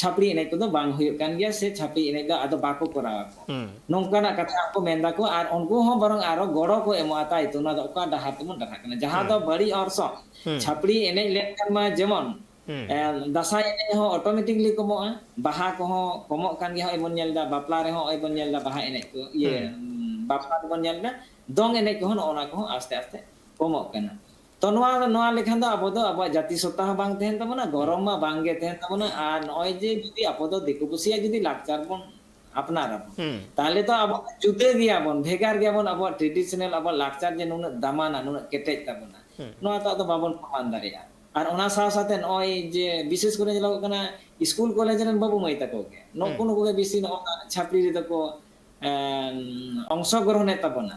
ᱪᱷᱟᱯᱲᱤ ᱮᱱᱮᱡ ᱠᱚᱫᱚ ᱵᱟᱝ ᱦᱩᱭᱩᱜ ᱠᱟᱱ ᱜᱮᱭᱟ, ᱥᱮ ᱪᱷᱟᱯᱲᱤ ᱮᱱᱮᱡ ᱫᱚ ᱟᱫᱚ ᱵᱟᱠᱚ ᱠᱚᱨᱟᱣᱟ ᱠᱚ᱾ ᱦᱩᱸ᱾ ᱱᱚᱝᱠᱟᱱᱟᱜ ᱠᱟᱛᱷᱟ ᱠᱚ ᱢᱮᱱ ᱫᱟᱠᱚ, ᱟᱨ ᱩᱱᱠᱩ ᱦᱚᱸ ᱵᱚᱨᱚᱝ ᱟᱨᱚ ᱜᱚᱲᱚ ᱠᱚ ᱮᱢᱚᱜᱼᱟ, ᱛᱟᱭ ᱛᱚ ᱱᱚᱣᱟ ᱫᱚ ᱚᱠᱟ ᱰᱟᱦᱟᱨ ᱛᱮᱵᱚᱱ ᱰᱟᱦᱟᱜ ᱠᱟᱱᱟ, ᱡᱟᱦᱟᱸ ᱦᱩᱸ᱾ ᱫᱚ ᱵᱟᱹᱲᱤᱡ ᱚᱨᱥᱚᱝ᱾ ᱦᱩᱸ᱾ ᱪᱷᱟᱯᱲᱤ ᱮᱱᱮᱡ ᱞᱮᱱᱠᱷᱟᱱ ᱢᱟ ᱡᱮᱢᱚᱱ, ᱦᱩᱸ᱾ ᱮ, ᱫᱟᱸᱥᱟᱭ ᱮᱱᱮᱡ ᱦᱚᱸ ᱚᱴᱳᱢᱮᱴᱤᱠᱞᱤ ᱠᱚᱢᱚᱜᱼᱟ, ᱵᱟᱦᱟ ᱠᱚᱦᱚᱸ ᱠᱚᱢᱚᱜ ᱠᱟᱱ ᱜᱮᱭᱟ, ᱱᱚᱜᱼᱚᱭ ᱵᱚᱱ ᱧᱮᱞ ᱮᱫᱟ, ᱵᱟᱯᱞᱟ ᱨᱮᱦᱚᱸ ᱱᱚᱜᱼᱚᱭ ᱵᱚᱱ ᱧᱮᱞ ᱮᱫᱟ, ᱵᱟᱦᱟ ᱮᱱᱮᱡ ᱠᱚ, ᱤᱭᱟᱹ, ᱦᱩᱸ᱾ ᱩᱸ, ᱵᱟᱯᱞᱟ ᱨᱮᱵᱚᱱ ᱧᱮᱞ ᱮᱫᱟ, ᱫᱚᱝ ᱮᱱᱮᱡ ᱠᱚᱦᱚᱸ ᱱᱚᱜᱼᱚ ᱱᱟ ᱠᱚᱦᱚᱸ ᱟᱥᱛᱮ ᱟᱥᱛᱮ ᱠᱚᱢᱚᱜ ᱠᱟᱱᱟ᱾ ᱛᱚ ᱱᱚᱣᱟ, ᱱᱚᱣᱟ ᱞᱮᱠᱷᱟᱱ ᱫᱚ ᱟᱵᱚ ᱫᱚ ᱟᱵᱚᱣᱟᱜ ᱡᱟᱹᱛᱤ ᱥᱚᱛᱛᱟ ᱦᱚᱸ ᱵᱟᱝ ᱛᱟᱦᱮᱱ ᱛᱟᱵᱚᱱᱟ, ᱜᱚᱨᱚᱢ ᱢᱟ ᱵᱟᱝ ᱜᱮ ᱛᱟᱦᱮᱱ ᱛᱟᱵᱚᱱᱟ᱾ ᱟᱨ ᱱᱚᱜᱼᱚᱭ ᱡᱮ ᱡᱩᱫᱤ ᱟᱵᱚ ᱫᱚ ᱫᱤᱠᱩ ᱯᱩᱥᱤᱭᱟᱜ ᱡᱩᱫᱤ ᱞᱟᱠᱪᱟᱨ ᱵᱚᱱ ᱟᱯᱱᱟᱨ ᱟᱵᱚᱱ, ᱦᱩᱸ᱾ ᱛᱟᱦᱚᱞᱮ ᱛᱚ ᱟᱵᱚ ᱡᱩᱫᱟᱹ ᱜᱮᱭᱟᱵᱚᱱ, ᱵᱷᱮᱜᱟᱨ ᱜᱮᱭᱟᱵᱚᱱ, ᱟᱵᱚᱣᱟᱜ ᱴᱨᱮᱰᱤᱥᱚᱱᱟᱞ, ᱟᱵᱚᱣᱟᱜ ᱞᱟᱠᱪᱟᱨ ᱡᱮ ᱱᱩᱱᱟᱹᱜ ᱫᱟᱢᱟᱱᱟ, ᱱᱩᱱᱟᱹᱜ ᱠᱮᱴᱮᱡ ᱛᱟᱵᱚᱱᱟ, ᱦᱩᱸ᱾ ᱱᱚᱣᱟ ᱛᱚ ᱟᱫᱚ ᱵᱟᱵᱚᱱ ᱯᱨᱚᱢᱟᱱ ᱫᱟᱲᱮᱭᱟᱜᱼᱟ᱾ ᱟᱨ ᱚᱱᱟ ᱥᱟᱶ ᱥᱟᱶᱛᱮ ᱱᱚᱜᱼᱚᱭ ᱡᱮ ᱵᱤᱥᱮᱥ ᱠᱚᱨᱮ ᱧᱮᱞᱚᱜᱚᱜ ᱠᱟᱱᱟ, ᱥᱠᱩᱞ ᱠᱚᱞᱮᱡᱽ ᱨᱮᱱ ᱵᱟᱹᱵᱩ ᱢᱟᱹᱭ ᱛᱟᱠᱚ ᱜᱮ, ᱱᱩᱠᱩ ᱦᱩᱸ᱾ ᱱᱩᱠᱩ ᱜᱮ ᱵᱮᱥᱤ ᱱᱚᱜᱼᱚ ᱱᱟ ᱪᱷᱟᱯᱲᱤ ᱨᱮᱫᱚ ᱠᱚ, ᱮᱢ, ᱚᱝᱥᱚᱜᱨᱚᱦᱚᱱᱮᱫ ᱛᱟᱵᱚᱱᱟ᱾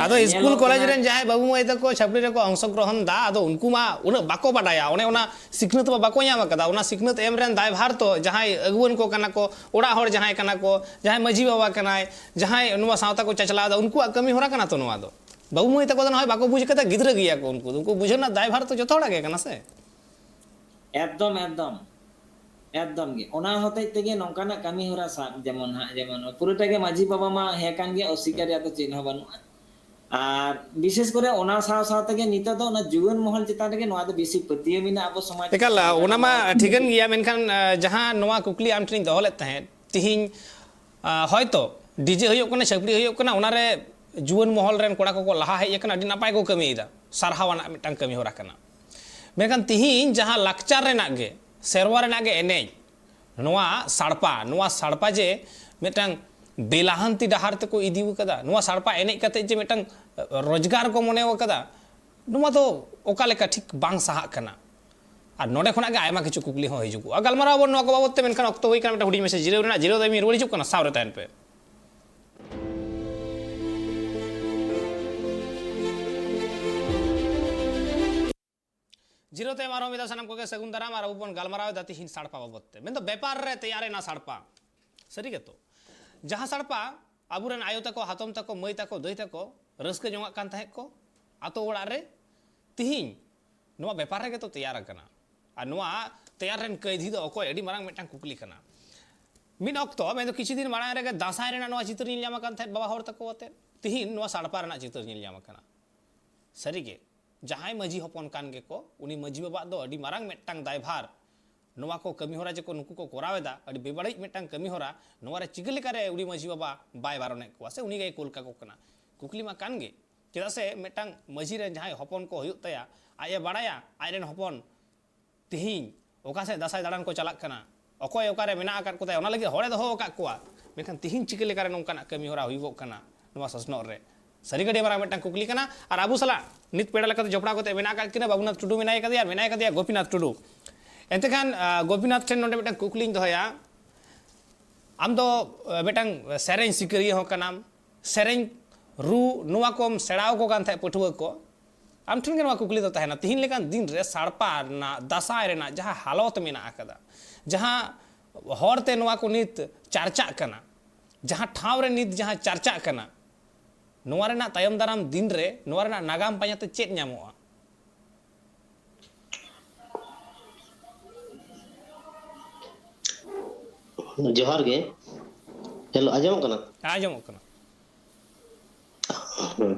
ᱟᱫᱚ ᱮ, ᱥᱠᱩᱞ ᱧᱮᱞᱚᱜ ᱠᱚᱞᱮᱡᱽ ᱠᱟᱱᱟ᱾ ᱨᱮᱱ ᱡᱟᱦᱟᱸᱭ ᱵᱟᱹᱵᱩ ᱢᱟᱹᱭ ᱛᱟᱠᱚ ᱪᱷᱟᱯᱲᱤ ᱨᱮᱠᱚ ᱚᱝᱥᱚᱜᱨᱚᱦᱚᱱ ᱫᱟ, ᱟᱫᱚ ᱩᱱᱠᱩ ᱢᱟ ᱩᱱᱟᱹᱜ ᱵᱟᱠᱚ ᱵᱟᱰᱟᱭᱟ, ᱚᱱᱮ ᱚᱱᱟ ᱥᱤᱠᱷᱱᱟᱹᱛ ᱢᱟ ᱵᱟᱠᱚ ᱧᱟᱢ ᱟᱠᱟᱫᱟ, ᱚᱱᱟ ᱥᱤᱠᱷᱱᱟᱹᱛ ᱮᱢ ᱨᱮᱱ ᱫᱟᱭᱵᱷᱟᱨ ᱛᱚ ᱡᱟᱦᱟᱸᱭ ᱟᱹᱜᱩᱣᱟᱹᱱ ᱠᱚ ᱠᱟᱱᱟ ᱠᱚ, ᱚᱲᱟᱜ ᱦᱚᱲ ᱡᱟᱦᱟᱸᱭ ᱠᱟᱱᱟ ᱠᱚ, ᱡᱟᱦᱟᱸᱭ ᱢᱟᱹᱡᱷᱤ ᱵᱟᱵᱟ ᱠᱟᱱᱟᱭ, ᱡᱟᱦᱟᱸᱭ ᱱᱚᱣᱟ ᱥᱟᱶᱛᱟ ᱠᱚ ᱪᱟᱪᱞᱟᱣ ᱮᱫᱟ, ᱩᱱᱠᱩᱣᱟᱜ ᱠᱟᱹᱢᱤ ᱦᱚᱨᱟ ᱠᱟᱱᱟ ᱛᱚ ᱱᱚᱣᱟ ᱫᱚ᱾ ᱵᱟᱹᱵᱩ ᱢᱟᱹᱭ ᱛᱟᱠᱚ ᱫᱚ ᱱᱚᱜᱼᱚᱭ ᱵᱟᱠᱚ ᱵᱩᱡᱽ ᱠᱟᱫᱟ, ᱜᱤᱫᱽᱨᱟᱹ ᱜᱮᱭᱟ ᱠᱚ ᱩᱱᱠᱩ ᱫᱚ, ᱩᱱᱠᱩ ᱵᱩᱡᱷᱟᱹᱣ ᱨᱮᱱᱟᱜ ᱫᱟᱭᱵᱷᱟᱨ ᱛᱚ ᱡᱚᱛᱚ ᱦᱚᱲᱟᱜ ᱜᱮ ᱠᱟᱱᱟ ᱥᱮ᱾ ᱮᱠᱫᱚᱢ, ᱮᱠᱫᱚᱢ, ᱮᱠᱫᱚᱢ ᱜᱮ᱾ ᱚᱱᱟ ᱦᱚᱛᱮᱡ ᱛᱮᱜᱮ ᱱᱚᱝᱠᱟᱱᱟᱜ ᱠᱟᱹᱢᱤ ᱦᱚᱨᱟ ᱥᱟᱵ, ᱡᱮᱢᱚᱱ ᱦᱟᱸᱜ, ᱡᱮᱢᱚᱱ ᱯᱩᱨᱟᱹᱴᱟ ᱜᱮ ᱢᱟᱹᱡᱷᱤ ᱵᱟᱵᱟ ᱢᱟ ᱦᱮᱸ ᱠᱟᱱ ᱜᱮ, ᱚᱥᱤᱠᱟᱨ ᱨᱮᱭᱟᱜ ᱫᱚ ᱪᱮᱫ ᱦᱚᱸ ᱵᱟᱹᱱᱩᱜᱼᱟ᱾ ᱟᱨ ᱵᱤᱥᱮᱥ ᱠᱚᱨᱮ ᱚᱱᱟ ᱥᱟᱶ ᱥᱟᱶ ᱛᱮᱜᱮ ᱱᱤᱛᱚᱜ ᱫᱚ ᱚᱱᱟ ᱡᱩᱣᱟᱹᱱ ᱢᱚᱦᱚᱞ ᱪᱮᱛᱟᱱ ᱨᱮᱜᱮ ᱱᱚᱣᱟ ᱫᱚ ᱵᱮᱥᱤ ᱯᱟᱹᱛᱭᱟᱹᱣ ᱢᱮᱱᱟᱜᱼᱟ ᱟᱵᱚ ᱥᱚᱢᱟᱡᱽ ᱨᱮ᱾ ᱮᱠᱟᱞ, ᱚᱱᱟ ᱢᱟ ᱴᱷᱤᱠᱟᱹᱱ ᱜᱮᱭᱟ, ᱢᱮᱱᱠᱷᱟᱱ, ᱟ, ᱡᱟᱦᱟᱸ ᱱᱚᱣᱟ ᱠᱩᱠᱞᱤ ᱟᱢ ᱴᱷᱮᱱᱤᱧ ᱫᱚᱦᱚ ᱞᱮᱫ ᱛᱟᱦᱮᱸᱫ, ᱛᱤᱦᱤᱧ, ᱟ, ᱦᱚᱭᱛᱚ ᱰᱤᱡᱮ ᱦᱩᱭᱩᱜ ᱠᱟᱱᱟ, ᱪᱷᱟᱹᱯᱲᱤ ᱦᱩᱭᱩᱜ ᱠᱟᱱᱟ, ᱚᱱᱟᱨᱮ ᱡᱩᱣᱟᱹᱱ ᱢᱚᱦᱚᱞ ᱨᱮᱱ ᱠᱚᱲᱟ ᱠᱚᱠᱚ ᱞᱟᱦᱟ ᱦᱮᱡ ᱟᱠᱟᱱᱟ, ᱟᱹᱰᱤ ᱱᱟᱯᱟᱭ ᱠᱚ ᱠᱟᱹᱢᱤᱭᱮᱫᱟ᱾ ᱥᱟᱨᱦᱟᱣ ᱟᱱᱟᱜ ᱢᱤᱫᱴᱟᱝ ᱠᱟᱹᱢᱤ ᱦᱚᱨᱟ ᱠᱟᱱᱟ᱾ ᱢᱮᱱᱠᱷᱟᱱ ᱛᱤᱦᱤᱧ ᱡᱟᱦᱟᱸ ᱞᱟᱠᱪᱟᱨ ᱨᱮᱱᱟᱜ ᱜᱮ, ᱥᱮᱨᱣᱟ ᱨᱮᱱᱟᱜ ᱜᱮ ᱮᱱᱮᱡ, ᱱᱚᱣᱟ ᱥᱟᱲᱯᱟ, ᱱᱚᱣᱟ ᱥᱟᱲᱯᱟ ᱡᱮ ᱢᱤᱫᱴᱟᱝ ᱵᱮᱞᱟᱦᱟᱱᱛᱤ ᱰᱟᱦᱟᱨ ᱛᱮᱠᱚ ᱤᱫᱤ ᱟᱠᱟᱫᱟ, ᱱᱚᱣᱟ ᱥᱟᱲᱯᱟ ᱮᱱᱮᱡ ᱠᱟᱛᱮ ᱡᱮ ᱢᱤᱫᱴᱟᱝ ᱨᱳᱡᱽᱜᱟᱨ ᱠᱚ ᱢᱚᱱᱮ ᱟᱠᱟᱫᱟ, ᱱᱚᱣᱟ ᱫᱚ ᱚᱠᱟ ᱞᱮᱠᱟ ᱴᱷᱤᱠ ᱵᱟᱝ ᱥᱟᱦᱟᱜ ᱠᱟᱱᱟ᱾ ᱟᱨ ᱱᱚᱰᱮ ᱠᱷᱚᱱᱟᱜ ᱜᱮ ᱟᱭᱢᱟ ᱠᱤᱪᱷᱩ ᱠᱩᱠᱞᱤ ᱦᱚᱸ ᱦᱤᱡᱩᱜᱚᱜᱼᱟ᱾ ᱜᱟᱞᱢᱟᱨᱟᱣ ᱟᱵᱚᱱ ᱱᱚᱣᱟ ᱠᱚ ᱵᱟᱵᱚᱛ ᱛᱮ, ᱢᱮᱱᱠᱷᱟᱱ ᱚᱠᱛᱚ ᱦᱩᱭ ᱠᱟᱱᱟ ᱢᱤᱫᱴᱟᱝ ᱦᱩᱰᱤᱧ ᱢᱮᱥᱮ ᱡᱤᱨᱟᱹᱣ ᱨᱮᱱᱟᱜ᱾ ᱡᱤᱨᱟᱹᱣ ᱛᱟᱭᱚᱢ ᱤᱧ ᱨᱩᱣᱟᱹᱲ ᱦᱤᱡᱩᱜ ᱠᱟᱱᱟ, ᱥᱟᱶ ᱨᱮ ᱛᱟᱦᱮᱱ ᱯᱮ᱾ ᱡᱤᱨᱟᱹᱣ ᱛᱟᱭᱚᱢ ᱟᱨᱦᱚᱸ ᱢᱤᱫ ᱫᱷᱟᱣ ᱥᱟᱱᱟᱢ ᱠᱚᱜᱮ ᱥᱟᱹᱜᱩᱱ ᱫᱟᱨᱟᱢ᱾ ᱟᱨ ᱟᱵᱚ ᱵᱚᱱ ᱜᱟᱞᱢᱟᱨᱟᱣ ᱮᱫᱟ ᱛᱤᱦᱤᱧ ᱥᱟᱲᱯᱟ ᱵᱟᱵᱚᱛ ᱛᱮ, ᱢᱮᱱᱫᱚ ᱵᱮᱯᱟᱨ ᱨᱮ ᱛᱮᱭᱟᱨ ᱮᱱᱟ ᱥᱟᱲᱯᱟ᱾ ᱥᱟᱹᱨᱤ ᱜᱮᱛᱚ, ᱡᱟᱦᱟᱸ ᱥᱟᱲᱯᱟ ᱟᱵᱚᱨᱮᱱ ᱟᱭᱳ ᱛᱟᱠᱚ, ᱦᱟᱛᱚᱢ ᱛᱟᱠᱚ, ᱢᱟᱹᱭ ᱛᱟᱠᱚ, ᱫᱟᱹᱭ ᱛᱟᱠᱚ ᱨᱟᱹᱥᱠᱟᱹ ᱡᱚᱝᱟᱜ ᱠᱟᱱ ᱛᱟᱦᱮᱸᱫ ᱠᱚ ᱟᱛᱳ ᱚᱲᱟᱜ ᱨᱮ, ᱛᱤᱦᱤᱧ ᱱᱚᱣᱟ ᱵᱮᱯᱟᱨ ᱨᱮᱜᱮ ᱛᱚ ᱛᱮᱭᱟᱨ ᱟᱠᱟᱱᱟ᱾ ᱟᱨ ᱱᱚᱣᱟ ᱛᱮᱭᱟᱨ ᱨᱮᱱ ᱠᱟᱹᱭᱫᱷᱤ ᱫᱚ ᱚᱠᱚᱭ? ᱟᱹᱰᱤ ᱢᱟᱨᱟᱝ ᱢᱤᱫᱴᱟᱝ ᱠᱩᱠᱞᱤ ᱠᱟᱱᱟ᱾ ᱢᱤᱫ ᱚᱠᱛᱚ, ᱢᱮᱱᱫᱚ ᱠᱤᱪᱷᱩ ᱫᱤᱱ ᱢᱟᱲᱟᱝ ᱨᱮᱜᱮ ᱫᱟᱸᱥᱟᱭ ᱨᱮᱱᱟᱜ ᱱᱚᱣᱟ ᱪᱤᱛᱟᱹᱨ ᱧᱮᱞ ᱧᱟᱢ ᱟᱠᱟᱱ ᱛᱟᱦᱮᱸᱫ ᱵᱟᱵᱟ ᱦᱚᱲ ᱛᱟᱠᱚ ᱟᱛᱮ᱾ ᱛᱤᱦᱤᱧ ᱱᱚᱣᱟ ᱥᱟᱲᱯᱟ ᱨᱮᱱᱟᱜ ᱪᱤᱛᱟᱹᱨ ᱧᱮᱞ ᱧᱟᱢ ᱟᱠᱟᱱᱟ᱾ ᱥᱟᱹᱨᱤᱜᱮ, ᱡᱟᱦᱟᱸᱭ ᱢᱟᱹᱡᱷᱤ ᱦᱚᱯᱚᱱ ᱠᱟᱱ ᱜᱮᱠᱚ, ᱩᱱᱤ ᱢᱟᱹᱡᱷᱤ ᱵᱟᱵᱟᱣᱟᱜ ᱫᱚ ᱟᱹᱰᱤ ᱢᱟᱨᱟᱝ ᱢᱤᱫᱴᱟᱝ ᱫᱟᱭᱵᱷᱟᱨ᱾ ᱱᱚᱣᱟ ᱠᱚ ᱠᱟᱹᱢᱤ ᱦᱚᱨᱟ ᱡᱮ ᱠᱚ ᱱᱩᱠᱩ ᱠᱚ ᱠᱚᱨᱟᱣ ᱮᱫᱟ, ᱟᱹᱰᱤ ᱵᱮᱵᱟᱹᱲᱤᱡ ᱢᱤᱫᱴᱟᱝ ᱠᱟᱹᱢᱤ ᱦᱚᱨᱟ᱾ ᱱᱚᱣᱟ ᱨᱮ ᱪᱤᱠᱟᱹ ᱞᱮᱠᱟᱨᱮ ᱩᱱᱤ ᱢᱟᱹᱡᱷᱤ ᱵᱟᱵᱟ ᱵᱟᱭ ᱵᱟᱨᱚᱱᱮᱫ ᱠᱚᱣᱟ ᱥᱮ ᱩᱱᱤ ᱜᱮᱭ ᱠᱩᱞ ᱠᱟᱠᱚ ᱠᱟᱱᱟ? ᱠᱩᱠᱞᱤ ᱢᱟ ᱠᱟᱱ ᱜᱮ᱾ ᱪᱮᱫᱟᱜ ᱥᱮ ᱢᱤᱫᱴᱟᱝ ᱢᱟᱹᱡᱷᱤ ᱨᱮᱱ ᱡᱟᱦᱟᱸᱭ ᱦᱚᱯᱚᱱ ᱠᱚ ᱦᱩᱭᱩᱜ ᱛᱟᱭᱟ, ᱟᱡ ᱮ ᱵᱟᱲᱟᱭᱟ ᱟᱡ ᱨᱮᱱ ᱦᱚᱯᱚᱱ ᱛᱤᱦᱤᱧ ᱚᱠᱟ ᱥᱮᱫ ᱫᱟᱸᱥᱟᱭ ᱫᱟᱬᱟᱱ ᱠᱚ ᱪᱟᱞᱟᱜ ᱠᱟᱱᱟ, ᱚᱠᱚᱭ ᱚᱠᱟᱨᱮ ᱢᱮᱱᱟᱜ ᱟᱠᱟᱫ ᱠᱚᱛᱟᱭᱟ, ᱚᱱᱟ ᱞᱟᱹᱜᱤᱫ ᱦᱚᱲᱮ ᱫᱚᱦᱚ ᱟᱠᱟᱫ ᱠᱚᱣᱟ᱾ ᱢᱮᱱᱠᱷᱟᱱ ᱛᱤᱦᱤᱧ ᱪᱤᱠᱟᱹ ᱞᱮᱠᱟᱨᱮ ᱱᱚᱝᱠᱟᱱᱟᱜ ᱠᱟᱹᱢᱤ ᱦᱚᱨᱟ ᱦᱩᱭᱩᱜᱚᱜ ᱠᱟᱱᱟ ᱱᱚᱣᱟ ᱥᱚᱥᱱᱚᱜ ᱨᱮ? ᱥᱟᱹᱨᱤ ᱜᱮ ᱟᱹᱰᱤ ᱢᱟᱨᱟᱝ ᱢᱤᱫᱴᱟᱝ ᱠᱩᱠᱞᱤ ᱠᱟᱱᱟ᱾ ᱟᱨ ᱟᱵᱚ ᱥᱟᱞᱟᱜ ᱱᱤᱛ ᱯᱮᱲᱟ ᱞᱮᱠᱟᱛᱮ ᱡᱚᱯᱲᱟᱣ ᱠᱟᱛᱮ ᱢᱮᱱᱟᱜ ᱟᱠᱟᱫ ᱠᱤᱱᱟ ᱵᱟᱵᱩᱱᱟᱛᱷ ᱴᱩᱰᱩ ᱢᱮᱱᱟᱭ ᱠᱟᱫᱮᱭᱟ, ᱟᱨ ᱢᱮᱱᱟᱭ ᱠᱟᱫᱮᱭᱟ ᱜᱳᱯᱤᱱᱟᱛᱷ ᱴᱩᱰᱩ᱾ ᱮᱱᱛᱮ ᱠᱷᱟᱱ, ᱟᱸ, ᱜᱳᱯᱤᱱᱟᱛᱷ ᱴᱷᱮᱱ ᱱᱚᱰᱮ ᱢᱤᱫᱴᱟᱝ ᱠᱩᱠᱞᱤᱧ ᱫᱚᱦᱚᱭᱟ᱾ ᱟᱢ ᱫᱚ, ᱟᱸ, ᱢᱤᱫᱴᱟᱝ ᱥᱮᱨᱮᱧ ᱥᱤᱠᱟᱹᱨᱤᱭᱟᱹ ᱦᱚᱸ ᱠᱟᱱᱟᱢ, ᱥᱮᱨᱮᱧ ᱨᱩ ᱱᱚᱣᱟ ᱠᱚᱢ ᱥᱮᱬᱟ ᱟᱠᱚ ᱠᱟᱱ ᱛᱟᱦᱮᱸᱫ ᱯᱟᱹᱴᱷᱩᱣᱟᱹ ᱠᱚ᱾ ᱟᱢ ᱴᱷᱮᱱ ᱜᱮ ᱱᱚᱣᱟ ᱠᱩᱠᱞᱤ ᱫᱚ ᱛᱟᱦᱮᱱᱟ, ᱛᱤᱦᱤᱧ ᱞᱮᱠᱟᱱ ᱫᱤᱱ ᱨᱮ ᱥᱟᱲᱯᱟ ᱨᱮᱱᱟᱜ, ᱫᱟᱸᱥᱟᱭ ᱨᱮᱱᱟᱜ ᱡᱟᱦᱟᱸ ᱦᱟᱞᱚᱛ ᱢᱮᱱᱟᱜ ᱟᱠᱟᱫᱟ, ᱡᱟᱦᱟᱸ ᱦᱚᱲᱛᱮ ᱱᱚᱣᱟ ᱠᱚ ᱱᱤᱛ ᱪᱟᱨᱪᱟᱜ ᱠᱟᱱᱟ, ᱡᱟᱦᱟᱸ ᱴᱷᱟᱶ ᱨᱮ ᱱᱤᱛ ᱡᱟᱦᱟᱸ ᱪᱟᱨᱪᱟᱜ ᱠᱟᱱᱟ, ᱱᱚᱣᱟ ᱨᱮᱱᱟᱜ ᱛᱟᱭᱚᱢ ᱫᱟᱨᱟᱢ ᱫᱤᱱ ᱨᱮ ᱱᱚᱣᱟ ᱨᱮᱱᱟᱜ ᱱᱟᱜᱟᱢ ᱯᱟᱸᱡᱟ ᱛᱮ ᱪᱮᱫ ᱧᱟᱢᱚᱜᱼᱟ? ᱡᱚᱦᱟᱨ ᱜᱮ᱾ ᱦᱮᱞᱳ, ᱟᱸᱡᱚᱢᱚᱜ ᱠᱟᱱᱟ? ᱟᱸᱡᱚᱢᱚᱜ ᱠᱟᱱᱟ᱾ ᱦᱮᱸ᱾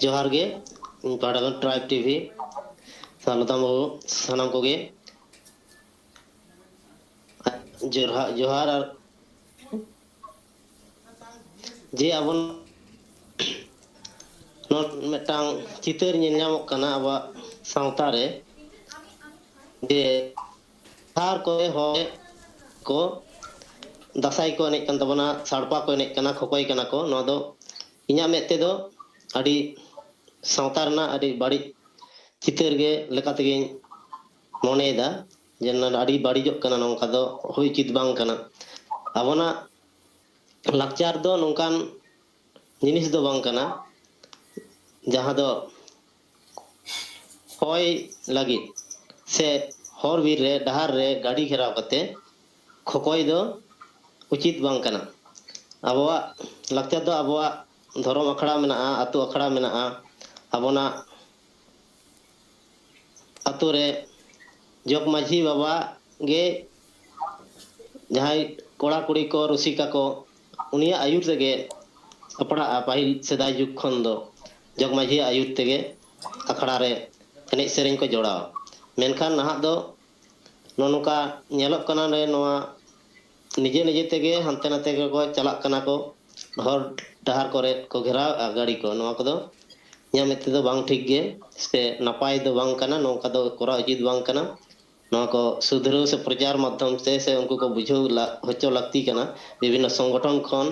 ᱡᱚᱦᱟᱨ ᱜᱮ᱾ ᱤᱧ ᱯᱟᱦᱴᱟ ᱠᱷᱚᱱ ᱴᱨᱟᱭᱤᱵᱽ ᱴᱤᱵᱷᱤ, ᱥᱟᱨᱱᱟᱛᱷᱟᱢ ᱵᱟᱹᱵᱩ, ᱥᱟᱱᱟᱢ ᱠᱚᱜᱮ ᱡᱚᱦᱟᱨ, ᱡᱚᱦᱟᱨ᱾ ᱟᱨ ᱡᱮ ᱟᱵᱚ ᱱᱚᱣᱟ ᱢᱤᱫᱴᱟᱝ ᱪᱤᱛᱟᱹᱨ ᱧᱮᱞ ᱧᱟᱢᱚᱜ ᱠᱟᱱᱟ ᱟᱵᱚᱣᱟᱜ ᱥᱟᱶᱛᱟ ᱨᱮ, ᱡᱮ ᱰᱟᱦᱟᱨ ᱠᱚᱨᱮ ᱦᱚᱲ ᱠᱚ ᱫᱟᱸᱥᱟᱭ ᱠᱚ ᱮᱱᱮᱡ ᱠᱟᱱ ᱛᱟᱵᱚᱱᱟ, ᱥᱟᱲᱯᱟ ᱠᱚ ᱮᱱᱮᱡ ᱠᱟᱱᱟ, ᱠᱷᱚᱠᱚᱭ ᱠᱟᱱᱟ ᱠᱚ᱾ ᱱᱚᱣᱟ ᱫᱚ ᱤᱧᱟᱹᱜ ᱢᱮᱫ ᱛᱮᱫᱚ ᱟᱹᱰᱤ ᱥᱟᱶᱛᱟ ᱨᱮᱱᱟᱜ ᱟᱹᱰᱤ ᱵᱟᱹᱲᱤᱡ ᱪᱤᱛᱟᱹᱨ ᱜᱮ ᱞᱮᱠᱟ ᱛᱮᱜᱮᱧ ᱢᱚᱱᱮᱭᱮᱫᱟ, ᱡᱮ ᱱᱚᱣᱟ ᱫᱚ ᱟᱹᱰᱤ ᱵᱟᱹᱲᱤᱡᱚᱜ ᱠᱟᱱᱟ, ᱱᱚᱝᱠᱟ ᱫᱚ ᱦᱩᱭ ᱩᱪᱤᱛ ᱵᱟᱝ ᱠᱟᱱᱟ᱾ ᱟᱵᱚᱱᱟᱜ ᱞᱟᱠᱪᱟᱨ ᱫᱚ ᱱᱚᱝᱠᱟᱱ ᱡᱤᱱᱤᱥ ᱫᱚ ᱵᱟᱝ ᱠᱟᱱᱟ, ᱡᱟᱦᱟᱸ ᱫᱚ ᱦᱚᱭ ᱞᱟᱹᱜᱤᱫ ᱥᱮ ᱦᱚᱨ ᱵᱤᱨ ᱨᱮ, ᱰᱟᱦᱟᱨ ᱨᱮ ᱜᱟᱹᱰᱤ ᱜᱷᱮᱨᱟᱣ ᱠᱟᱛᱮ ᱠᱷᱚᱠᱚᱭ ᱫᱚ ᱩᱪᱤᱛ ᱵᱟᱝ ᱠᱟᱱᱟ᱾ ᱟᱵᱚᱣᱟᱜ ᱞᱟᱠᱪᱟᱨ ᱫᱚ ᱟᱵᱚᱣᱟᱜ ᱫᱷᱚᱨᱚᱢ ᱟᱠᱷᱲᱟ ᱢᱮᱱᱟᱜᱼᱟ, ᱟᱹᱛᱩ ᱟᱠᱷᱲᱟ ᱢᱮᱱᱟᱜᱼᱟ, ᱟᱵᱚᱱᱟᱜ ᱟᱹᱛᱩ ᱨᱮ ᱡᱚᱜᱽ ᱢᱟᱹᱡᱷᱤ ᱵᱟᱵᱟ ᱜᱮ ᱡᱟᱦᱟᱸᱭ ᱠᱚᱲᱟ ᱠᱩᱲᱤ ᱠᱚ ᱨᱩᱥᱤᱠᱟ ᱠᱚ, ᱩᱱᱤᱭᱟᱜ ᱟᱹᱭᱩᱨ ᱛᱮᱜᱮ ᱥᱟᱯᱲᱟᱜᱼᱟ᱾ ᱯᱟᱹᱦᱤᱞ ᱥᱮᱫᱟᱭ ᱡᱩᱜᱽ ᱠᱷᱚᱱ ᱫᱚ ᱡᱚᱜᱽ ᱢᱟᱹᱡᱷᱤᱭᱟᱜ ᱟᱹᱭᱩᱨ ᱛᱮᱜᱮ ᱟᱠᱷᱲᱟ ᱨᱮ ᱮᱱᱮᱡ ᱥᱮᱨᱮᱧ ᱠᱚ ᱡᱚᱲᱟᱣᱟ᱾ ᱢᱮᱱᱠᱷᱟᱱ ᱱᱟᱦᱟᱜ ᱫᱚ ᱱᱚᱜᱼᱚ ᱱᱚᱝᱠᱟ ᱧᱮᱞᱚᱜ ᱠᱟᱱᱟ ᱡᱮ ᱱᱚᱣᱟ ᱱᱤᱡᱮ ᱱᱤᱡᱮ ᱛᱮᱜᱮ ᱦᱟᱱᱛᱮ ᱱᱟᱛᱮ ᱜᱮᱠᱚ ᱪᱟᱞᱟᱜ ᱠᱟᱱᱟ ᱠᱚ, ᱦᱚᱨ ᱰᱟᱦᱟᱨ ᱠᱚᱨᱮ ᱠᱚ ᱜᱷᱮᱨᱟᱣᱮᱫᱼᱟ ᱜᱟᱹᱰᱤ ᱠᱚ᱾ ᱱᱚᱣᱟ ᱠᱚᱫᱚ ᱤᱧᱟᱹᱜ ᱢᱮᱫ ᱛᱮᱫᱚ ᱵᱟᱝ ᱴᱷᱤᱠ ᱜᱮ ᱥᱮ ᱱᱟᱯᱟᱭ ᱫᱚ ᱵᱟᱝ ᱠᱟᱱᱟ, ᱱᱚᱝᱠᱟ ᱫᱚ ᱠᱚᱨᱟᱣ ᱩᱪᱤᱛ ᱵᱟᱝ ᱠᱟᱱᱟ᱾ ᱱᱚᱣᱟ ᱠᱚ ᱥᱩᱫᱷᱨᱟᱹᱣ ᱥᱮ ᱯᱨᱚᱪᱟᱨ ᱢᱟᱫᱽᱫᱷᱚᱢ ᱛᱮ ᱥᱮ ᱩᱱᱠᱩ ᱠᱚ ᱵᱩᱡᱷᱟᱹᱣ ᱦᱚᱪᱚ ᱞᱟᱹᱠᱛᱤ ᱠᱟᱱᱟ᱾ ᱵᱤᱵᱷᱤᱱᱱᱚ ᱥᱚᱝᱜᱚᱴᱷᱚᱱ ᱠᱷᱚᱱ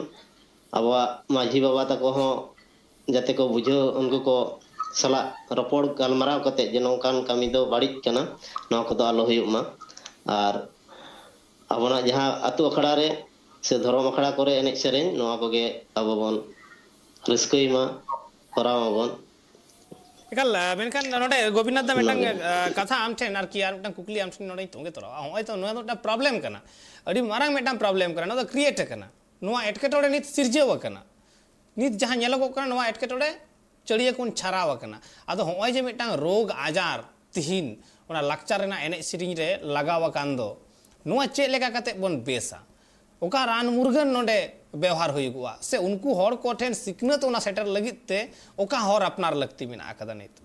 ᱟᱵᱚᱣᱟᱜ ᱢᱟᱹᱡᱷᱤ ᱵᱟᱵᱟ ᱛᱟᱠᱚ ᱦᱚᱸ ᱡᱟᱛᱮ ᱠᱚ ᱵᱩᱡᱷᱟᱹᱣ, ᱩᱱᱠᱩ ᱠᱚ ᱥᱟᱞᱟᱜ ᱨᱚᱯᱚᱲ ᱜᱟᱞᱢᱟᱨᱟᱣ ᱠᱟᱛᱮ ᱡᱮ ᱱᱚᱝᱠᱟᱱ ᱠᱟᱹᱢᱤ ᱫᱚ ᱵᱟᱹᱲᱤᱡ ᱠᱟᱱᱟ, ᱱᱚᱣᱟ ᱠᱚᱫᱚ ᱟᱞᱚ ᱦᱩᱭᱩᱜ ᱢᱟ᱾ ᱟᱨ ᱟᱵᱚᱱᱟᱜ ᱡᱟᱦᱟᱸ ᱟᱹᱛᱩ ᱟᱠᱷᱲᱟ ᱨᱮ ᱥᱮ ᱫᱷᱚᱨᱚᱢ ᱟᱠᱷᱲᱟ ᱠᱚᱨᱮ ᱮᱱᱮᱡ ᱥᱮᱨᱮᱧ, ᱱᱚᱣᱟ ᱠᱚᱜᱮ ᱟᱵᱚ ᱵᱚᱱ ᱨᱟᱹᱥᱠᱟᱹᱭ ᱢᱟ, ᱠᱚᱨᱟᱣ ᱢᱟᱵᱚᱱ᱾ ᱮᱠᱟᱞ᱾ ᱢᱮᱱᱠᱷᱟᱱ ᱱᱚᱰᱮ ᱜᱳᱯᱤᱱᱟᱛᱷ ᱫᱟ ᱢᱤᱫᱴᱟᱝ ᱚᱱᱟᱜᱮ᱾ ᱠᱟᱛᱷᱟ ᱟᱢ ᱴᱷᱮᱱ ᱟᱨᱠᱤ ᱟᱨ ᱢᱤᱫᱴᱟᱝ ᱠᱩᱠᱞᱤ ᱟᱢ ᱴᱷᱮᱱ ᱱᱚᱰᱮᱧ ᱛᱚᱸᱜᱮ ᱛᱚᱨᱟᱣᱟ᱾ ᱱᱚᱜᱼᱚᱭ ᱛᱚ ᱱᱚᱣᱟ ᱫᱚ ᱢᱤᱫᱴᱟᱝ ᱯᱨᱚᱵᱞᱮᱢ ᱠᱟᱱᱟ, ᱟᱹᱰᱤ ᱢᱟᱨᱟᱝ ᱢᱤᱫᱴᱟᱝ ᱯᱨᱚᱵᱞᱮᱢ ᱠᱟᱱᱟ, ᱱᱚᱣᱟ ᱫᱚ ᱠᱨᱤᱭᱮᱴ ᱟᱠᱟᱱᱟ, ᱱᱚᱣᱟ ᱮᱴᱠᱮᱴᱚᱬᱮ ᱱᱤᱛ ᱥᱤᱨᱡᱟᱹᱣ ᱟᱠᱟᱱᱟ᱾ ᱱᱤᱛ ᱡᱟᱦᱟᱸ ᱧᱮᱞᱚᱜᱚᱜ ᱠᱟᱱᱟ, ᱱᱚᱣᱟ ᱮᱴᱠᱮᱴᱚᱬᱮ ᱪᱟᱹᱲᱤᱭᱟᱹ ᱠᱷᱚᱱ ᱪᱷᱟᱨᱟᱣ ᱟᱠᱟᱱᱟ᱾ ᱟᱫᱚ ᱦᱚᱸᱜᱼᱚᱭ ᱡᱮ ᱢᱤᱫᱴᱟᱝ ᱨᱳᱜᱽ ᱟᱡᱟᱨ ᱛᱤᱦᱤᱧ ᱚᱱᱟ ᱞᱟᱠᱪᱟᱨ ᱨᱮᱱᱟᱜ ᱮᱱᱮᱡ ᱥᱮᱨᱮᱧ ᱨᱮ ᱞᱟᱜᱟᱣ ᱟᱠᱟᱱ ᱫᱚ, ᱱᱚᱣᱟ ᱪᱮᱫ ᱞᱮᱠᱟ ᱠᱟᱛᱮ ᱵᱚᱱ ᱵᱮᱥᱟ? ᱚᱠᱟ ᱨᱟᱱ ᱢᱩᱨᱜᱟᱹᱱ ᱱᱚᱰᱮ ᱵᱮᱣᱦᱟᱨ ᱦᱩᱭᱩᱜᱚᱜᱼᱟ, ᱥᱮ ᱩᱱᱠᱩ ᱦᱚᱲ ᱠᱚ ᱴᱷᱮᱱ ᱥᱤᱠᱷᱱᱟᱹᱛ ᱚᱱᱟ ᱥᱮᱴᱮᱨ ᱞᱟᱹᱜᱤᱫ ᱛᱮ ᱚᱠᱟ ᱦᱚᱨ ᱟᱯᱱᱟᱨ ᱞᱟᱹᱠᱛᱤ ᱢᱮᱱᱟᱜ ᱟᱠᱟᱫᱟ ᱱᱤᱛ?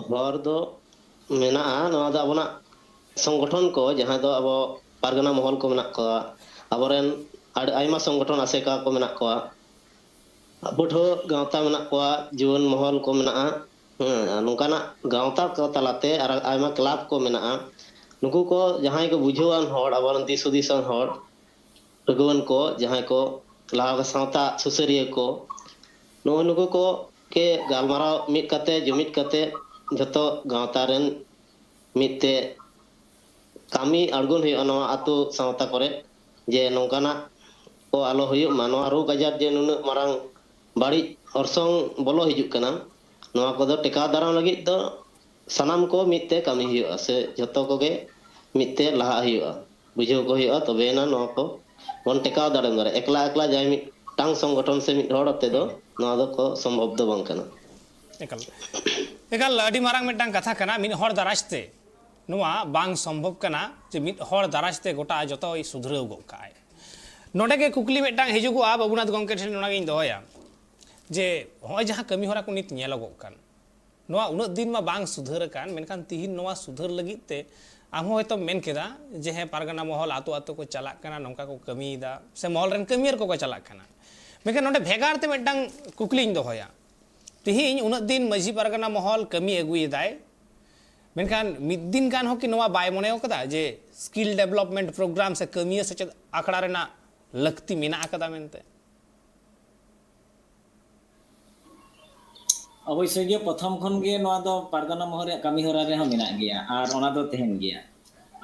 ᱦᱚᱨ ᱫᱚ ᱢᱮᱱᱟᱜᱼᱟ᱾ ᱱᱚᱣᱟ ᱫᱚ ᱟᱵᱚᱱᱟᱜ ᱥᱚᱝᱜᱚᱴᱷᱚᱱ ᱠᱚ, ᱡᱟᱦᱟᱸ ᱫᱚ ᱟᱵᱚ ᱯᱟᱨᱜᱟᱱᱟ ᱢᱚᱦᱚᱞ ᱠᱚ ᱢᱮᱱᱟᱜ ᱠᱚᱣᱟ, ᱟᱵᱚᱨᱮᱱ ᱟᱹᱰᱤ ᱟᱭᱢᱟ ᱥᱚᱝᱜᱚᱴᱷᱚᱱ ᱟᱥᱮᱠᱟ ᱠᱚ ᱢᱮᱱᱟᱜ ᱠᱚᱣᱟ, ᱯᱟᱹᱴᱷᱩᱣᱟᱹ ᱜᱟᱶᱛᱟ ᱢᱮᱱᱟᱜ ᱠᱚᱣᱟ, ᱡᱩᱣᱟᱹᱱ ᱢᱚᱦᱚᱞ ᱠᱚ ᱢᱮᱱᱟᱜᱼᱟ᱾ ᱦᱮᱸ, ᱟᱨ ᱱᱚᱝᱠᱟᱱᱟᱜ ᱜᱟᱶᱛᱟ ᱠᱚ ᱛᱟᱞᱟᱛᱮ ᱟᱨ ᱟᱭᱢᱟ ᱠᱞᱟᱵᱽ ᱠᱚ ᱢᱮᱱᱟᱜᱼᱟ᱾ ᱱᱩᱠᱩ ᱠᱚ ᱡᱟᱦᱟᱸᱭ ᱠᱚ ᱵᱩᱡᱷᱟᱹᱣᱟᱱ ᱦᱚᱲ, ᱟᱵᱚᱨᱮᱱ ᱫᱤᱥ ᱦᱩᱫᱤᱥᱟᱱ ᱦᱚᱲ, ᱟᱹᱜᱩᱣᱟᱹᱱ ᱠᱚ, ᱡᱟᱦᱟᱸᱭ ᱠᱚ ᱞᱟᱦᱟ ᱥᱟᱶᱛᱟ ᱥᱩᱥᱟᱹᱨᱤᱭᱟᱹ ᱠᱚ, ᱱᱚᱜᱼᱚᱭ ᱱᱩᱠᱩ ᱠᱚ ᱜᱮ ᱜᱟᱞᱢᱟᱨᱟᱣ ᱢᱤᱫ ᱠᱟᱛᱮ, ᱡᱩᱢᱤᱫ ᱠᱟᱛᱮ ᱡᱷᱚᱛᱚ ᱜᱟᱶᱛᱟ ᱨᱮᱱ ᱢᱤᱫ ᱛᱮ ᱠᱟᱹᱢᱤ ᱟᱬᱜᱚᱱ ᱦᱩᱭᱩᱜᱼᱟ ᱱᱚᱣᱟ ᱟᱛᱳ ᱥᱟᱶᱛᱟ ᱠᱚᱨᱮ, ᱡᱮ ᱱᱚᱝᱠᱟᱱᱟᱜ ᱠᱚ ᱟᱞᱚ ᱦᱩᱭᱩᱜ ᱢᱟ᱾ ᱱᱚᱣᱟ ᱨᱳᱜᱽ ᱟᱡᱟᱨ ᱡᱮ ᱱᱩᱱᱟᱹᱜ ᱢᱟᱨᱟᱝ ᱵᱟᱹᱲᱤᱡ ᱚᱨᱥᱚᱝ ᱵᱚᱞᱚ ᱦᱤᱡᱩᱜ ᱠᱟᱱᱟ, ᱱᱚᱣᱟ ᱠᱚᱫᱚ ᱴᱮᱠᱟᱣ ᱫᱟᱨᱟᱢ ᱞᱟᱹᱜᱤᱫ ᱫᱚ ᱥᱟᱱᱟᱢ ᱠᱚ ᱢᱤᱫ ᱛᱮ ᱠᱟᱹᱢᱤ ᱦᱩᱭᱩᱜᱼᱟ, ᱥᱮ ᱡᱷᱚᱛᱚ ᱠᱚᱜᱮ ᱢᱤᱫ ᱛᱮ ᱞᱟᱦᱟᱜ ᱦᱩᱭᱩᱜᱼᱟ, ᱵᱩᱡᱷᱟᱹᱣ ᱠᱚ ᱦᱩᱭᱩᱜᱼᱟ, ᱛᱚᱵᱮᱭᱮᱱᱟ ᱱᱚᱣᱟ ᱠᱚ ᱵᱚᱱ ᱴᱮᱠᱟᱣ ᱫᱟᱲᱮ ᱫᱟᱲᱮᱭᱟᱜᱼᱟ᱾ ᱮᱠᱞᱟ ᱮᱠᱞᱟ ᱡᱟᱦᱟᱸᱭ ᱢᱤᱫᱴᱟᱝ ᱥᱚᱝᱜᱚᱴᱷᱚᱱ ᱥᱮ ᱢᱤᱫ ᱦᱚᱲ ᱟᱛᱮ ᱫᱚ ᱱᱚᱣᱟ ᱫᱚ ᱠᱚ ᱥᱚᱢᱵᱷᱚᱵ ᱫᱚ ᱵᱟᱝ ᱠᱟᱱᱟ᱾ ᱮᱠᱟᱞ, ᱮᱠᱟᱞ ᱟᱹᱰᱤ ᱢᱟᱨᱟᱝ ᱢᱤᱫᱴᱟᱝ ᱠᱟᱛᱷᱟ ᱠᱟᱱᱟ, ᱢᱤᱫ ᱦᱚᱲ ᱫᱟᱨᱟᱭ ᱛᱮ ᱱᱚᱣᱟ ᱵᱟᱝ ᱥᱚᱢᱵᱷᱚᱵ ᱠᱟᱱᱟ ᱡᱮ ᱢᱤᱫ ᱦᱚᱲ ᱫᱟᱨᱟᱭ ᱛᱮ ᱜᱚᱴᱟ ᱡᱚᱛᱚᱭ ᱥᱩᱫᱷᱨᱟᱹᱣ ᱜᱚᱫ ᱠᱟᱜᱼᱟᱭ᱾ ᱱᱚᱰᱮ ᱜᱮ ᱠᱩᱠᱞᱤ ᱢᱤᱫᱴᱟᱝ ᱦᱤᱡᱩᱜᱚᱜᱼᱟ, ᱵᱟᱹᱵᱩᱱᱟᱛᱷ ᱜᱚᱢᱠᱮ ᱴᱷᱮᱱ ᱱᱚᱰᱮ ᱜᱤᱧ ᱫᱚᱦᱚᱭᱟ ᱡᱮ ᱦᱚᱸᱜᱼᱚᱭ ᱡᱟᱦᱟᱸ ᱠᱟᱹᱢᱤ ᱦᱚᱨᱟ ᱠᱚ ᱱᱤᱛ ᱧᱮᱞᱚᱜᱚᱜ ᱠᱟᱱ, ᱱᱚᱣᱟ ᱩᱱᱟᱹᱜ ᱫᱤᱱ ᱢᱟ ᱵᱟᱝ ᱥᱩᱫᱷᱟᱹᱨ ᱟᱠᱟᱱ, ᱢᱮᱱᱠᱷᱟᱱ ᱛᱤᱦᱤᱧ ᱱᱚᱣᱟ ᱥᱩᱫᱷᱟᱹᱨ ᱞᱟᱹᱜᱤᱫ ᱛᱮ ᱟᱢ ᱦᱚᱸ ᱦᱚᱭᱛᱚᱢ ᱢᱮᱱ ᱠᱮᱫᱟ ᱡᱮ ᱦᱮᱸ, ᱯᱟᱨᱜᱟᱱᱟ ᱢᱚᱦᱚᱞ ᱟᱛᱳ ᱟᱛᱳ ᱠᱚ ᱪᱟᱞᱟᱜ ᱠᱟᱱᱟ, ᱱᱚᱝᱠᱟ ᱠᱚ ᱠᱟᱹᱢᱤᱭᱮᱫᱟ, ᱥᱮ ᱢᱚᱦᱚᱞ ᱨᱮᱱ ᱠᱟᱹᱢᱤᱭᱟᱹᱨ ᱠᱚᱠᱚ ᱪᱟᱞᱟᱜ ᱠᱟᱱᱟ᱾ ᱢᱮᱱᱠᱷᱟᱱ ᱱᱚᱰᱮ ᱵᱷᱮᱜᱟᱨ ᱛᱮ ᱢᱤᱫᱴᱟᱝ ᱠᱩᱠᱞᱤᱧ ᱫᱚᱦᱚᱭᱟ, ᱛᱤᱦᱤᱧ ᱩᱱᱟᱹᱜ ᱫᱤᱱ ᱢᱟᱹᱡᱷᱤ ᱯᱟᱨᱜᱟᱱᱟ ᱢᱚᱦᱚᱞ ᱠᱟᱹᱢᱤ ᱟᱹᱜᱩᱭᱮᱫᱟᱭ, ᱢᱮᱱᱠᱷᱟᱱ ᱢᱤᱫ ᱫᱤᱱ ᱜᱟᱱ ᱦᱚᱸ ᱠᱤ ᱱᱚᱣᱟ ᱵᱟᱭ ᱢᱚᱱᱮ ᱟᱠᱟᱫᱟ ᱡᱮ skill development program ᱥᱮ ᱠᱟᱹᱢᱤᱭᱟᱹ ᱥᱮᱪᱮᱫ ᱟᱠᱷᱲᱟ ᱨᱮᱱᱟᱜ ᱞᱟᱹᱠᱛᱤ ᱢᱮᱱᱟᱜ ᱟᱠᱟᱫᱟ ᱢᱮᱱᱛᱮ? ᱚᱵᱚᱥᱥᱳᱭ ᱜᱮ, ᱯᱨᱚᱛᱷᱚᱢ ᱠᱷᱚᱱ ᱜᱮ ᱱᱚᱣᱟ ᱫᱚ ᱯᱟᱨᱜᱟᱱᱟ ᱢᱚᱦᱚᱞ ᱨᱮᱭᱟᱜ ᱠᱟᱹᱢᱤ ᱦᱚᱨᱟ ᱨᱮᱦᱚᱸ ᱢᱮᱱᱟᱜ ᱜᱮᱭᱟ ᱟᱨ ᱚᱱᱟ ᱫᱚ ᱛᱟᱦᱮᱱ ᱜᱮᱭᱟ᱾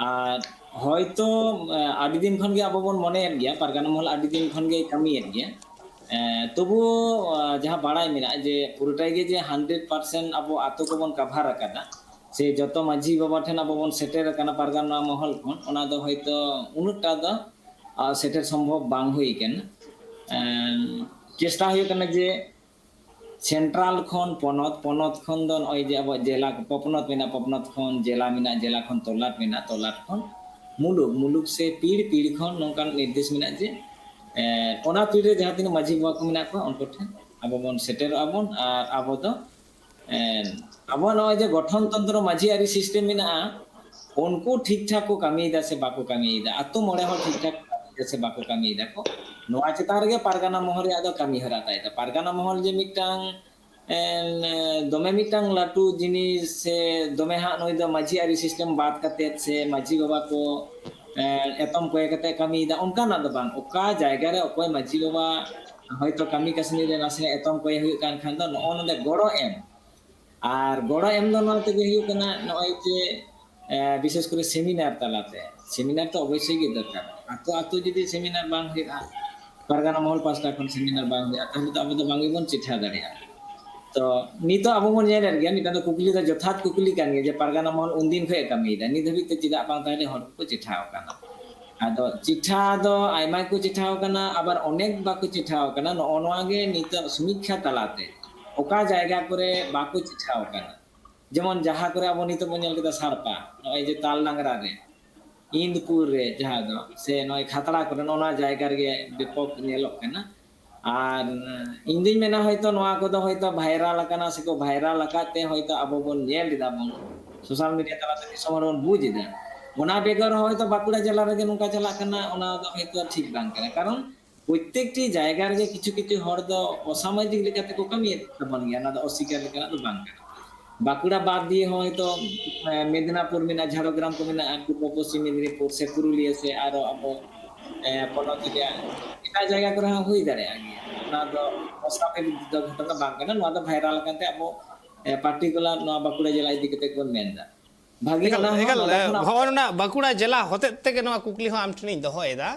ᱟᱨ ᱦᱚᱭᱛᱳ ᱟᱹᱰᱤ ᱫᱤᱱ ᱠᱷᱚᱱ ᱜᱮ ᱟᱵᱚ ᱵᱚᱱ ᱢᱚᱱᱮᱭᱮᱫ ᱜᱮᱭᱟ, ᱯᱟᱨᱜᱟᱱᱟ ᱢᱚᱦᱚᱞ ᱟᱹᱰᱤ ᱫᱤᱱ ᱠᱷᱚᱱ ᱜᱮ ᱠᱟᱹᱢᱤᱭᱮᱫ ᱜᱮᱭᱟ᱾ ᱛᱚᱵᱩ ᱡᱟᱦᱟᱸ ᱵᱟᱲᱟᱭ ᱢᱮᱱᱟᱜᱼᱟ ᱡᱮ ᱯᱩᱨᱟᱹᱴᱟᱭ ᱜᱮ ᱡᱮ ᱦᱟᱱᱰᱨᱮᱰ ᱯᱟᱨᱥᱮᱱᱴ ᱟᱵᱚ ᱟᱛᱳ ᱠᱚᱵᱚᱱ ᱠᱟᱵᱷᱟᱨ ᱟᱠᱟᱫᱟ, ᱥᱮ ᱡᱚᱛᱚ ᱢᱟᱹᱡᱷᱤ ᱵᱟᱵᱟ ᱴᱷᱮᱱ ᱟᱵᱚ ᱵᱚᱱ ᱥᱮᱴᱮᱨ ᱟᱠᱟᱱᱟ ᱯᱟᱨᱜᱟᱱᱟ ᱢᱚᱦᱚᱞ ᱠᱷᱚᱱ, ᱚᱱᱟ ᱫᱚ ᱦᱚᱭᱛᱳ ᱩᱱᱟᱹᱜ ᱴᱟ ᱫᱚ ᱥᱮᱴᱮᱨ ᱥᱚᱢᱵᱷᱚᱵ ᱵᱟᱝ ᱦᱩᱭ ᱟᱠᱟᱱᱟ᱾ ᱪᱮᱥᱴᱟ ᱦᱩᱭᱩᱜ ᱠᱟᱱᱟ ᱡᱮ ᱥᱮᱱᱴᱨᱟᱞ ᱠᱷᱚᱱ ᱯᱚᱱᱚᱛ, ᱯᱚᱱᱚᱛ ᱠᱷᱚᱱ ᱫᱚ ᱱᱚᱜᱼᱚᱭ ᱡᱮ ᱟᱵᱚᱣᱟᱜ ᱡᱮᱞᱟ, ᱯᱚᱱᱚᱛ ᱢᱮᱱᱟᱜᱼᱟ, ᱯᱚᱱᱚᱛ ᱠᱷᱚᱱ ᱡᱮᱞᱟ ᱢᱮᱱᱟᱜᱼᱟ, ᱡᱮᱞᱟ ᱠᱷᱚᱱ ᱛᱚᱞᱟᱴ ᱢᱮᱱᱟᱜᱼᱟ, ᱛᱚᱞᱟᱴ ᱠᱷᱚᱱ ᱢᱩᱞᱩᱠ, ᱢᱩᱞᱩᱠ ᱥᱮ ᱯᱤᱲ, ᱯᱤᱲ ᱠᱷᱚᱱ ᱱᱚᱝᱠᱟᱱ ᱱᱤᱨᱫᱮᱥ ᱢᱮᱱᱟᱜᱼᱟ ᱡᱮ ᱚᱱᱟ ᱯᱤᱲ ᱨᱮ ᱡᱟᱦᱟᱸ ᱛᱤᱱᱟᱹᱜ ᱢᱟᱹᱡᱷᱤ ᱵᱟᱵᱟ ᱠᱚ ᱢᱮᱱᱟᱜ ᱠᱚᱣᱟ ᱩᱱᱠᱩ ᱴᱷᱮᱱ ᱟᱵᱚ ᱵᱚᱱ ᱥᱮᱴᱮᱨᱚᱜᱼᱟ ᱵᱚᱱ᱾ ᱟᱨ ᱟᱵᱚ ᱫᱚ ᱟᱵᱚᱣᱟᱜ ᱱᱚᱜᱼᱚᱭ ᱡᱮ ᱜᱚᱴᱷᱚᱱ ᱛᱚᱱᱛᱨᱚ ᱢᱟᱹᱡᱷᱤ ᱟᱹᱨᱤ ᱥᱤᱥᱴᱮᱢ ᱢᱮᱱᱟᱜᱼᱟ, ᱩᱱᱠᱩ ᱴᱷᱤᱠ ᱴᱷᱟᱠ ᱠᱚ ᱠᱟᱹᱢᱤᱭᱮᱫᱟ ᱥᱮ ᱵᱟᱠᱚ ᱠᱟᱹᱢᱤᱭᱮᱫᱟ, ᱟᱛᱳ ᱢᱚᱬᱮ ᱦᱚᱲ ᱴᱷᱤᱠ ᱴᱷᱟᱠ ᱥᱮ ᱵᱟᱠᱚ ᱠᱟᱹᱢᱤᱭᱮᱫᱟ ᱠᱚ᱾ ᱱᱚᱣᱟ ᱪᱮᱛᱟᱱ ᱨᱮᱜᱮ ᱯᱟᱨᱜᱟᱱᱟ ᱢᱚᱦᱚᱞ ᱨᱮᱭᱟᱜ ᱫᱚ ᱠᱟᱹᱢᱤ ᱦᱚᱨᱟ ᱛᱟᱭ ᱫᱚ᱾ ᱯᱟᱨᱜᱟᱱᱟ ᱢᱚᱦᱚᱞ ᱡᱮ ᱢᱤᱫᱴᱟᱝ ᱮᱱ, ᱮ, ᱫᱚᱢᱮ ᱢᱤᱫᱴᱟᱝ ᱞᱟᱹᱴᱩ ᱡᱤᱱᱤᱥ ᱥᱮ ᱫᱚᱢᱮ ᱦᱟᱸᱜ ᱱᱩᱭ ᱫᱚ ᱢᱟᱹᱡᱷᱤ ᱟᱹᱨᱤ ᱥᱤᱥᱴᱮᱢ ᱵᱟᱫ ᱠᱟᱛᱮᱫ ᱥᱮ ᱢᱟᱹᱡᱷᱤ ᱵᱟᱵᱟ ᱠᱚ, ᱮ, ᱮᱛᱚᱢ ᱠᱚᱭᱮ ᱠᱟᱛᱮ ᱠᱟᱹᱢᱤᱭᱮᱫᱟ, ᱚᱱᱠᱟᱱᱟᱜ ᱫᱚ ᱵᱟᱝ᱾ ᱚᱠᱟ ᱡᱟᱭᱜᱟ ᱨᱮ ᱚᱠᱚᱭ ᱢᱟᱹᱡᱷᱤ ᱵᱟᱵᱟ ᱦᱚᱭᱛᱳ ᱠᱟᱹᱢᱤ ᱠᱟᱹᱥᱱᱤ ᱨᱮ ᱱᱟᱥᱮᱱᱟᱜ ᱮᱛᱚᱢ ᱠᱚᱭᱮ ᱦᱩᱭᱩᱜ ᱠᱟᱱ ᱠᱷᱟᱱ ᱫᱚ ᱱᱚᱜᱼᱚ ᱱᱚᱰᱮ ᱜᱚᱲᱚ ᱮᱢ᱾ ᱟᱨ ᱜᱚᱲᱚ ᱮᱢ ᱫᱚ ᱱᱚᱣᱟ ᱛᱮᱜᱮ ᱦᱩᱭᱩᱜ ᱠᱟᱱᱟ, ᱱᱚᱜᱼᱚᱭ ᱡᱮ, ᱮ, ᱵᱤᱥᱮᱥ ᱠᱚᱨᱮ ᱥᱮᱢᱤᱱᱟᱨ ᱛᱟᱞᱟᱛᱮ, ᱥᱮᱢᱤᱱᱟᱨ ᱛᱚ ᱚᱵᱚᱥᱥᱳᱭ ᱜᱮ ᱫᱚᱨᱠᱟᱨ᱾ ᱟᱛᱳ ᱟᱛᱳ ᱡᱩᱫᱤ ᱥᱮᱢᱤᱱᱟᱨ ᱵᱟᱝ ᱦᱩᱭᱩᱜᱼᱟ, ᱯᱟᱨᱜᱟᱱᱟ ᱢᱚᱦᱚᱞ ᱯᱟᱥᱴᱟ ᱠᱷᱚᱱ ᱥᱮᱢᱤᱱᱟᱨ ᱵᱟᱝ ᱦᱩᱭᱩᱜᱼᱟ, ᱛᱟᱦᱚᱞᱮ ᱛᱚ ᱟᱵᱚ ᱫᱚ ᱵᱟᱝ ᱜᱮᱵᱚᱱ ᱪᱮᱴᱷᱟ ᱫᱟᱲᱮᱭᱟᱜᱼᱟ᱾ ᱛᱚ ᱱᱤᱛᱚᱜ ᱟᱵᱚ ᱵᱚᱱ ᱧᱮᱞᱮᱫ ᱜᱮᱭᱟ, ᱢᱤᱫᱴᱟᱝ ᱫᱚ ᱠᱩᱠᱞᱤ ᱫᱚ ᱡᱚᱛᱷᱟᱛ ᱠᱩᱠᱞᱤ ᱠᱟᱱ ᱜᱮᱭᱟ ᱡᱮ ᱯᱟᱨᱜᱟᱱᱟ ᱢᱚᱦᱚᱞ ᱩᱱᱫᱤᱱ ᱠᱷᱚᱱ ᱮ ᱠᱟᱹᱢᱤᱭᱮᱫᱟ, ᱱᱤᱛ ᱦᱟᱹᱵᱤᱡ ᱛᱮ ᱪᱮᱫᱟᱜ ᱵᱟᱝ ᱛᱟᱦᱚᱞᱮ ᱦᱚᱲ ᱠᱚᱠᱚ ᱪᱮᱴᱷᱟ ᱟᱠᱟᱱᱟ? ᱟᱫᱚ ᱪᱮᱴᱷᱟ ᱫᱚ ᱟᱭᱢᱟ ᱠᱚ ᱪᱮᱴᱷᱟ ᱟᱠᱟᱱᱟ, ᱟᱵᱟᱨ ᱚᱱᱮᱠ ᱵᱟᱠᱚ ᱪᱮᱴᱷᱟ ᱟᱠᱟᱱᱟ᱾ ᱱᱚᱜᱼᱚ ᱱᱚᱣᱟ ᱜᱮ ᱱᱤᱛᱚᱜ ᱥᱚᱢᱤᱠᱠᱷᱟ ᱛᱟᱞᱟᱛᱮ ᱚᱠᱟ ᱡᱟᱭᱜᱟ ᱠᱚᱨᱮ ᱵᱟᱠᱚ ᱪᱮᱴᱷᱟ ᱟᱠᱟᱱᱟ, ᱡᱮᱢᱚᱱ ᱡᱟᱦᱟᱸ ᱠᱚᱨᱮ ᱟᱵᱚ ᱱᱤᱛᱚᱜ ᱵᱚᱱ ᱧᱮᱞ ᱠᱮᱫᱟ ᱥᱟᱲᱯᱟ, ᱱᱚᱜᱼᱚᱭ ᱡᱮ ᱛᱟᱞ ᱰᱟᱝᱨᱟ ᱨᱮ, ᱤᱸᱫᱽᱯᱩᱨ ᱨᱮ ᱡᱟᱦᱟᱸ ᱫᱚ, ᱥᱮ ᱱᱚᱜᱼᱚᱭ ᱠᱷᱟᱛᱲᱟ ᱠᱚᱨᱮ, ᱱᱚᱜᱼᱚ ᱱᱚᱣᱟ ᱡᱟᱭᱜᱟ ᱨᱮᱜᱮ ᱵᱮᱯᱚᱠ ᱧᱮᱞᱚᱜ ᱠᱟᱱᱟ᱾ ᱟᱨ ᱤᱧ ᱫᱩᱧ ᱢᱮᱱᱟ ᱦᱚᱭᱛᱚ ᱱᱚᱣᱟ ᱠᱚᱫᱚ ᱦᱚᱭᱛᱚ ᱵᱷᱟᱭᱨᱟᱞ ᱟᱠᱟᱱᱟ, ᱥᱮᱠᱚ ᱵᱷᱟᱭᱨᱟᱞ ᱟᱠᱟᱫ ᱛᱮ ᱦᱚᱭᱛᱚ ᱟᱵᱚ ᱵᱚᱱ ᱧᱮᱞ ᱮᱫᱟ ᱵᱚᱱ, ᱥᱳᱥᱟᱞ ᱢᱤᱰᱤᱭᱟ ᱛᱟᱞᱟᱛᱮ ᱫᱤᱥᱚᱢ ᱦᱚᱲ ᱵᱚᱱ ᱵᱩᱡᱽ ᱮᱫᱟ᱾ ᱚᱱᱟ ᱵᱮᱜᱚᱨ ᱦᱚᱸ ᱦᱚᱭᱛᱚ ᱵᱟᱸᱠᱩᱲᱟ ᱡᱮᱞᱟ ᱨᱮᱜᱮ ᱱᱚᱝᱠᱟ ᱪᱟᱞᱟᱜ ᱠᱟᱱᱟ, ᱚᱱᱟ ᱫᱚ ᱦᱚᱭᱛᱚ ᱴᱷᱤᱠ ᱵᱟᱝ ᱠᱟᱱᱟ᱾ ᱠᱟᱨᱚᱱ ᱯᱨᱚᱛᱮᱠᱴᱤ ᱡᱟᱭᱜᱟ ᱨᱮᱜᱮ ᱠᱤᱪᱷᱩ ᱠᱤᱪᱷᱩ ᱦᱚᱲ ᱫᱚ ᱚᱥᱟᱢᱟᱡᱤᱠ ᱞᱮᱠᱟᱛᱮ ᱠᱚ ᱠᱟᱹᱢᱤᱭᱮᱫ ᱛᱟᱵᱚᱱ ᱜᱮᱭᱟ, ᱚᱱᱟ ᱫᱚ ᱚᱥᱤᱠᱟᱨ ᱞᱮᱠᱟᱱᱟᱜ ᱫᱚ ᱵᱟᱝ ᱠᱟᱱᱟ᱾ ᱵᱟᱸᱠᱩᱲᱟ ᱵᱟᱫ ᱫᱤᱭᱮ ᱦᱚᱸ ᱦᱚᱭᱛᱚ, ᱮ, ᱢᱮᱫᱽᱱᱟᱯᱩᱨ ᱢᱮᱱᱟᱜᱼᱟ, ᱡᱷᱟᱲᱜᱨᱟᱢ ᱠᱚ ᱢᱮᱱᱟᱜᱼᱟ, ᱯᱩᱨᱵᱚ ᱯᱚᱥᱪᱤᱢ ᱢᱮᱫᱽᱱᱤᱯᱩᱨ ᱥᱮ ᱯᱩᱨᱩᱞᱤᱭᱟᱹ ᱥᱮ ᱟᱨᱚ ᱟᱵᱚ, ᱮ, ᱯᱚᱱᱚᱛ ᱨᱮᱭᱟᱜ ᱮᱴᱟᱜ ᱡᱟᱭᱜᱟ ᱠᱚᱨᱮ ᱦᱚᱸ ᱦᱩᱭ ᱫᱟᱲᱮᱭᱟᱜᱼᱟ ᱜᱮᱭᱟ᱾ ᱚᱱᱟ ᱫᱚ ᱚᱥᱟᱵᱷᱟᱵᱤᱠ ᱫᱚ ᱜᱷᱚᱴᱚᱱᱟ ᱵᱟᱝ ᱠᱟᱱᱟ, ᱱᱚᱣᱟ ᱫᱚ ᱵᱷᱟᱭᱨᱟᱞ ᱟᱠᱟᱱ ᱛᱮ ᱟᱵᱚ, ᱮ, ᱯᱟᱨᱴᱤᱠᱩᱞᱟᱨ ᱱᱚᱣᱟ ᱵᱟᱸᱠᱩᱲᱟ ᱡᱮᱞᱟ ᱤᱫᱤ ᱠᱟᱛᱮ ᱵᱚᱱ ᱢᱮᱱ ᱮᱫᱟ᱾ ᱵᱷᱟᱹᱜᱤ ᱮᱠᱟᱞ, ᱚᱱᱟ ᱦᱚᱸ ᱮᱠᱟᱞ, ᱱᱚᱰᱮ ᱮ, ᱠᱷᱚᱱᱟᱜ ᱦᱚᱸᱜᱼᱚ ᱱᱚᱰᱮ ᱵᱟᱸᱠᱩᱲᱟ ᱡᱮᱞᱟ ᱦᱚᱛᱮᱡ ᱛᱮᱜᱮ ᱱᱚᱣᱟ ᱠᱩᱠᱞᱤ ᱦᱚᱸ ᱟᱢ ᱴᱷᱮᱱᱤᱧ ᱫᱚᱦᱚᱭᱮᱫᱟ,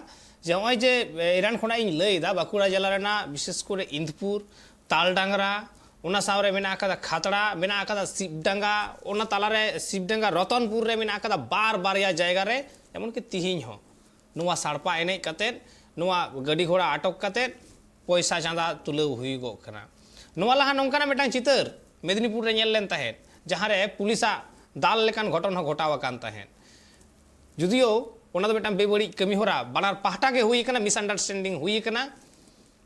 ᱡᱮ ᱱᱚᱜᱼᱚᱭ ᱡᱮ, ᱮ, ᱮᱱᱟᱱ ᱠᱷᱚᱱᱟᱜ ᱤᱧ ᱞᱟᱹᱭᱮᱫᱟ, ᱵᱟᱸᱠᱩᱲᱟ ᱡᱮᱞᱟ ᱨᱮᱱᱟᱜ ᱵᱤᱥᱮᱥ ᱠᱚᱨᱮ ᱤᱸᱫᱽᱯᱩᱨ, ᱛᱟᱞᱰᱟᱝᱨᱟ, ᱚᱱᱟ ᱥᱟᱶᱨᱮ ᱢᱮᱱᱟᱜ ᱟᱠᱟᱫᱟ ᱠᱷᱟᱛᱲᱟ, ᱢᱮᱱᱟᱜ ᱟᱠᱟᱫᱟ ᱥᱤᱵᱰᱟᱸᱜᱟ, ᱚᱱᱟ ᱛᱟᱞᱟᱨᱮ ᱥᱤᱵᱰᱟᱸᱜᱟ ᱨᱚᱛᱚᱱᱯᱩᱨ ᱨᱮ ᱢᱮᱱᱟᱜ ᱟᱠᱟᱫᱟ ᱵᱟᱨ ᱵᱟᱨᱭᱟ ᱡᱟᱭᱜᱟ ᱨᱮ, ᱮᱢᱚᱱᱠᱤ ᱛᱤᱦᱤᱧ ᱦᱚᱸ ᱱᱚᱣᱟ ᱥᱟᱲᱯᱟ ᱮᱱᱮᱡ ᱠᱟᱛᱮᱫ, ᱱᱚᱣᱟ ᱜᱟᱹᱰᱤ ᱜᱷᱚᱲᱟ ᱟᱴᱚᱠ ᱠᱟᱛᱮᱫ ᱯᱚᱭᱥᱟ ᱪᱟᱸᱫᱟ ᱛᱩᱞᱟᱹᱣ ᱦᱩᱭᱩᱜᱚᱜ ᱠᱟᱱᱟ᱾ ᱱᱚᱣᱟ ᱞᱟᱦᱟ ᱱᱚᱝᱠᱟᱱᱟᱜ ᱢᱤᱫᱴᱟᱝ ᱪᱤᱛᱟᱹᱨ ᱢᱮᱫᱽᱱᱤᱯᱩᱨ ᱨᱮ ᱧᱮᱞ ᱞᱮᱱ ᱛᱟᱦᱮᱸᱫ, ᱡᱟᱦᱟᱸ ᱨᱮ ᱯᱩᱞᱤᱥᱟᱜ ᱫᱟᱞ ᱞᱮᱠᱟᱱ ᱜᱷᱚᱴᱚᱱ ᱦᱚᱸ ᱜᱷᱚᱴᱟᱣ ᱟᱠᱟᱱ ᱛᱟᱦᱮᱸᱫ᱾ ᱡᱩᱫᱤᱭᱳ ᱚᱱᱟ ᱫᱚ ᱢᱤᱫᱴᱟᱝ ᱵᱮᱵᱟᱹᱲᱤᱡ ᱠᱟᱹᱢᱤ ᱦᱚᱨᱟ, ᱵᱟᱱᱟᱨ ᱯᱟᱦᱴᱟ ᱜᱮ ᱦᱩᱭ ᱟᱠᱟᱱᱟ, ᱢᱤᱥᱟᱱᱰᱟᱨᱥᱴᱮᱱᱰᱤᱝ ᱦᱩᱭ ᱟᱠᱟᱱᱟ,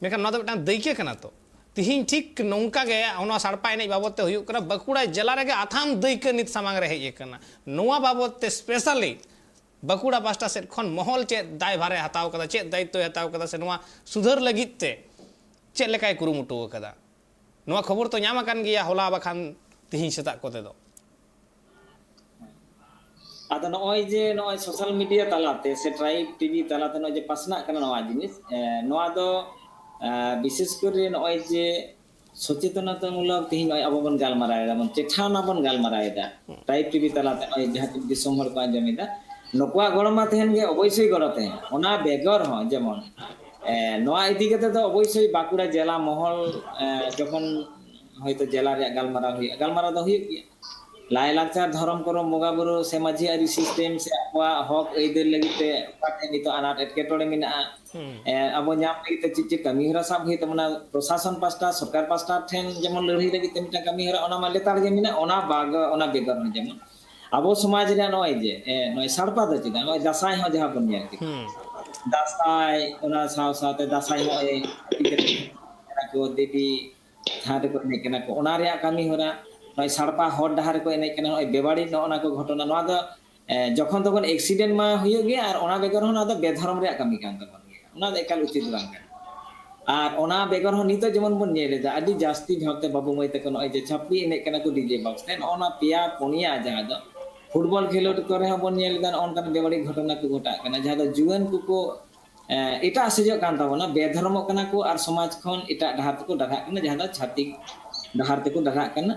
ᱢᱮᱱᱠᱷᱟᱱ ᱱᱚᱣᱟ ᱫᱚ ᱢᱤᱫᱴᱟᱝ ᱫᱟᱹᱭᱠᱟᱹ ᱠᱟᱱᱟ ᱛᱚ᱾ ᱛᱤᱦᱤᱧ ᱴᱷᱤᱠ ᱱᱚᱝᱠᱟ ᱜᱮ ᱱᱚᱣᱟ ᱥᱟᱲᱯᱟ ᱮᱱᱮᱡ ᱵᱟᱵᱚᱫ ᱛᱮ ᱦᱩᱭᱩᱜ ᱠᱟᱱᱟ, ᱵᱟᱸᱠᱩᱲᱟ ᱡᱮᱞᱟ ᱨᱮᱜᱮ ᱟᱛᱷᱟᱢ ᱫᱟᱹᱭᱠᱟᱹ ᱱᱤᱛ ᱥᱟᱢᱟᱝ ᱨᱮ ᱦᱮᱡ ᱟᱠᱟᱱᱟ᱾ ᱱᱚᱣᱟ ᱵᱟᱵᱚᱫ ᱛᱮ specially ᱵᱟᱸᱠᱩᱲᱟ ᱯᱟᱥᱴᱟ ᱥᱮᱫ ᱠᱷᱚᱱ ᱢᱚᱦᱚᱞ ᱪᱮᱫ ᱫᱟᱭᱵᱷᱟᱨᱮ ᱦᱟᱛᱟᱣ ᱠᱟᱫᱟ, ᱪᱮᱫ ᱫᱟᱭᱤᱛᱛᱚᱭ ᱦᱟᱛᱟᱣ ᱠᱟᱫᱟ, ᱥᱮ ᱱᱚᱣᱟ ᱥᱩᱫᱷᱟᱹᱨ ᱞᱟᱹᱜᱤᱫ ᱛᱮ ᱪᱮᱫ ᱞᱮᱠᱟᱭ ᱠᱩᱨᱩᱢᱩᱴᱩ ᱟᱠᱟᱫᱟ? ᱱᱚᱣᱟ ᱠᱷᱚᱵᱚᱨ ᱛᱚ ᱧᱟᱢ ᱟᱠᱟᱱ ᱜᱮᱭᱟ ᱦᱚᱞᱟ ᱵᱟᱠᱷᱟᱱ ᱛᱤᱦᱤᱧ ᱥᱮᱛᱟᱜ ᱠᱚᱛᱮ ᱫᱚ᱾ ᱟᱫᱚ ᱱᱚᱜᱼᱚᱭ ᱡᱮ ᱱᱚᱜᱼᱚᱭ ᱥᱳᱥᱟᱞ ᱢᱤᱰᱤᱭᱟ ᱛᱟᱞᱟᱛᱮ ᱥᱮ ᱴᱨᱟᱭᱤᱵᱽ ᱴᱤᱵᱷᱤ ᱛᱟᱞᱟᱛᱮ ᱱᱚᱜᱼᱚᱭ ᱡᱮ ᱯᱟᱥᱱᱟᱜ ᱠᱟᱱᱟ ᱱᱚᱣᱟ ᱡᱤᱱᱤᱥ, ᱮ, ᱱᱚᱣᱟ ᱫᱚ, ᱮ, ᱵᱤᱥᱮᱥ ᱠᱚᱨᱮ ᱱᱚᱜᱼᱚᱭ ᱡᱮ ᱥᱚᱪᱮᱛᱚᱱᱟᱛᱟᱢᱩᱞᱚᱠ ᱛᱮᱦᱮᱧ ᱱᱚᱜᱼᱚᱭ ᱟᱵᱚ ᱵᱚᱱ ᱜᱟᱞᱢᱟᱨᱟᱣ ᱮᱫᱟ, ᱵᱚᱱ ᱪᱮᱴᱷᱟᱣᱱᱟ ᱵᱚᱱ ᱜᱟᱞᱢᱟᱨᱟᱣ ᱮᱫᱟ ᱴᱨᱟᱭᱤᱵᱽ ᱴᱤᱵᱷᱤ ᱛᱟᱞᱟᱛᱮ, ᱱᱚᱜᱼᱚᱭ ᱡᱟᱦᱟᱸ ᱛᱤᱱᱟᱹᱜ ᱫᱤᱥᱚᱢ ᱦᱚᱲ ᱠᱚ ᱟᱸᱡᱚᱢ ᱮᱫᱟ, ᱱᱩᱠᱩᱣᱟᱜ ᱜᱚᱲᱚ ᱢᱟ ᱛᱟᱦᱮᱱ ᱜᱮ, ᱚᱵᱚᱥᱥᱳᱭ ᱜᱚᱲᱚ ᱛᱟᱦᱮᱱ᱾ ᱚᱱᱟ ᱵᱮᱜᱚᱨ ᱦᱚᱸ ᱡᱮᱢᱚᱱ, ᱮ, ᱱᱚᱣᱟ ᱤᱫᱤ ᱠᱟᱛᱮ ᱫᱚ ᱚᱵᱚᱥᱥᱳᱭ ᱵᱟᱸᱠᱩᱲᱟ ᱡᱮᱞᱟ ᱢᱚᱦᱚᱞ, ᱮ, ᱡᱚᱠᱷᱚᱱ ᱦᱚᱭᱛᱳ ᱡᱮᱞᱟ ᱨᱮᱭᱟᱜ ᱜᱟᱞᱢᱟᱨᱟᱣ ᱦᱩᱭᱩᱜᱼᱟ, ᱜᱟᱞᱢᱟᱨᱟᱣ ᱫᱚ ᱦᱩᱭᱩᱜ ᱜᱮᱭᱟ᱾ ᱞᱟᱭᱼᱞᱟᱠᱪᱟᱨ, ᱫᱷᱚᱨᱚᱢ, ᱠᱚᱨᱚᱢ, ᱵᱚᱸᱜᱟ ᱵᱩᱨᱩ ᱥᱮ ᱢᱟᱹᱡᱷᱤ ᱟᱹᱨᱤ ᱥᱤᱥᱴᱮᱢ ᱥᱮ ᱟᱵᱚᱣᱟᱜ ᱦᱚᱠ ᱟᱹᱭᱫᱟᱹᱨ ᱞᱟᱹᱜᱤᱫ ᱛᱮ ᱚᱠᱟ ᱴᱷᱮᱱ ᱱᱤᱛᱚᱜ ᱟᱱᱟᱴ ᱮᱴᱠᱮᱴᱚᱬᱮ ᱢᱮᱱᱟᱜᱼᱟ, ᱮ, ᱟᱵᱚ ᱧᱟᱢ ᱞᱟᱹᱜᱤᱫ ᱛᱮ ᱪᱮᱫ ᱪᱮᱫ ᱠᱟᱹᱢᱤ ᱦᱚᱨᱟ ᱥᱟᱵ ᱦᱩᱭᱩᱜ ᱛᱟᱵᱚᱱᱟ, ᱯᱨᱚᱥᱟᱥᱚᱱ ᱯᱟᱥᱴᱟ, ᱥᱚᱨᱠᱟᱨ ᱯᱟᱥᱴᱟ ᱴᱷᱮᱱ ᱡᱮᱢᱚᱱ ᱞᱟᱹᱲᱦᱟᱹᱭ ᱞᱟᱹᱜᱤᱫ ᱛᱮ ᱢᱤᱫᱴᱟᱝ ᱠᱟᱹᱢᱤ ᱦᱚᱨᱟ, ᱚᱱᱟ ᱢᱟ ᱞᱮᱛᱟᱲ ᱜᱮ ᱢᱮᱱᱟᱜᱼᱟ᱾ ᱚᱱᱟ ᱵᱟᱜ ᱚᱱᱟ ᱵᱮᱜᱚᱨ ᱦᱚᱸ ᱡᱮᱢᱚᱱ ᱟᱵᱚ ᱥᱚᱢᱟᱡᱽ ᱨᱮᱭᱟᱜ ᱱᱚᱜᱼᱚᱭ ᱡᱮ, ᱮ, ᱱᱚᱜᱼᱚᱭ ᱥᱟᱲᱯᱟ ᱫᱚ ᱪᱮᱫᱟᱜ, ᱱᱚᱜᱼᱚᱭ ᱫᱟᱸᱥᱟᱭ ᱦᱚᱸ ᱡᱟᱦᱟᱸ ᱵᱚᱱ ᱧᱮᱞ ᱠᱮᱫᱟ, ᱫᱟᱸᱥᱟᱭ, ᱚᱱᱟ ᱥᱟᱶ ᱥᱟᱶᱛᱮ ᱫᱟᱸᱥᱟᱭ ᱦᱚᱸ ᱮᱱᱮᱡ ᱠᱟᱱᱟ ᱠᱚ, ᱫᱮᱵᱤ ᱛᱷᱟᱱ ᱨᱮᱠᱚ ᱮᱱᱮᱡ ᱠᱟᱱᱟ ᱠᱚ, ᱚᱱᱟ ᱨᱮᱭᱟᱜ ᱠᱟᱹᱢᱤ ᱦᱚᱨᱟ, ᱱᱚᱜᱼᱚᱭ ᱥᱟᱲᱯᱟ ᱦᱚᱨ ᱰᱟᱦᱟᱨ ᱨᱮᱠᱚ ᱮᱱᱮᱡ ᱠᱟᱱᱟ, ᱱᱚᱜᱼᱚᱭ ᱵᱮᱵᱟᱹᱲᱤᱡ ᱱᱚᱜᱼᱚ ᱱᱟ ᱠᱚ ᱜᱷᱚᱴᱚᱱᱟ, ᱱᱚᱣᱟ ᱫᱚ, ᱮ, ᱡᱚᱠᱷᱚᱱ ᱛᱚᱠᱷᱚᱱ ᱮᱠᱥᱤᱰᱮᱱᱴ ᱢᱟ ᱦᱩᱭᱩᱜ ᱜᱮᱭᱟ, ᱟᱨ ᱚᱱᱟ ᱵᱮᱜᱚᱨ ᱦᱚᱸ ᱱᱚᱣᱟ ᱫᱚ ᱵᱮᱫᱷᱚᱨᱚᱢ ᱨᱮᱭᱟᱜ ᱠᱟᱹᱢᱤ ᱠᱟᱱ ᱛᱟᱵᱚᱱ ᱜᱮᱭᱟ, ᱚᱱᱟ ᱫᱚ ᱮᱠᱟᱞ ᱩᱪᱤᱛ ᱵᱟᱝ ᱠᱟᱱᱟ᱾ ᱟᱨ ᱚᱱᱟ ᱵᱮᱜᱚᱨ ᱦᱚᱸ ᱱᱤᱛᱚᱜ ᱡᱮᱢᱚᱱ ᱵᱚᱱ ᱧᱮᱞ ᱮᱫᱟ, ᱟᱹᱰᱤ ᱡᱟᱹᱥᱛᱤ ᱵᱷᱟᱵᱛᱮ ᱵᱟᱹᱵᱩ ᱢᱟᱹᱭ ᱛᱟᱠᱚ ᱱᱚᱜᱼᱚᱭ ᱡᱮ ᱪᱷᱟᱹᱯᱨᱤ ᱮᱱᱮᱡ ᱠᱟᱱᱟ ᱠᱚ ᱰᱤᱡᱮ ᱵᱚᱠᱥ ᱛᱮ, ᱱᱚᱜᱼᱚ ᱱᱟ ᱯᱮᱭᱟ ᱯᱩᱱᱭᱟ ᱡᱟᱦᱟᱸ ᱫᱚ ᱯᱷᱩᱴᱵᱚᱞ ᱠᱷᱮᱞᱳᱰ ᱠᱚᱨᱮ ᱦᱚᱸ ᱵᱚᱱ ᱧᱮᱞ ᱮᱫᱟ, ᱱᱚᱜᱼᱚ ᱱᱚᱝᱠᱟᱱ ᱵᱮᱵᱟᱹᱲᱤᱡ ᱜᱷᱚᱴᱚᱱᱟ ᱠᱚ ᱜᱷᱚᱴᱟᱜ ᱠᱟᱱᱟ, ᱡᱟᱦᱟᱸ ᱫᱚ ᱡᱩᱣᱟᱹᱱ ᱠᱚᱠᱚ, ᱮ, ᱮᱴᱟᱜ ᱥᱮᱡᱚᱜ ᱠᱟᱱ ᱛᱟᱵᱚᱱᱟ, ᱵᱮᱫᱷᱚᱨᱚᱢᱚᱜ ᱠᱟᱱᱟ ᱠᱚ ᱟᱨ ᱥᱚᱢᱟᱡᱽ ᱠᱷᱚᱱ ᱮᱴᱟᱜ ᱰᱟᱦᱟᱨ ᱛᱮᱠᱚ ᱰᱟᱨᱦᱟᱜ ᱠᱟᱱᱟ, ᱡᱟᱦᱟᱸ ᱫᱚ ᱪᱷᱟᱹᱛᱤᱠ ᱰᱟᱦᱟᱨ ᱛᱮᱠᱚ ᱰᱟᱨᱦᱟᱜ ᱠᱟᱱᱟ᱾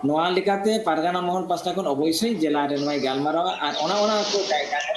ᱱᱚᱣᱟ ᱞᱮᱠᱟᱛᱮ ᱯᱟᱨᱜᱟᱱᱟ ᱢᱚᱦᱚᱞ ᱯᱟᱥᱴᱟ ᱠᱷᱚᱱ ᱚᱵᱚᱥᱥᱳᱭ ᱡᱮᱞᱟ ᱨᱮ ᱱᱚᱣᱟᱭ ᱜᱟᱞᱢᱟᱨᱟᱣᱟ ᱟᱨ ᱚᱱᱟ, ᱚᱱᱟ ᱠᱚ ᱡᱟᱭᱜᱟ ᱨᱮ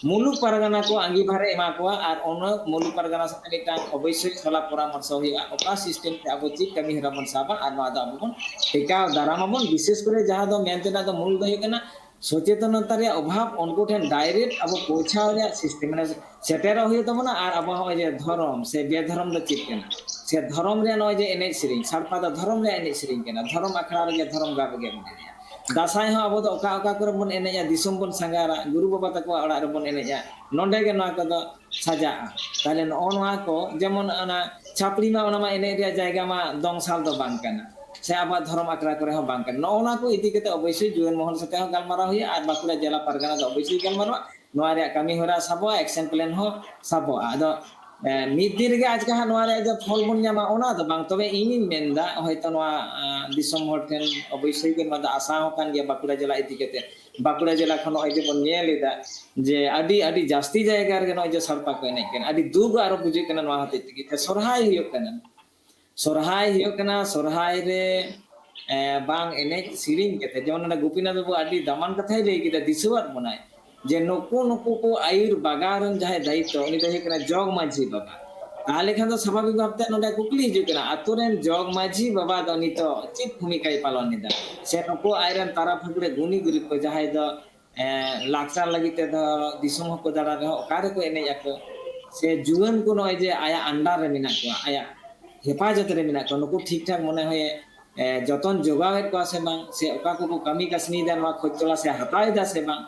ᱢᱩᱞᱩᱠ ᱯᱟᱨᱜᱟᱱᱟ ᱠᱚ ᱟᱸᱜᱤᱵᱷᱟᱨ ᱮ ᱮᱢᱟ ᱠᱚᱣᱟ ᱟᱨ ᱚᱱᱟ ᱢᱩᱞᱩᱠ ᱯᱟᱨᱜᱟᱱᱟ ᱥᱟᱛᱮ ᱢᱤᱫᱴᱟᱝ ᱚᱵᱚᱥᱥᱳᱭ ᱥᱚᱞᱟ ᱯᱚᱨᱟᱢᱚᱨᱥᱚ ᱦᱩᱭᱩᱜᱼᱟ, ᱚᱠᱟ ᱥᱤᱥᱴᱮᱢ ᱛᱮ ᱟᱵᱚ ᱪᱮᱫ ᱠᱟᱹᱢᱤ ᱦᱚᱨᱟ ᱵᱚᱱ ᱥᱟᱵᱟ ᱟᱨ ᱱᱚᱣᱟ ᱫᱚ ᱟᱵᱚ ᱵᱚᱱ ᱴᱮᱠᱟᱣ ᱫᱟᱨᱟᱢ ᱟᱵᱚᱱ᱾ ᱵᱤᱥᱮᱥ ᱠᱚᱨᱮ ᱡᱟᱦᱟᱸ ᱫᱚ ᱢᱮᱱ ᱛᱮᱱᱟᱜ ᱫᱚ ᱢᱩᱞ ᱫᱚ ᱦᱩᱭᱩᱜ ᱠᱟᱱᱟ ᱥᱚᱪᱮᱛᱚᱱᱚᱛᱟ ᱨᱮᱭᱟᱜ ᱚᱵᱷᱟᱵᱽ, ᱩᱱᱠᱩ ᱴᱷᱮᱱ ᱰᱟᱭᱨᱮᱠᱴ ᱟᱵᱚ ᱯᱳᱣᱪᱷᱟᱣ ᱨᱮᱭᱟᱜ ᱥᱤᱥᱴᱮᱢ, ᱢᱟᱱᱮ ᱥᱮᱴᱮᱨᱚᱜ ᱦᱩᱭᱩᱜ ᱛᱟᱵᱚᱱᱟ᱾ ᱟᱨ ᱟᱵᱚ ᱦᱚᱸᱜᱼᱚᱭ ᱡᱮ ᱫᱷᱚᱨᱚᱢ ᱥᱮ ᱵᱮᱫᱷᱚᱨᱚᱢ ᱫᱚ ᱪᱮᱫ ᱠᱟᱱᱟ, ᱥᱮ ᱫᱷᱚᱨᱚᱢ ᱨᱮᱭᱟᱜ ᱱᱚᱜᱼᱚᱭ ᱡᱮ ᱮᱱᱮᱡ ᱥᱮᱨᱮᱧ, ᱥᱟᱲᱯᱟ ᱫᱚ ᱫᱷᱚᱨᱚᱢ ᱨᱮᱭᱟᱜ ᱮᱱᱮᱡ ᱥᱮᱨᱮᱧ ᱠᱟᱱᱟ, ᱫᱷᱚᱨᱚᱢ ᱟᱠᱷᱲᱟ ᱨᱮᱜᱮ ᱫᱷᱚᱨᱚᱢ ᱜᱟᱲ ᱨᱮᱜᱮ ᱵᱚᱱ ᱮᱱᱮᱡᱼᱟ᱾ ᱫᱟᱸᱥᱟᱭ ᱦᱚᱸ ᱟᱵᱚ ᱫᱚ ᱚᱠᱟ ᱚᱠᱟ ᱠᱚᱨᱮ ᱵᱚᱱ ᱮᱱᱮᱡᱼᱟ, ᱫᱤᱥᱚᱢ ᱵᱚᱱ ᱥᱟᱸᱜᱷᱟᱨᱟ, ᱜᱩᱨᱩ ᱵᱟᱵᱟ ᱛᱟᱠᱚᱣᱟᱜ ᱚᱲᱟᱜ ᱨᱮᱵᱚᱱ ᱮᱱᱮᱡᱼᱟ, ᱱᱚᱰᱮ ᱜᱮ ᱱᱚᱣᱟ ᱠᱚᱫᱚ ᱥᱟᱡᱟᱜᱼᱟ᱾ ᱛᱟᱦᱞᱮ ᱱᱚᱜᱼᱚ ᱱᱚᱣᱟ ᱠᱚ ᱡᱮᱢᱚᱱ ᱚᱱᱟ ᱪᱷᱟᱯᱲᱤ ᱢᱟ, ᱚᱱᱟ ᱢᱟ ᱮᱱᱮᱡ ᱨᱮᱭᱟᱜ ᱡᱟᱭᱜᱟ ᱢᱟ ᱫᱚᱝ ᱥᱟᱞ ᱫᱚ ᱵᱟᱝ ᱠᱟᱱᱟ, ᱥᱮ ᱟᱵᱚᱣᱟᱜ ᱫᱷᱚᱨᱚᱢ ᱟᱠᱷᱲᱟ ᱠᱚᱨᱮ ᱦᱚᱸ ᱵᱟᱝ ᱠᱟᱱᱟ᱾ ᱱᱚᱜᱼᱚ ᱱᱚᱣᱟ ᱠᱚ ᱤᱫᱤ ᱠᱟᱛᱮ ᱚᱵᱚᱥᱥᱳᱭ ᱡᱩᱣᱟᱹᱱ ᱢᱚᱦᱚᱞ ᱥᱟᱛᱮ ᱦᱚᱸ ᱜᱟᱞᱢᱟᱨᱟᱣ ᱦᱩᱭᱩᱜᱼᱟ ᱟᱨ ᱵᱟᱸᱠᱩᱲᱟ ᱡᱮᱞᱟ ᱯᱟᱨᱜᱟᱱᱟ ᱫᱚ ᱚᱵᱚᱥᱥᱳᱭ ᱜᱟᱞᱢᱟᱨᱟᱣᱟ᱾ ᱱᱚᱣᱟ ᱨᱮᱭᱟᱜ ᱠᱟᱹᱢᱤ ᱦᱚᱨᱟ ᱥᱟᱵᱚᱜᱼᱟ, ᱮᱠᱥᱮᱱ ᱯᱞᱮᱱ ᱦᱚᱸ ᱥᱟᱵᱚᱜᱼᱟ᱾ ᱟᱫᱚ ᱢᱤᱫ ᱫᱤᱱ ᱨᱮᱜᱮ ᱟᱡᱠᱟ ᱦᱟᱸᱜ ᱱᱚᱣᱟ ᱨᱮᱭᱟᱜ ᱡᱮ ᱯᱷᱚᱞ ᱵᱚᱱ ᱧᱟᱢᱟ, ᱚᱱᱟ ᱫᱚ ᱵᱟᱝ᱾ ᱛᱚᱵᱮ ᱤᱧᱤᱧ ᱢᱮᱱᱫᱟ, ᱦᱚᱭᱛᱳ ᱱᱚᱣᱟ ᱫᱤᱥᱚᱢ ᱦᱚᱲ ᱴᱷᱮᱱ ᱚᱵᱚᱥᱥᱳᱭ ᱜᱮ ᱱᱚᱣᱟ ᱫᱚ ᱟᱥᱟ ᱦᱚᱸ ᱠᱟᱱ ᱜᱮᱭᱟ᱾ ᱵᱟᱸᱠᱩᱲᱟ ᱡᱮᱞᱟ ᱤᱫᱤ ᱠᱟᱛᱮ, ᱵᱟᱸᱠᱩᱲᱟ ᱡᱮᱞᱟ ᱠᱷᱚᱱ ᱱᱚᱜᱼᱚᱭ ᱡᱮᱵᱚᱱ ᱧᱮᱞ ᱮᱫᱟ ᱡᱮ ᱟᱹᱰᱤ ᱟᱹᱰᱤ ᱡᱟᱹᱥᱛᱤ ᱡᱟᱭᱜᱟ ᱨᱮᱜᱮ ᱱᱚᱜᱼᱚᱭ ᱡᱮ ᱥᱟᱲᱯᱟ ᱠᱚ ᱮᱱᱮᱡ ᱠᱟᱱᱟ, ᱟᱹᱰᱤ ᱫᱩᱠ ᱟᱨᱚ ᱵᱩᱡᱷᱟᱹᱜ ᱠᱟᱱᱟ ᱱᱚᱣᱟ ᱦᱚᱛᱮᱡ ᱛᱮᱜᱮ᱾ ᱥᱚᱨᱦᱟᱭ ᱦᱩᱭᱩᱜ ᱠᱟᱱᱟ, ᱥᱚᱨᱦᱟᱭ ᱦᱩᱭᱩᱜ ᱠᱟᱱᱟ, ᱥᱚᱨᱦᱟᱭ ᱨᱮ ᱵᱟᱝ ᱮᱱᱮᱡ ᱥᱮᱨᱮᱧ ᱠᱟᱛᱮ, ᱡᱮᱢᱚᱱ ᱱᱚᱰᱮ ᱜᱳᱯᱤᱱᱟᱛᱷ ᱵᱟᱵᱩ ᱟᱹᱰᱤ ᱫᱟᱢᱟᱱ ᱠᱟᱛᱷᱟᱭ ᱞᱟᱹᱭ ᱠᱮᱫᱟ, ᱫᱤᱥᱟᱹᱣᱟᱫ ᱵᱚᱱᱟᱭ ᱡᱮ ᱱᱩᱠᱩ ᱱᱩᱠᱩ ᱠᱚ ᱟᱹᱭᱩᱨ ᱵᱟᱜᱟᱣ ᱨᱮᱱ ᱡᱟᱦᱟᱸᱭ ᱫᱟᱭᱤᱛᱛᱚ, ᱩᱱᱤ ᱫᱚ ᱦᱩᱭᱩᱜ ᱠᱟᱱᱟ ᱡᱚᱜᱽ ᱢᱟᱹᱡᱷᱤ ᱵᱟᱵᱟ᱾ ᱛᱟᱦᱚᱞᱮ ᱠᱷᱟᱱ ᱫᱚ ᱥᱟᱵᱷᱟᱵᱤᱠ ᱵᱷᱟᱵᱛᱮ ᱱᱚᱰᱮ ᱠᱩᱠᱞᱤ ᱦᱤᱡᱩᱜ ᱠᱟᱱᱟ, ᱟᱛᱳ ᱨᱮᱱ ᱡᱚᱜᱽ ᱢᱟᱹᱡᱷᱤ ᱵᱟᱵᱟ ᱫᱚ ᱱᱤᱛᱚᱜ ᱪᱮᱫ ᱵᱷᱩᱢᱤᱠᱟᱭ ᱯᱟᱞᱚᱱ ᱮᱫᱟ? ᱥᱮ ᱱᱩᱠᱩ ᱟᱡᱨᱮᱱ ᱛᱟᱨᱟ ᱯᱷᱟᱹᱠᱲᱟᱹ ᱜᱩᱱᱤ ᱜᱩᱨᱤᱵ ᱠᱚ, ᱡᱟᱦᱟᱸᱭ ᱫᱚ ᱞᱟᱠᱪᱟᱨ ᱞᱟᱹᱜᱤᱫ ᱛᱮᱫᱚ ᱫᱤᱥᱚᱢ ᱦᱚᱸᱠᱚ ᱫᱟᱬᱟ ᱨᱮᱦᱚᱸ, ᱚᱠᱟ ᱨᱮᱠᱚ ᱮᱱᱮᱡ ᱟᱠᱚ? ᱥᱮ ᱡᱩᱣᱟᱹᱱ ᱠᱚ ᱱᱚᱜᱼᱚᱭ ᱡᱮ ᱟᱭᱟᱜ ᱟᱱᱰᱟᱨ ᱨᱮ ᱢᱮᱱᱟᱜ ᱠᱚᱣᱟ, ᱟᱭᱟᱜ ᱦᱮᱯᱟᱡᱚᱛ ᱨᱮ ᱢᱮᱱᱟᱜ ᱠᱚᱣᱟ, ᱱᱩᱠᱩ ᱴᱷᱤᱠ ᱴᱷᱟᱠ ᱢᱚᱱᱮ ᱦᱚᱭᱮ ᱡᱚᱛᱚᱱ ᱡᱚᱜᱟᱣᱮᱫ ᱠᱚᱣᱟ ᱥᱮ ᱵᱟᱝ, ᱥᱮ ᱚᱠᱟ ᱠᱚᱠᱚ ᱠᱟᱹᱢᱤ ᱠᱟᱹᱥᱱᱤᱭᱮᱫᱟ, ᱱᱚᱣᱟ ᱠᱷᱚᱡᱽ ᱛᱚᱞᱟᱥ ᱮ ᱦᱟᱛᱟᱣ ᱮᱫᱟ ᱥᱮ ᱵᱟᱝ?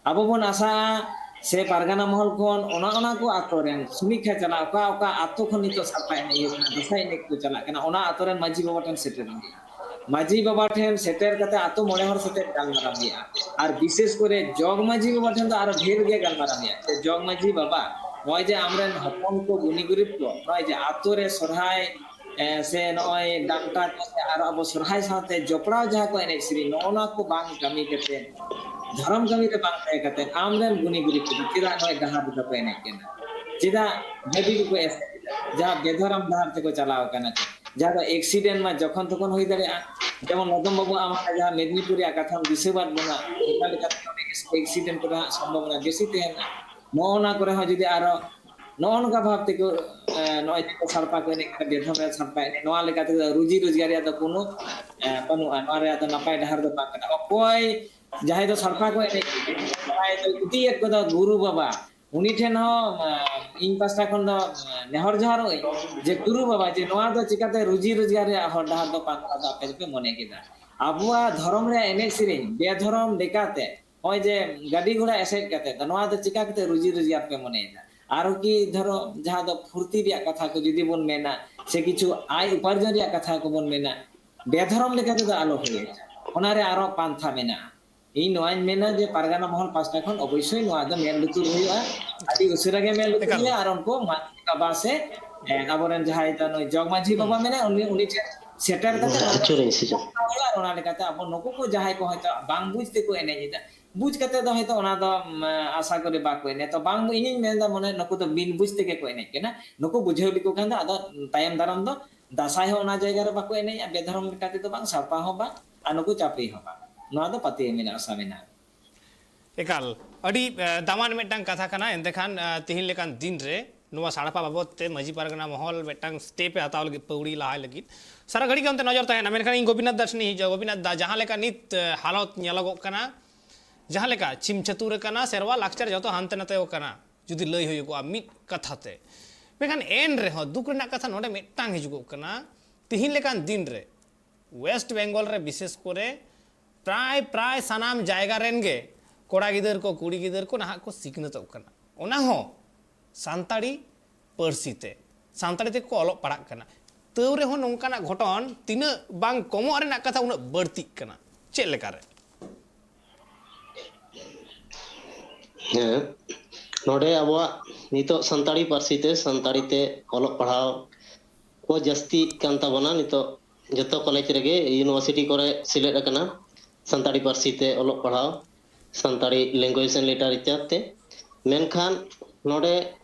ᱟᱵᱚ ᱵᱚᱱ ᱟᱥᱟᱜᱼᱟ ᱥᱮ ᱯᱟᱨᱜᱟᱱᱟ ᱢᱚᱦᱚᱞ ᱠᱷᱚᱱ ᱚᱱᱟ ᱚᱱᱟ ᱠᱚ ᱟᱛᱳ ᱨᱮᱱ ᱥᱚᱢᱤᱠᱠᱷᱟ ᱪᱟᱞᱟᱜ, ᱚᱠᱟ ᱚᱠᱟ ᱟᱛᱳ ᱠᱷᱚᱱ ᱱᱤᱛᱚᱜ ᱥᱟᱲᱯᱟ ᱮᱱᱮᱡ ᱦᱩᱭᱩᱜ ᱠᱟᱱᱟ, ᱫᱟᱸᱥᱟᱭ ᱮᱱᱮᱡ ᱠᱚ ᱪᱟᱞᱟᱜ ᱠᱟᱱᱟ, ᱚᱱᱟ ᱟᱛᱳ ᱨᱮᱱ ᱢᱟᱹᱡᱷᱤ ᱵᱟᱵᱟ ᱴᱷᱮᱱ ᱥᱮᱴᱮᱨ ᱦᱩᱭᱩᱜᱼᱟ᱾ ᱢᱟᱹᱡᱷᱤ ᱵᱟᱵᱟ ᱴᱷᱮᱱ ᱥᱮᱴᱮᱨ ᱠᱟᱛᱮ ᱟᱛᱳ ᱢᱚᱬᱮ ᱦᱚᱲ ᱥᱟᱛᱮ ᱜᱟᱞᱢᱟᱨᱟᱣ ᱦᱩᱭᱩᱜᱼᱟ᱾ ᱟᱨ ᱵᱤᱥᱮᱥ ᱠᱚᱨᱮ ᱡᱚᱜᱽ ᱢᱟᱹᱡᱷᱤ ᱵᱟᱵᱟ ᱴᱷᱮᱱ ᱫᱚ ᱟᱨᱚ ᱰᱷᱮᱨ ᱜᱮ ᱜᱟᱞᱢᱟᱨᱟᱣ ᱦᱩᱭᱩᱜᱼᱟ᱾ ᱡᱮ ᱡᱚᱜᱽ ᱢᱟᱹᱡᱷᱤ ᱵᱟᱵᱟ, ᱱᱚᱜᱼᱚᱭ ᱡᱮ ᱟᱢᱨᱮᱱ ᱦᱚᱯᱚᱱ ᱠᱚ ᱜᱩᱱᱤ ᱜᱩᱨᱤᱵ ᱠᱚ ᱱᱚᱜᱼᱚᱭ ᱡᱮ ᱟᱛᱳ ᱨᱮ ᱥᱚᱨᱦᱟᱭ ᱥᱮ ᱱᱚᱜᱼᱚᱭ ᱰᱟᱱᱴᱟ ᱠᱚ ᱥᱮ ᱟᱨᱚ ᱟᱵᱚ ᱥᱚᱨᱦᱟᱭ ᱥᱟᱶᱛᱮ ᱡᱚᱯᱲᱟᱣ ᱡᱟᱦᱟᱸ ᱠᱚ ᱮᱱᱮᱡ ᱥᱮᱨᱮᱧ, ᱱᱚᱜᱼᱚ ᱱᱚᱣᱟ ᱠᱚ ᱵᱟᱝ ᱠᱟᱹᱢᱤ ᱠᱟᱛᱮ, ᱫᱷᱚᱨᱚᱢ ᱠᱟᱹᱢᱤ ᱨᱮ ᱵᱟᱝ ᱛᱟᱦᱮᱸ ᱠᱟᱛᱮ, ᱟᱢᱨᱮᱱ ᱜᱩᱱᱤ ᱜᱩᱨᱤᱵ ᱠᱚᱫᱚ ᱪᱮᱫᱟᱜ ᱱᱚᱜᱼᱚᱭ ᱰᱟᱦᱟᱨ ᱨᱮᱫᱚ ᱠᱚ ᱮᱱᱮᱡ ᱠᱟᱱᱟ? ᱪᱮᱫᱟᱜ ᱜᱟᱹᱰᱤ ᱨᱮᱠᱚ ᱮᱥᱮᱫ ᱮᱫᱟ? ᱡᱟᱦᱟᱸ ᱵᱮᱫᱷᱚᱨᱚᱢ ᱰᱟᱦᱟᱨ ᱛᱮᱠᱚ ᱪᱟᱞᱟᱣ ᱠᱟᱱᱟ, ᱡᱟᱦᱟᱸ ᱫᱚ ᱮᱠᱥᱤᱰᱮᱱᱴ ᱢᱟ ᱡᱚᱠᱷᱚᱱ ᱛᱚᱠᱷᱚᱱ ᱦᱩᱭ ᱫᱟᱲᱮᱭᱟᱜᱼᱟ᱾ ᱡᱮᱢᱚᱱ ᱞᱚᱫᱚᱢ ᱵᱟᱹᱵᱩ ᱟᱢᱟᱜ ᱡᱟᱦᱟᱸ ᱢᱮᱫᱽᱱᱤᱯᱩᱨ ᱨᱮᱭᱟᱜ ᱠᱟᱛᱷᱟᱢ ᱫᱤᱥᱟᱹᱣᱟᱫ ᱵᱚᱱᱟ, ᱚᱱᱠᱟ ᱞᱮᱠᱟᱛᱮ ᱮᱠᱥᱤᱰᱮᱱᱴ ᱨᱮᱱᱟᱜ ᱥᱚᱢᱵᱷᱚᱵᱚᱱᱟ ᱵᱮᱥᱤ ᱛᱟᱦᱮᱱᱟ᱾ ᱱᱚᱜᱼᱚ ᱱᱚᱣᱟ ᱠᱚᱨᱮ ᱦᱚᱸ ᱡᱩᱫᱤ ᱟᱨᱚ ᱱᱚᱜᱼᱚ ᱱᱚᱝᱠᱟ ᱵᱷᱟᱵ ᱛᱮᱠᱚ ᱱᱚᱜᱼᱚᱭ ᱡᱮᱠᱚ ᱥᱟᱲᱯᱟ ᱠᱚ ᱮᱱᱮᱡ ᱠᱟᱱᱟ, ᱵᱮᱫᱷᱚᱨᱚᱢ ᱨᱮ ᱥᱟᱲᱯᱟ ᱮᱱᱮᱡ, ᱱᱚᱣᱟ ᱞᱮᱠᱟᱛᱮ ᱨᱩᱡᱤ ᱨᱳᱡᱽᱜᱟᱨ ᱨᱮᱭᱟᱜ ᱫᱚ ᱠᱳᱱᱳ ᱵᱟᱹᱱᱩᱜᱼᱟ᱾ ᱱᱚᱣᱟ ᱨᱮᱭᱟᱜ ᱫᱚ ᱱᱟᱯᱟᱭ ᱰᱟᱦᱟᱨ ᱫᱚ ᱵᱟᱝ ᱠᱟᱱᱟ᱾ ᱚᱠᱚᱭ ᱡᱟᱦᱟᱸᱭ ᱫᱚ ᱥᱟᱲᱯᱟ ᱠᱚ ᱮᱱᱮᱡ ᱠᱟᱱᱟ, ᱡᱟᱦᱟᱸᱭ ᱫᱚ ᱤᱫᱤᱭᱮᱫ ᱠᱚᱫᱚ ᱜᱩᱨᱩ ᱵᱟᱵᱟ, ᱩᱱᱤ ᱴᱷᱮᱱ ᱦᱚᱸ ᱤᱧ ᱯᱟᱥᱴᱟ ᱠᱷᱚᱱ ᱫᱚ ᱱᱮᱦᱚᱨ ᱡᱚᱦᱟᱨᱚᱜ ᱟᱹᱧ ᱡᱮ ᱜᱩᱨᱩ ᱵᱟᱵᱟ, ᱡᱮ ᱱᱚᱣᱟ ᱫᱚ ᱪᱤᱠᱟᱛᱮ ᱨᱩᱡᱤ ᱨᱳᱡᱽᱜᱟᱨ ᱨᱮᱭᱟᱜ ᱦᱚᱨ ᱰᱟᱦᱟᱨ ᱫᱚ ᱯᱟᱱᱛᱷᱟ ᱫᱚ ᱟᱯᱮ ᱫᱚᱯᱮ ᱢᱚᱱᱮ ᱠᱮᱫᱟ? ᱟᱵᱚᱣᱟᱜ ᱫᱷᱚᱨᱚᱢ ᱨᱮᱭᱟᱜ ᱮᱱᱮᱡ ᱥᱮᱨᱮᱧ ᱵᱮᱫᱷᱚᱨᱚᱢ ᱞᱮᱠᱟᱛᱮ ᱱᱚᱜᱼᱚᱭ ᱡᱮ ᱜᱟᱹᱰᱤ ᱜᱷᱚᱲᱟ ᱮᱥᱮᱫ ᱠᱟᱛᱮ ᱫᱚ ᱱᱚᱣᱟ ᱫᱚ ᱪᱤᱠᱟ ᱠᱟᱛᱮ ᱨᱩᱡᱤ ᱨᱳᱡᱽᱜᱟᱨ ᱯᱮ ᱢᱚᱱᱮᱭᱮᱫᱟ? ᱟᱨᱚ ᱠᱤ ᱫᱷᱚᱨᱚ ᱡᱟᱦᱟᱸ ᱫᱚ ᱯᱷᱩᱨᱛᱤ ᱨᱮᱭᱟᱜ ᱠᱟᱛᱷᱟ ᱠᱚ ᱡᱩᱫᱤ ᱵᱚᱱ ᱢᱮᱱᱟ, ᱥᱮ ᱠᱤᱪᱷᱩ ᱟᱭ ᱩᱯᱟᱨᱡᱚᱱ ᱨᱮᱭᱟᱜ ᱠᱟᱛᱷᱟ ᱠᱚᱵᱚᱱ ᱢᱮᱱᱟ, ᱵᱮᱫᱷᱚᱨᱚᱢ ᱞᱮᱠᱟ ᱛᱮᱫᱚ ᱟᱞᱚ ᱦᱩᱭᱩᱜᱼᱟ᱾ ᱚᱱᱟ ᱨᱮ ᱟᱨᱚ ᱯᱟᱱᱛᱷᱟ ᱢᱮᱱᱟᱜᱼᱟ᱾ ᱤᱧ ᱱᱚᱣᱟᱧ ᱢᱮᱱᱟ ᱡᱮ ᱯᱟᱨᱜᱟᱱᱟ ᱢᱚᱦᱚᱞ ᱯᱟᱥᱴᱟ ᱠᱷᱚᱱ ᱚᱵᱚᱥᱥᱳᱭ ᱱᱚᱣᱟ ᱫᱚ ᱢᱮᱫ ᱞᱩᱛᱩᱨ ᱦᱩᱭᱩᱜᱼᱟ, ᱟᱹᱰᱤ ᱩᱥᱟᱹᱨᱟ ᱜᱮ ᱢᱮᱫ ᱞᱩᱛᱩᱨ ᱮᱠᱟᱞ᱾ ᱦᱩᱭᱩᱜᱼᱟ᱾ ᱟᱨ ᱩᱱᱠᱩ ᱢᱟᱹᱡᱷᱤ ᱵᱟᱵᱟ ᱥᱮ, ᱮ, ᱟᱵᱚᱨᱮᱱ ᱡᱟᱦᱟᱸᱭ ᱫᱚ ᱱᱩᱭ ᱡᱚᱜᱽ ᱢᱟᱹᱡᱷᱤ ᱵᱟᱵᱟ ᱢᱮᱱᱟᱭ, ᱩᱱᱤ, ᱩᱱᱤ ᱴᱷᱮᱱ ᱥᱮᱴᱮᱨ ᱠᱟᱛᱮ ᱱᱚᱣᱟ ᱫᱚ ᱟᱹᱪᱩᱨᱟᱹᱧ ᱥᱮ ᱪᱮᱫ? ᱟᱨ ᱚᱱᱟ ᱞᱮᱠᱟᱛᱮ ᱟᱵᱚ ᱱᱩᱠᱩ ᱠᱚ ᱡᱟᱦᱟᱸᱭ ᱠᱚ ᱦᱚᱭᱛᱳ ᱵᱟᱝ ᱵᱩᱡᱽ ᱛᱮᱠᱚ ᱮᱱᱮᱡ ᱮᱫᱟ, ᱵᱩᱡᱽ ᱠᱟᱛᱮ ᱫᱚ ᱦᱚᱭᱛᱳ ᱚᱱᱟ ᱫᱚ, ᱩᱢ, ᱟᱥᱟ ᱠᱚᱨᱮ ᱵᱟᱠᱚ ᱮᱱᱮᱡ᱾ ᱛᱚ ᱵᱟᱝ, ᱤᱧᱤᱧ ᱢᱮᱱᱫᱟ ᱢᱚᱱᱮ ᱱᱩᱠᱩ ᱫᱚ ᱵᱤᱱ ᱵᱩᱡᱽ ᱛᱮᱜᱮ ᱠᱚ ᱮᱱᱮᱡ ᱠᱟᱱᱟ᱾ ᱱᱩᱠᱩ ᱵᱩᱡᱷᱟᱹᱣ ᱞᱮᱠᱚ ᱠᱷᱟᱱ ᱫᱚ ᱟᱫᱚ ᱛᱟᱭᱚᱢ ᱫᱟᱨᱟᱢ ᱫᱚ ᱫᱟᱸᱥᱟᱭ ᱦᱚᱸ ᱚᱱᱟ ᱡᱟᱭᱜᱟ ᱨᱮ ᱵᱟᱠᱚ ᱮᱱᱮᱡᱼᱟ, ᱵᱮᱫᱷᱚᱨᱚᱢ ᱞᱮᱠᱟ ᱛᱮᱫᱚ ᱵᱟᱝ, ᱥᱟᱲᱯᱟ ᱦᱚᱸ ᱵᱟᱝ, ᱟᱨ ᱱᱩᱠᱩ ᱪᱟᱹᱯᱨᱤ ᱦᱚᱸ ᱵᱟᱝ᱾ ᱱᱚᱣᱟ ᱫᱚ ᱯᱟᱹᱛᱭᱟᱹᱣ ᱢᱮᱱᱟᱜᱼᱟ, ᱟᱥᱟ ᱢᱮᱱᱟᱜᱼᱟ᱾ ᱮᱠᱟᱞ, ᱟᱹᱰᱤ, ᱮ, ᱫᱟᱢᱟᱱ ᱢᱤᱫᱴᱟᱝ ᱠᱟᱛᱷᱟ ᱠᱟᱱᱟ᱾ ᱮᱱᱛᱮ ᱠᱷᱟᱱ, ᱮ, ᱛᱤᱦᱤᱧ ᱞᱮᱠᱟᱱ ᱫᱤᱱ ᱨᱮ ᱱᱚᱣᱟ ᱥᱟᱲᱯᱟ ᱵᱟᱵᱚᱫ ᱛᱮ ᱢᱟᱹᱡᱷᱤ ᱯᱟᱨᱜᱟᱱᱟ ᱢᱚᱦᱚᱞ ᱢᱤᱫᱴᱟᱝ step ᱮ ᱦᱟᱛᱟᱣ ᱞᱟᱹᱜᱤᱫ, ᱯᱟᱹᱣᱲᱤ ᱞᱟᱦᱟᱭ ᱞᱟᱹᱜᱤᱫ ᱥᱟᱨᱟ ᱜᱷᱟᱹᱲᱤᱡ ᱜᱮ ᱚᱱᱛᱮ ᱱᱚᱡᱚᱨ ᱛᱟᱦᱮᱱᱟ᱾ ᱢᱮᱱᱠᱷᱟᱱ ᱤᱧ ᱜᱳᱯᱤᱱᱟᱛᱷ ᱫᱟ ᱴᱷᱮᱱᱤᱧ ᱦᱤᱡᱩᱜᱼᱟ᱾ ᱜᱳᱯᱤᱱᱟᱛᱷ ᱫᱟ, ᱡᱟᱦᱟᱸ ᱞᱮᱠᱟ ᱱᱤᱛ, ᱮ, ᱦᱟᱞᱚᱛ ᱧᱮᱞᱚᱜᱚᱜ ᱠᱟᱱᱟ, ᱡᱟᱦᱟᱸ ᱞᱮᱠᱟ ᱪᱷᱤᱢ ᱪᱷᱟᱹᱛᱩᱨ ᱟᱠᱟᱱᱟ, ᱥᱮᱨᱣᱟ ᱞᱟᱠᱪᱟᱨ ᱡᱚᱛᱚ ᱦᱟᱱᱛᱮ ᱱᱟᱛᱮ ᱟᱠᱟᱱᱟ, ᱡᱩᱫᱤ ᱞᱟᱹᱭ ᱦᱩᱭᱩᱜᱚᱜᱼᱟ ᱢᱤᱫ ᱠᱟᱛᱷᱟ ᱛᱮ, ᱢᱮᱱᱠᱷᱟᱱ ᱮᱱ ᱨᱮᱦᱚᱸ ᱫᱩᱠ ᱨᱮᱱᱟᱜ ᱠᱟᱛᱷᱟ ᱱᱚᱰᱮ ᱢᱤᱫᱴᱟᱝ ᱦᱤᱡᱩᱜᱚᱜ ᱠᱟᱱᱟ᱾ ᱛᱤᱦᱤᱧ ᱞᱮᱠᱟᱱ ᱫᱤᱱ ᱨᱮ ᱳᱭᱮᱥᱴ ᱵᱮᱝᱜᱚᱞ ᱨᱮ ᱵᱤᱥᱮᱥ ᱠᱚᱨᱮ ᱯᱨᱟᱭ, ᱯᱨᱟᱭ ᱥᱟᱱᱟᱢ ᱡᱟᱭᱜᱟ ᱨᱮᱱ ᱜᱮ ᱠᱚᱲᱟ ᱜᱤᱫᱟᱹᱨ ᱠᱚ, ᱠᱩᱲᱤ ᱜᱤᱫᱟᱹᱨ ᱠᱚ ᱱᱟᱦᱟᱜ ᱠᱚ ᱥᱤᱠᱷᱱᱟᱹᱛᱚᱜ ᱠᱟᱱᱟ, ᱚᱱᱟ ᱦᱚᱸ ᱥᱟᱱᱛᱟᱲᱤ ᱯᱟᱹᱨᱥᱤ ᱛᱮ, ᱥᱟᱱᱛᱟᱲᱤ ᱛᱮᱠᱚ ᱚᱞᱚᱜ ᱯᱟᱲᱦᱟᱜ ᱠᱟᱱᱟ᱾ ᱛᱟᱹᱣ ᱨᱮᱦᱚᱸ ᱱᱚᱝᱠᱟᱱᱟᱜ ᱜᱷᱚᱴᱚᱱ ᱛᱤᱱᱟᱹᱜ ᱵᱟᱝ ᱠᱚᱢᱚᱜ ᱨᱮᱱᱟᱜ ᱠᱟᱛᱷᱟ, ᱩᱱᱟᱹᱜ ᱵᱟᱹᱲᱛᱤᱜ ᱠᱟᱱᱟ᱾ ᱪᱮᱫ ᱞᱮᱠᱟᱨᱮ? ᱦᱮᱸ, ᱱᱚᱰᱮ ᱟᱵᱚᱣᱟᱜ ᱱᱤᱛᱚᱜ ᱥᱟᱱᱛᱟᱲᱤ ᱯᱟᱹᱨᱥᱤ ᱛᱮ, ᱥᱟᱱᱛᱟᱲᱤ ᱛᱮ ᱚᱞᱚᱜ ᱯᱟᱲᱦᱟᱣ ᱠᱚ ᱡᱟᱹᱥᱛᱤᱜ ᱠᱟᱱ ᱛᱟᱵᱚᱱᱟ᱾ ᱱᱤᱛᱚᱜ ᱡᱚᱛᱚ ᱠᱚᱞᱮᱡᱽ ᱨᱮᱜᱮ, ᱤᱭᱩᱱᱤᱵᱷᱟᱨᱥᱤᱴᱤ ᱠᱚᱨᱮ ᱥᱮᱞᱮᱫ ᱟᱠᱟᱱᱟ ᱥᱟᱱᱛᱟᱲᱤ ᱯᱟᱹᱨᱥᱤ ᱛᱮ ᱚᱞᱚᱜ ᱯᱟᱲᱦᱟᱣ, ᱥᱟᱱᱛᱟᱲᱤ language and literature ᱛᱮ᱾ ᱢᱮᱱᱠᱷᱟᱱ ᱱᱚᱰᱮ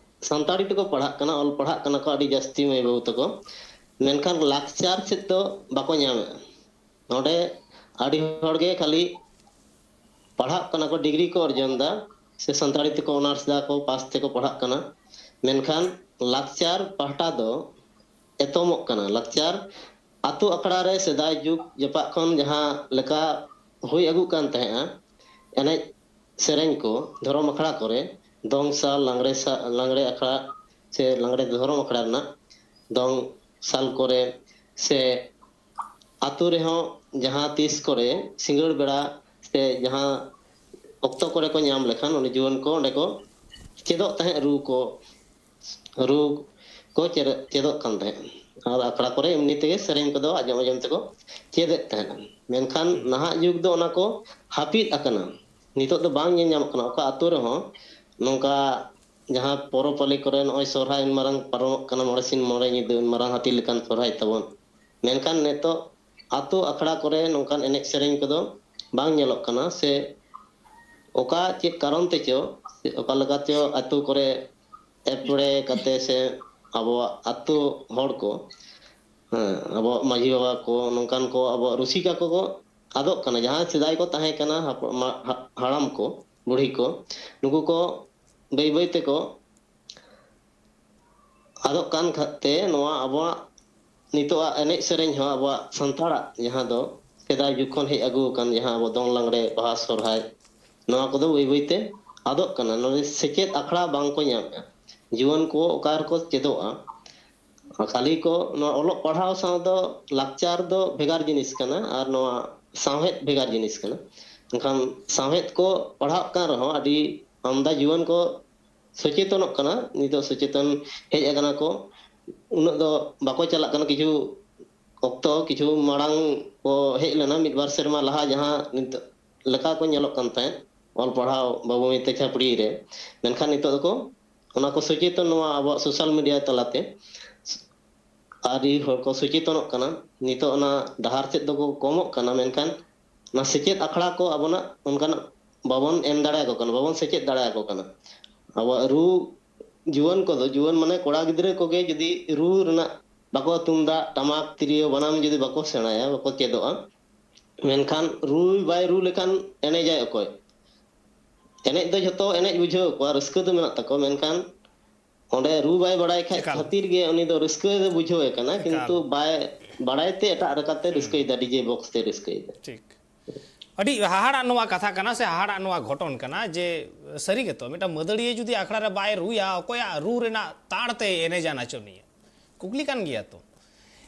ᱥᱟᱱᱛᱟᱲᱤ ᱛᱮᱠᱚ ᱯᱟᱲᱦᱟᱜ ᱠᱟᱱᱟ, ᱚᱞ ᱯᱟᱲᱦᱟᱜ ᱠᱟᱱᱟ ᱠᱚ ᱟᱹᱰᱤ ᱡᱟᱹᱥᱛᱤ ᱢᱟᱹᱭ ᱵᱟᱹᱵᱩ ᱛᱟᱠᱚ᱾ ᱢᱮᱱᱠᱷᱟᱱ ᱞᱟᱠᱪᱟᱨ ᱥᱮᱫ ᱫᱚ ᱵᱟᱠᱚ ᱧᱟᱢᱮᱫᱼᱟ᱾ ᱱᱚᱰᱮ ᱟᱹᱰᱤ ᱦᱚᱲᱜᱮ ᱠᱷᱟᱹᱞᱤ ᱯᱟᱲᱦᱟᱜ ᱠᱟᱱᱟ ᱠᱚ, ᱰᱤᱜᱽᱨᱤ ᱠᱚ ᱚᱨᱡᱚᱱ ᱮᱫᱟ, ᱥᱮ ᱥᱟᱱᱛᱟᱲᱤ ᱛᱮᱠᱚ ᱚᱱᱟᱨᱥ ᱮᱫᱟ ᱠᱚ, ᱯᱟᱥ ᱛᱮᱠᱚ ᱯᱟᱲᱦᱟᱜ ᱠᱟᱱᱟ᱾ ᱢᱮᱱᱠᱷᱟᱱ ᱞᱟᱠᱪᱟᱨ ᱯᱟᱦᱴᱟ ᱫᱚ ᱮᱛᱚᱢᱚᱜ ᱠᱟᱱᱟ᱾ ᱞᱟᱠᱪᱟᱨ ᱟᱛᱳ ᱟᱠᱷᱲᱟ ᱨᱮ ᱥᱮᱫᱟᱭ ᱡᱩᱜᱽ ᱡᱟᱯᱟᱜ ᱠᱷᱚᱱ ᱡᱟᱦᱟᱸ ᱞᱮᱠᱟ ᱦᱩᱭ ᱟᱹᱜᱩᱜ ᱠᱟᱱ ᱛᱟᱦᱮᱸᱫᱼᱟ, ᱮᱱᱮᱡ ᱥᱮᱨᱮᱧ ᱠᱚ ᱫᱷᱚᱨᱚᱢ ᱟᱠᱷᱲᱟ ᱠᱚᱨᱮ, ᱫᱚᱝ ᱥᱟᱞ, ᱞᱟᱜᱽᱲᱮ ᱥᱟ-, ᱞᱟᱜᱽᱲᱮ ᱟᱠᱷᱲᱟ ᱥᱮ ᱞᱟᱜᱽᱲᱮ ᱫᱷᱚᱨᱚᱢ ᱟᱠᱷᱲᱟ ᱨᱮᱱᱟᱜ ᱫᱚᱝ ᱥᱟᱞ ᱠᱚᱨᱮ, ᱥᱮ ᱟᱛᱳ ᱨᱮᱦᱚᱸ ᱡᱟᱦᱟᱸ ᱛᱤᱥ ᱠᱚᱨᱮ ᱥᱤᱸᱜᱟᱹᱲ ᱵᱮᱲᱟ ᱥᱮ ᱡᱟᱦᱟᱸ ᱚᱠᱛᱚ ᱠᱚᱨᱮ ᱠᱚ ᱧᱟᱢ ᱞᱮᱠᱷᱟᱱ, ᱩᱱᱤ ᱡᱩᱣᱟᱹᱱ ᱠᱚ ᱚᱸᱰᱮ ᱠᱚ ᱪᱮᱫᱚᱜ ᱛᱟᱦᱮᱸᱫ ᱨᱩ ᱠᱚ, ᱨᱩ, ᱠᱚ ᱪᱮᱫ- ᱪᱮᱫᱚᱜ ᱠᱟᱱ ᱛᱟᱦᱮᱸᱫ᱾ ᱟᱨ ᱟᱠᱷᱲᱟ ᱠᱚᱨᱮ ᱮᱢᱱᱤ ᱛᱮᱜᱮ ᱥᱮᱨᱮᱧ ᱠᱚᱫᱚ ᱟᱸᱡᱚᱢ ᱟᱸᱡᱚᱢ ᱛᱮᱠᱚ ᱪᱮᱫᱮᱫ ᱛᱟᱦᱮᱸᱫ᱾ ᱢᱮᱱᱠᱷᱟᱱ ᱱᱟᱦᱟᱜ ᱡᱩᱜᱽ ᱫᱚ ᱚᱱᱟ ᱠᱚ ᱦᱟᱹᱯᱤᱫ ᱟᱠᱟᱱᱟ, ᱱᱤᱛᱚᱜ ᱫᱚ ᱵᱟᱝ ᱧᱮᱞ ᱧᱟᱢᱚᱜ ᱠᱟᱱᱟ᱾ ᱚᱠᱟ ᱟᱹᱛᱩ ᱨᱮᱦᱚᱸ ᱱᱚᱝᱠᱟ ᱡᱟᱦᱟᱸ ᱯᱚᱨᱚᱵᱽ ᱯᱟᱹᱞᱤ ᱠᱚᱨᱮ ᱱᱚᱜᱼᱚᱭ ᱥᱚᱨᱦᱟᱭ ᱩᱱ ᱢᱟᱨᱟᱝ ᱯᱟᱨᱚᱢᱚᱜ ᱠᱟᱱᱟ, ᱢᱚᱬᱮ ᱥᱤᱧ ᱢᱚᱬᱮ ᱧᱤᱫᱟᱹ ᱩᱱ ᱢᱟᱨᱟᱝ ᱦᱟᱹᱛᱤ ᱞᱮᱠᱟᱱ ᱥᱚᱨᱦᱟᱭ ᱛᱟᱵᱚᱱ, ᱢᱮᱱᱠᱷᱟᱱ ᱱᱤᱛᱚᱜ ᱟᱛᱳ ᱟᱠᱷᱲᱟ ᱠᱚᱨᱮ ᱱᱚᱝᱠᱟᱱ ᱮᱱᱮᱡ ᱥᱮᱨᱮᱧ ᱠᱚᱫᱚ ᱵᱟᱝ ᱧᱮᱞᱚᱜ ᱠᱟᱱᱟ᱾ ᱥᱮ ᱚᱠᱟ ᱪᱮᱫ ᱠᱟᱨᱚᱱ ᱛᱮᱪᱚ, ᱥᱮ ᱚᱠᱟ ᱞᱮᱠᱟ ᱪᱚ ᱟᱛᱳ ᱠᱚᱨᱮ ᱮᱯᱲᱮ ᱠᱟᱛᱮ ᱥᱮ ᱟᱵᱚᱣᱟᱜ ᱟᱛᱳ ᱦᱚᱲ ᱠᱚ, ᱦᱮᱸ, ᱟᱵᱚᱣᱟᱜ ᱢᱟᱹᱡᱷᱤ ᱵᱟᱵᱟ ᱠᱚ, ᱱᱚᱝᱠᱟᱱ ᱠᱚ ᱟᱵᱚᱣᱟᱜ ᱨᱩᱥᱤᱠᱟ ᱠᱚᱠᱚ ᱟᱫᱚᱜ ᱠᱟᱱᱟ᱾ ᱡᱟᱦᱟᱸ ᱥᱮᱫᱟᱭ ᱠᱚ ᱛᱟᱦᱮᱸ ᱠᱟᱱᱟ, ᱦᱟᱯ- ᱢᱟ- ᱦᱟ- ᱦᱟᱲᱟᱢ ᱠᱚ, ᱵᱩᱲᱦᱤ ᱠᱚ, ᱱᱩᱠᱩ ᱠᱚ ᱵᱟᱹᱭ ᱵᱟᱹᱭ ᱛᱮᱠᱚ ᱟᱫᱚᱜ ᱠᱟᱱ ᱠᱷᱟᱹᱛᱤᱨ ᱛᱮ ᱱᱚᱣᱟ ᱟᱵᱚᱣᱟᱜ ᱱᱤᱛᱚᱜᱟᱜ ᱮᱱᱮᱡ ᱥᱮᱨᱮᱧ ᱦᱚᱸ ᱟᱵᱚᱣᱟᱜ ᱥᱟᱱᱛᱟᱲᱟᱜ ᱡᱟᱦᱟᱸ ᱫᱚ ᱥᱮᱫᱟᱭ ᱡᱩᱜᱽ ᱠᱷᱚᱱ ᱦᱮᱡ ᱟᱹᱜᱩ ᱟᱠᱟᱱ, ᱡᱟᱦᱟᱸ ᱟᱵᱚ ᱫᱚᱝ ᱞᱟᱜᱽᱲᱮ, ᱵᱟᱦᱟ, ᱥᱚᱨᱦᱟᱭ, ᱱᱚᱣᱟ ᱠᱚᱫᱚ ᱵᱟᱹᱭ ᱵᱟᱹᱭ ᱛᱮ ᱟᱫᱚᱜ ᱠᱟᱱᱟ᱾ ᱱᱚᱰᱮ ᱥᱮᱪᱮᱫ ᱟᱠᱷᱲᱟ ᱵᱟᱝ ᱠᱚ ᱧᱟᱢᱮᱫᱼᱟ᱾ ᱡᱩᱣᱟᱹᱱ ᱠᱚ ᱚᱠᱟ ᱨᱮᱠᱚ ᱪᱮᱫᱚᱜᱼᱟ? ᱠᱷᱟᱹᱞᱤ ᱠᱚ ᱱᱚᱣᱟ ᱚᱞᱚᱜ ᱯᱟᱲᱦᱟᱣ ᱥᱟᱶ ᱫᱚ ᱞᱟᱠᱪᱟᱨ ᱫᱚ ᱵᱷᱮᱜᱟᱨ ᱡᱤᱱᱤᱥ ᱠᱟᱱᱟ ᱟᱨ ᱱᱚᱣᱟ ᱥᱟᱶᱦᱮᱫ ᱵᱷᱮᱜᱟᱨ ᱡᱤᱱᱤᱥ ᱠᱟᱱᱟ᱾ ᱮᱱᱠᱷᱟᱱ ᱥᱟᱶᱦᱮᱫ ᱠᱚ ᱯᱟᱲᱦᱟᱜ ᱠᱟᱱ ᱨᱮᱦᱚᱸ ᱟᱹᱰᱤ ᱟᱢᱫᱟ ᱡᱩᱣᱟᱹᱱ ᱠᱚ ᱥᱚᱪᱮᱛᱚᱱᱚᱜ ᱠᱟᱱᱟ᱾ ᱱᱤᱛᱚᱜ ᱥᱚᱪᱮᱛᱚᱱ ᱦᱮᱡ ᱟᱠᱟᱱᱟ ᱠᱚ, ᱩᱱᱟᱹᱜ ᱫᱚ ᱵᱟᱠᱚ ᱪᱟᱞᱟᱜ ᱠᱟᱱᱟ᱾ ᱠᱤᱪᱷᱩ ᱚᱠᱛᱚ, ᱠᱤᱪᱷᱩ ᱢᱟᱲᱟᱝ ᱠᱚ ᱦᱮᱡ ᱞᱮᱱᱟ, ᱢᱤᱫ ᱵᱟᱨ ᱥᱮᱨᱢᱟ ᱞᱟᱦᱟ ᱡᱟᱦᱟᱸ ᱱᱤᱛᱚᱜ ᱞᱮᱠᱟ ᱠᱚ ᱧᱮᱞᱚᱜ ᱠᱟᱱ ᱛᱟᱦᱮᱸᱫ ᱚᱞ ᱯᱟᱲᱦᱟᱣ ᱵᱟᱹᱵᱩ ᱢᱟᱹᱭ ᱛᱮ ᱪᱷᱟᱹᱯᱲᱤ ᱨᱮ, ᱢᱮᱱᱠᱷᱟᱱ ᱱᱤᱛᱚᱜ ᱫᱚᱠᱚ ᱚᱱᱟ ᱠᱚ ᱥᱚᱪᱮᱛᱚᱱ, ᱱᱚᱣᱟ ᱟᱵᱚᱣᱟᱜ ᱥᱳᱥᱟᱞ ᱢᱤᱰᱤᱭᱟ ᱛᱟᱞᱟᱛᱮ ᱟᱹᱰᱤ ᱦᱚᱲ ᱠᱚ ᱥᱚᱪᱮᱛᱚᱱᱚᱜ ᱠᱟᱱᱟ᱾ ᱱᱤᱛᱚᱜ ᱚᱱᱟ ᱰᱟᱦᱟᱨ ᱥᱮᱫ ᱫᱚᱠᱚ ᱠᱚᱢᱚᱜ ᱠᱟᱱᱟ, ᱢᱮᱱᱠᱷᱟᱱ ᱚᱱᱟ ᱥᱮᱪᱮᱫ ᱟᱠᱷᱲᱟ ᱠᱚ ᱟᱵᱚᱱᱟᱜ ᱚᱱᱠᱟᱱᱟᱜ ᱵᱟᱵᱚᱱ ᱮᱢ ᱫᱟᱲᱮᱭᱟᱠᱚ ᱠᱟᱱᱟ, ᱵᱟᱵᱚᱱ ᱥᱮᱪᱮᱫ ᱫᱟᱲᱮᱭᱟᱠᱚ ᱠᱟᱱᱟ᱾ ᱟᱵᱚᱣᱟᱜ ᱨᱩ, ᱡᱩᱣᱟᱹᱱ ᱠᱚᱫᱚ, ᱡᱩᱣᱟᱹᱱ ᱢᱟᱱᱮ ᱠᱚᱲᱟ ᱜᱤᱫᱽᱨᱟᱹ ᱠᱚᱜᱮ ᱡᱩᱫᱤ ᱨᱩ ᱨᱮᱱᱟᱜ ᱵᱟᱠᱚ, ᱛᱩᱢᱫᱟᱜ, ᱴᱟᱢᱟᱠ, ᱛᱤᱨᱭᱳ, ᱵᱟᱱᱟᱢ ᱡᱩᱫᱤ ᱵᱟᱠᱚ ᱥᱮᱬᱟᱭᱟ, ᱵᱟᱠᱚ ᱪᱮᱫᱚᱜᱼᱟ, ᱢᱮᱱᱠᱷᱟᱱ ᱨᱩ ᱵᱟᱭ ᱨᱩ ᱞᱮᱠᱷᱟᱱ ᱮᱱᱮᱡᱟᱭ ᱚᱠᱚᱭ? ᱮᱱᱮᱡ ᱫᱚ ᱡᱷᱚᱛᱚ ᱮᱱᱮᱡ ᱵᱩᱡᱷᱟᱹᱣ ᱠᱚᱣᱟ, ᱨᱟᱹᱥᱠᱟᱹ ᱫᱚ ᱢᱮᱱᱟᱜ ᱛᱟᱠᱚᱣᱟ, ᱢᱮᱱᱠᱷᱟᱱ ᱚᱸᱰᱮ ᱨᱩ ᱵᱟᱭ ᱵᱟᱲᱟᱭ ᱠᱷᱟᱡ ᱮᱠᱟᱞ᱾ ᱠᱷᱟᱹᱛᱤᱨ ᱜᱮ ᱩᱱᱤ ᱫᱚ ᱨᱟᱹᱥᱠᱟᱹ ᱫᱚ ᱵᱩᱡᱷᱟᱹᱣ ᱮ ᱠᱟᱱᱟ, ᱮᱠᱟᱞ᱾ ᱠᱤᱱᱛᱩ ᱵᱟᱭ ᱵᱟᱲᱟᱭ ᱛᱮ ᱮᱴᱟᱜ ᱞᱮᱠᱟᱛᱮ ᱨᱟᱹᱥᱠᱟᱹᱭᱮᱫᱟ, ᱰᱤᱡᱮ ᱵᱚᱠᱥ ᱛᱮ ᱨᱟᱹᱥᱠᱟᱹᱭᱮᱫᱟ᱾ ᱴᱷᱤᱠ᱾ ᱟᱹᱰᱤ ᱦᱟᱦᱟᱲᱟᱜ ᱱᱚᱣᱟ ᱠᱟᱛᱷᱟ ᱠᱟᱱᱟ ᱥᱮ ᱦᱟᱦᱟᱲᱟᱜ ᱱᱚᱣᱟ ᱜᱷᱚᱴᱚᱱ ᱠᱟᱱᱟ ᱡᱮ ᱥᱟᱹᱨᱤ ᱜᱮᱛᱚ ᱢᱤᱫᱴᱟᱝ ᱢᱟᱹᱫᱟᱹᱲᱤᱭᱟᱹ ᱡᱩᱫᱤ ᱟᱠᱷᱲᱟ ᱨᱮ ᱵᱟᱭ ᱨᱩᱭᱟ, ᱚᱠᱚᱭᱟᱜ ᱨᱩ ᱨᱮᱱᱟᱜ ᱛᱟᱲ ᱛᱮ ᱮᱱᱮᱡᱟ ᱱᱟᱪᱚᱱᱤᱭᱟᱹ? ᱠᱩᱠᱞᱤ ᱠᱟᱱ ᱜᱮᱭᱟ ᱛᱚ᱾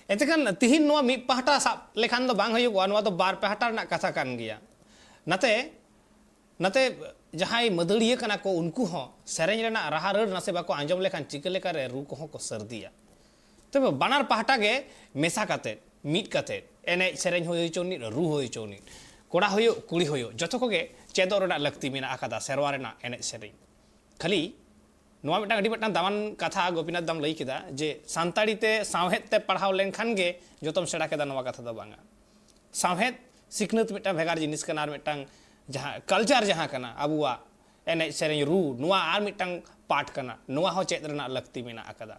ᱮᱱᱛᱮᱠᱷᱟᱱ ᱛᱤᱦᱤᱧ ᱱᱚᱣᱟ ᱢᱤᱫ ᱯᱟᱦᱴᱟ ᱥᱟᱵ ᱞᱮᱠᱷᱟᱱ ᱫᱚ ᱵᱟᱝ ᱦᱩᱭᱩᱜᱚᱜᱼᱟ, ᱱᱚᱣᱟ ᱫᱚ ᱵᱟᱨ ᱯᱟᱦᱴᱟ ᱨᱮᱱᱟᱜ ᱠᱟᱛᱷᱟ ᱠᱟᱱ ᱜᱮᱭᱟ᱾ ᱱᱟᱛᱮ, ᱱᱟᱛᱮ ᱡᱟᱦᱟᱸᱭ ᱢᱟᱹᱫᱟᱹᱲᱤᱭᱟᱹ ᱠᱟᱱᱟ ᱠᱚ, ᱩᱱᱠᱩ ᱦᱚᱸ ᱥᱮᱨᱮᱧ ᱨᱮᱱᱟᱜ ᱨᱟᱦᱟ ᱨᱟᱹᱲ ᱱᱟᱥᱮ ᱵᱟᱠᱚ ᱟᱸᱡᱚᱢ ᱞᱮᱠᱷᱟᱱ ᱪᱤᱠᱟᱹ ᱞᱮᱠᱟᱨᱮ ᱨᱩ ᱠᱚᱦᱚᱸ ᱠᱚ ᱥᱟᱹᱨᱫᱤᱭᱟ? ᱛᱚᱵᱮ ᱵᱟᱱᱟᱨ ᱯᱟᱦᱴᱟ ᱜᱮ ᱢᱮᱥᱟ ᱠᱟᱛᱮᱫ, ᱢᱤᱫ ᱠᱟᱛᱮᱫ, ᱮᱱᱮᱡ ᱥᱮᱨᱮᱧ ᱦᱩᱭ ᱦᱚᱪᱚᱱᱤᱡ, ᱨᱩ ᱦᱩᱭ ᱦᱚᱪᱚᱱᱤᱡ, ᱠᱚᱲᱟ ᱦᱩᱭᱩᱜ ᱠᱩᱲᱤ ᱦᱩᱭᱩᱜ, ᱡᱚᱛᱚ ᱠᱚᱜᱮ ᱪᱮᱫᱚᱜ ᱨᱮᱱᱟᱜ ᱞᱟᱹᱠᱛᱤ ᱢᱮᱱᱟᱜ ᱟᱠᱟᱫᱟ ᱥᱮᱨᱣᱟ ᱨᱮᱱᱟᱜ ᱮᱱᱮᱡ ᱥᱮᱨᱮᱧ᱾ ᱠᱷᱟᱹᱞᱤ ᱱᱚᱣᱟ ᱢᱤᱫᱴᱟᱝ ᱟᱹᱰᱤ ᱢᱤᱫᱴᱟᱝ ᱫᱟᱢᱟᱱ ᱠᱟᱛᱷᱟ ᱜᱳᱯᱤᱱᱟᱛᱷ ᱫᱟᱢ ᱞᱟᱹᱭ ᱠᱮᱫᱟ ᱡᱮ ᱥᱟᱱᱛᱟᱲᱤ ᱛᱮ ᱥᱟᱶᱦᱮᱫ ᱛᱮ ᱯᱟᱲᱦᱟᱣ ᱞᱮᱱᱠᱷᱟᱱ ᱜᱮ ᱡᱚᱛᱚᱢ ᱥᱮᱬᱟ ᱠᱮᱫᱟ, ᱱᱚᱣᱟ ᱠᱟᱛᱷᱟ ᱫᱚ ᱵᱟᱝᱟ᱾ ᱥᱟᱶᱦᱮᱫ ᱥᱤᱠᱷᱱᱟᱹᱛ ᱢᱤᱫᱴᱟᱝ ᱵᱷᱮᱜᱟᱨ ᱡᱤᱱᱤᱥ ᱠᱟᱱᱟ, ᱟᱨ ᱢᱤᱫᱴᱟᱝ ᱡᱟᱦᱟᱸ ᱠᱟᱞᱪᱟᱨ ᱡᱟᱦᱟᱸ ᱠᱟᱱᱟ ᱟᱵᱚᱣᱟᱜ ᱮᱱᱮᱡ ᱥᱮᱨᱮᱧ ᱨᱩ, ᱱᱚᱣᱟ ᱟᱨ ᱢᱤᱫᱴᱟᱝ ᱯᱟᱨᱴ ᱠᱟᱱᱟ, ᱱᱚᱣᱟ ᱦᱚᱸ ᱪᱮᱫ ᱨᱮᱱᱟᱜ ᱞᱟᱹᱠᱛᱤ ᱢᱮᱱᱟᱜ ᱟᱠᱟᱫᱟ᱾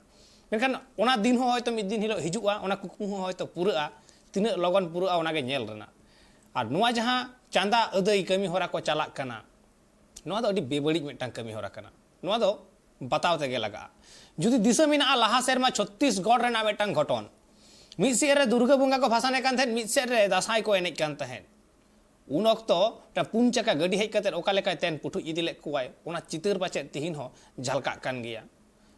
ᱢᱮᱱᱠᱷᱟᱱ ᱚᱱᱟ ᱫᱤᱱ ᱦᱚᱸ ᱦᱚᱭᱛᱳ ᱢᱤᱫ ᱫᱤᱱ ᱦᱤᱞᱳᱜ ᱦᱤᱡᱩᱜᱼᱟ, ᱚᱱᱟ ᱠᱩᱠᱢᱩ ᱦᱚᱸ ᱦᱚᱭᱛᱳ ᱯᱩᱨᱟᱹᱜᱼᱟ᱾ ᱛᱤᱱᱟᱹᱜ ᱞᱚᱜᱚᱱ ᱯᱩᱨᱟᱹᱜᱼᱟ ᱚᱱᱟᱜᱮ ᱧᱮᱞ ᱨᱮᱱᱟᱜ᱾ ᱟᱨ ᱱᱚᱣᱟ ᱡᱟᱦᱟᱸ ᱪᱟᱸᱫᱟ ᱟᱹᱫᱟᱹᱭ ᱠᱟᱹᱢᱤ ᱦᱚᱨᱟ ᱠᱚ ᱪᱟᱞᱟᱜ ᱠᱟᱱᱟ, ᱱᱚᱣᱟ ᱫᱚ ᱟᱹᱰᱤ ᱵᱮᱵᱟᱹᱲᱤᱡ ᱢᱤᱫᱴᱟᱝ ᱠᱟᱹᱢᱤ ᱦᱚᱨᱟ ᱠᱟᱱᱟ᱾ ᱱᱚᱣᱟ ᱫᱚ ᱵᱟᱛᱟᱣ ᱛᱮᱜᱮ ᱞᱟᱜᱟᱜᱼᱟ᱾ ᱡᱩᱫᱤ ᱫᱤᱥᱟᱹ ᱢᱮᱱᱟᱜᱼᱟ, ᱞᱟᱦᱟ ᱥᱮᱨᱢᱟ ᱪᱷᱚᱛᱛᱤᱥᱜᱚᱲ ᱨᱮᱱᱟᱜ ᱢᱤᱫᱴᱟᱝ ᱜᱷᱚᱴᱚᱱ, ᱢᱤᱫ ᱥᱮᱫ ᱨᱮ ᱫᱩᱨᱜᱟᱹ ᱵᱚᱸᱜᱟ ᱠᱚ ᱵᱷᱟᱥᱟᱱᱮ ᱠᱟᱱ ᱛᱟᱦᱮᱸᱫ, ᱢᱤᱫ ᱥᱮᱫ ᱨᱮ ᱫᱟᱸᱥᱟᱭ ᱠᱚ ᱮᱱᱮᱡ ᱠᱟᱱ ᱛᱟᱦᱮᱸᱫ᱾ ᱩᱱ ᱚᱠᱛᱚ ᱢᱤᱫᱴᱟᱝ ᱯᱩᱱ ᱪᱟᱠᱟ ᱜᱟᱹᱰᱤ ᱦᱮᱡ ᱠᱟᱛᱮᱫ ᱚᱠᱟ ᱞᱮᱠᱟᱭ ᱛᱮᱱ ᱯᱩᱴᱷᱩᱡ ᱤᱫᱤ ᱞᱮᱫ ᱠᱚᱣᱟᱭ, ᱚᱱᱟ ᱪᱤᱛᱟᱹᱨ ᱯᱟᱪᱮᱫ ᱛᱤᱦᱤᱧ ᱦᱚᱸ ᱡᱷᱟᱞᱠᱟᱜ ᱠᱟᱱ ᱜᱮᱭᱟ᱾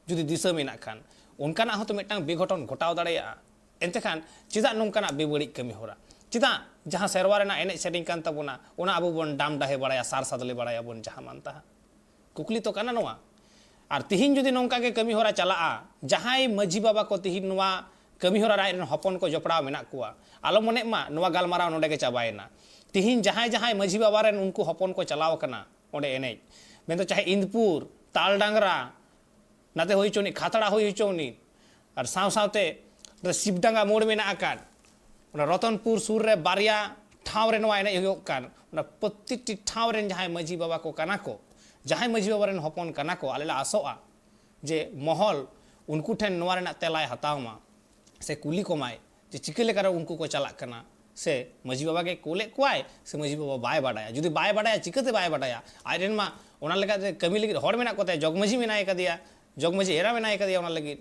ᱡᱩᱫᱤ ᱫᱤᱥᱟᱹ ᱢᱮᱱᱟᱜ ᱠᱷᱟᱱ, ᱚᱱᱠᱟᱱᱟᱜ ᱦᱚᱸᱛᱚ ᱢᱤᱫᱴᱟᱝ ᱵᱮᱜᱷᱚᱴᱚᱱ ᱜᱷᱚᱴᱟᱣ ᱫᱟᱲᱮᱭᱟᱜᱼᱟ᱾ ᱮᱱᱛᱮ ᱠᱷᱟᱱ ᱪᱮᱫᱟᱜ ᱱᱚᱝᱠᱟᱱᱟᱜ ᱵᱮᱵᱟᱹᱲᱤᱡ ᱠᱟᱹᱢᱤ ᱦᱚᱨᱟ? ᱪᱮᱫᱟᱜ ᱡᱟᱦᱟᱸ ᱥᱮᱨᱣᱟ ᱨᱮᱱᱟᱜ ᱮᱱᱮᱡ ᱥᱮᱨᱮᱧ ᱠᱟᱱ ᱛᱟᱵᱚᱱᱟ, ᱚᱱᱟ ᱟᱵᱚ ᱵᱚᱱ ᱰᱟᱢ ᱰᱟᱦᱮ ᱵᱟᱲᱟᱭᱟ, ᱥᱟᱨ ᱥᱟᱫᱽᱞᱮ ᱵᱟᱲᱟᱭᱟᱵᱚᱱ ᱡᱟᱦᱟᱸ ᱢᱟᱱ ᱛᱟᱦᱟᱸ? ᱠᱩᱠᱞᱤ ᱛᱚ ᱠᱟᱱᱟ ᱱᱚᱣᱟ᱾ ᱟᱨ ᱛᱤᱦᱤᱧ ᱡᱩᱫᱤ ᱱᱚᱝᱠᱟ ᱜᱮ ᱠᱟᱹᱢᱤ ᱦᱚᱨᱟ ᱪᱟᱞᱟᱜᱼᱟ, ᱡᱟᱦᱟᱸᱭ ᱢᱟᱹᱡᱷᱤ ᱵᱟᱵᱟ ᱠᱚ ᱛᱤᱦᱤᱧ ᱱᱚᱣᱟ ᱠᱟᱹᱢᱤ ᱦᱚᱨᱟ ᱨᱮ ᱟᱡ ᱨᱮᱱ ᱦᱚᱯᱚᱱ ᱠᱚ ᱡᱚᱯᱲᱟᱣ ᱢᱮᱱᱟᱜ ᱠᱚᱣᱟ, ᱟᱞᱚ ᱢᱚᱱᱮᱜ ᱢᱟ ᱱᱚᱣᱟ ᱜᱟᱞᱢᱟᱨᱟᱣ ᱱᱚᱰᱮ ᱜᱮ ᱪᱟᱵᱟᱭᱮᱱᱟ᱾ ᱛᱤᱦᱤᱧ ᱡᱟᱦᱟᱸᱭ ᱡᱟᱦᱟᱸᱭ ᱢᱟᱹᱡᱷᱤ ᱵᱟᱵᱟ ᱨᱮᱱ ᱩᱱᱠᱩ ᱦᱚᱯᱚᱱ ᱠᱚ ᱪᱟᱞᱟᱣ ᱟᱠᱟᱱᱟ ᱚᱸᱰᱮ ᱮᱱᱮᱡ, ᱢᱮᱱᱫᱚ ᱪᱟᱦᱮ ᱤᱱᱫᱽᱯᱩᱨ, ᱛᱟᱞ ᱰᱟᱝᱨᱟ, ᱱᱟᱛᱮ ᱦᱩᱭ ᱦᱚᱪᱚᱱᱤᱡ, ᱠᱷᱟᱛᱲᱟ ᱦᱩᱭ ᱦᱚᱪᱚᱱᱤᱡ, ᱟᱨ ᱥᱟᱶ ᱥᱟᱶᱛᱮ ᱨᱮ ᱥᱤᱵᱰᱟᱸᱜᱟ ᱢᱳᱲ ᱢᱮᱱᱟᱜ ᱟᱠᱟᱫ, ᱚᱱᱟ ᱨᱚᱛᱚᱱᱯᱩᱨ ᱥᱩᱨ ᱨᱮ ᱵᱟᱨᱭᱟ ᱴᱷᱟᱶ ᱨᱮ ᱱᱚᱣᱟ ᱮᱱᱮᱡ ᱦᱩᱭᱩᱜ ᱠᱟᱱ, ᱚᱱᱟ ᱯᱨᱚᱛᱮᱠᱴᱤ ᱴᱷᱟᱶ ᱨᱮᱱ ᱡᱟᱦᱟᱸᱭ ᱢᱟᱹᱡᱷᱤ ᱵᱟᱵᱟ ᱠᱚ ᱠᱟᱱᱟ ᱠᱚ, ᱡᱟᱦᱟᱸᱭ ᱢᱟᱹᱡᱷᱤ ᱵᱟᱵᱟ ᱨᱮᱱ ᱦᱚᱯᱚᱱ ᱠᱟᱱᱟ ᱠᱚ, ᱟᱞᱮ ᱞᱮ ᱟᱥᱚᱜᱼᱟ ᱡᱮ ᱢᱚᱦᱚᱞ ᱩᱱᱠᱩ ᱴᱷᱮᱱ ᱱᱚᱣᱟ ᱨᱮᱱᱟᱜ ᱛᱮᱞᱟᱭ ᱦᱟᱛᱟᱣ ᱢᱟ, ᱥᱮ ᱠᱩᱞᱤ ᱠᱚᱢᱟᱭ ᱡᱮ ᱪᱤᱠᱟᱹ ᱞᱮᱠᱟᱨᱮ ᱩᱱᱠᱩ ᱠᱚ ᱪᱟᱞᱟᱜ ᱠᱟᱱᱟ, ᱥᱮ ᱢᱟᱹᱡᱷᱤ ᱵᱟᱵᱟ ᱜᱮ ᱠᱳᱞᱮᱫ ᱠᱚᱣᱟᱭ, ᱥᱮ ᱢᱟᱹᱡᱷᱤ ᱵᱟᱵᱟ ᱵᱟᱭ ᱵᱟᱰᱟᱭᱟ? ᱡᱩᱫᱤ ᱵᱟᱭ ᱵᱟᱰᱟᱭᱟ, ᱪᱤᱠᱟᱹᱛᱮ ᱵᱟᱭ ᱵᱟᱰᱟᱭᱟ? ᱟᱡ ᱨᱮᱱ ᱢᱟ ᱚᱱᱟ ᱞᱮᱠᱟᱛᱮ ᱠᱟᱹᱢᱤ ᱞᱟᱹᱜᱤᱫ ᱦᱚᱲ ᱢᱮᱱᱟᱜ ᱠᱚᱛᱟᱭᱟ, ᱡᱚᱜᱽ ᱢᱟᱹᱡᱷᱤ ᱢᱮᱱᱟᱭ ᱠᱟᱫᱮᱭᱟ, ᱡᱚᱜᱽ ᱢᱟᱹᱡᱷᱤ ᱮᱨᱟ ᱢᱮᱱᱟᱭ ᱠᱟᱫᱮᱭᱟ᱾ ᱚᱱᱟ ᱞᱟᱹᱜᱤᱫ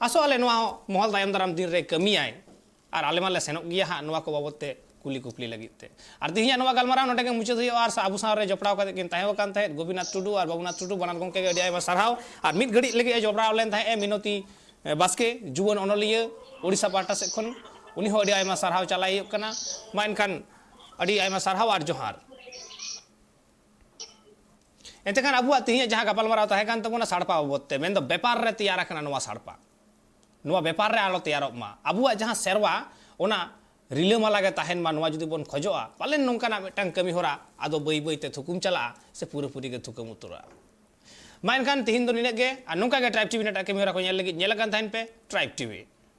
ᱟᱥᱚᱜ ᱟᱞᱮ ᱱᱚᱣᱟ ᱦᱚᱸ ᱢᱚᱦᱚᱞ ᱛᱟᱭᱚᱢ ᱫᱟᱨᱟᱢ ᱫᱤᱱ ᱨᱮ ᱠᱟᱹᱢᱤᱭᱟᱭ, ᱟᱨ ᱟᱞᱮ ᱢᱟᱞᱮ ᱥᱮᱱᱚᱜ ᱜᱮᱭᱟ ᱦᱟᱸᱜ ᱱᱚᱣᱟ ᱠᱚ ᱵᱟᱵᱚᱫ ᱛᱮ ᱠᱩᱞᱤ ᱠᱩᱯᱞᱤ ᱞᱟᱹᱜᱤᱫ ᱛᱮ᱾ ᱟᱨ ᱛᱮᱦᱮᱧᱟᱜ ᱱᱚᱣᱟ ᱜᱟᱞᱢᱟᱨᱟᱣ ᱱᱚᱰᱮ ᱜᱮ ᱢᱩᱪᱟᱹᱫ ᱦᱩᱭᱩᱜᱼᱟ᱾ ᱟᱨ ᱥᱟ-, ᱟᱵᱚ ᱥᱟᱶ ᱨᱮ ᱡᱚᱯᱲᱟᱣ ᱠᱟᱛᱮ ᱠᱤᱱ ᱛᱟᱦᱮᱸ ᱟᱠᱟᱱ ᱛᱟᱦᱮᱸᱫ ᱜᱳᱯᱤᱱᱟᱛᱷ ᱴᱩᱰᱩ ᱟᱨ ᱵᱟᱵᱩᱱᱟᱛᱷ ᱴᱩᱰᱩ, ᱵᱟᱱᱟᱨ ᱜᱚᱢᱠᱮ ᱜᱮ ᱟᱹᱰᱤ ᱟᱭᱢᱟ ᱥᱟᱨᱦᱟᱣ᱾ ᱟᱨ ᱢᱤᱫ ᱜᱷᱟᱹᱲᱤᱡ ᱞᱟᱹᱜᱤᱫ ᱮ ᱡᱚᱯᱲᱟᱣ ᱞᱮᱱ ᱛᱟᱦᱮᱸᱫ ᱮ ᱢᱤᱱᱚᱛᱤ, ᱮ, ᱵᱟᱥᱠᱮ, ᱡᱩᱣᱟᱹᱱ ᱚᱱᱚᱞᱤᱭᱟᱹ, ᱳᱰᱤᱥᱟ ᱯᱟᱦᱴᱟ ᱥᱮᱫ ᱠᱷᱚᱱ, ᱩᱱᱤ ᱦᱚᱸ ᱟᱹᱰᱤ ᱟᱭᱢᱟ ᱥᱟᱨᱦᱟᱣ ᱪᱟᱞᱟᱭ ᱦᱩᱭᱩᱜ ᱠᱟᱱᱟ᱾ ᱢᱟ ᱮᱱᱠᱷᱟᱱ ᱟᱹᱰᱤ ᱟᱭᱢᱟ ᱥᱟᱨᱦᱟᱣ ᱟᱨ ᱡᱚᱦᱟᱨ᱾ ᱮᱱᱛᱮ ᱠᱷᱟᱱ ᱟᱵᱚᱣᱟᱜ ᱛᱮᱦᱮᱧᱟᱜ ᱡᱟᱦᱟᱸ ᱜᱟᱯᱟᱞᱢᱟᱨᱟᱣ ᱛᱟᱦᱮᱸ ᱠᱟᱱ ᱛᱟᱵᱚᱱᱟ ᱥᱟᱲᱯᱟ ᱵᱟᱵᱚᱫ ᱛᱮ, ᱢᱮᱱᱫᱚ ᱵᱮᱯᱟᱨ ᱨᱮ ᱛᱮᱭᱟᱨ ᱟᱠᱟᱱᱟ ᱱᱚᱣᱟ ᱥᱟᱲᱯᱟ, ᱱᱚᱣᱟ ᱵᱮᱯᱟᱨ ᱨᱮ ᱟᱞᱚ ᱛᱮᱭᱟᱨᱚᱜ ᱢᱟ, ᱟᱵᱚᱣᱟᱜ ᱡᱟᱦᱟᱸ ᱥᱮᱨᱣᱟ ᱚᱱᱟ ᱨᱤᱞᱟᱹᱢᱟᱞᱟ ᱜᱮ ᱛᱟᱦᱮᱱ ᱢᱟ, ᱱᱚᱣᱟ ᱡᱩᱫᱤ ᱵᱚᱱ ᱠᱷᱚᱡᱚᱜᱼᱟ, ᱯᱟᱞᱮᱱ ᱱᱚᱝᱠᱟᱱᱟᱜ ᱢᱤᱫᱴᱟᱝ ᱠᱟᱹᱢᱤ ᱦᱚᱨᱟ ᱟᱫᱚ ᱵᱟᱹᱭ ᱵᱟᱹᱭ ᱛᱮ ᱛᱷᱩᱠᱩᱢ ᱪᱟᱞᱟᱜᱼᱟ ᱥᱮ ᱯᱩᱨᱟᱹᱯᱩᱨᱤ ᱜᱮ ᱛᱷᱩᱠᱩᱢ ᱩᱛᱟᱹᱨᱚᱜᱼᱟ᱾ ᱢᱟ ᱮᱱᱠᱷᱟᱱ ᱛᱮᱦᱮᱧ ᱫᱚ ᱱᱤᱱᱟᱹᱜ ᱜᱮ, ᱟᱨ ᱱᱚᱝᱠᱟ ᱜᱮ ᱴᱨᱟᱭᱤᱵᱽ ᱴᱤᱵᱷᱤ ᱨᱮᱱᱟᱜ ᱮᱴᱟᱜ ᱠᱟᱹᱢᱤ ᱦᱚᱨᱟ ᱠᱚ ᱧᱮᱞ ᱞᱟᱹᱜᱤᱫ ᱧᱮᱞ ᱟᱠᱟᱱ ᱛᱟᱦᱮᱱ ᱯᱮ ᱴᱨᱟᱭᱤᱵᱽ ᱴᱤᱵᱷᱤ᱾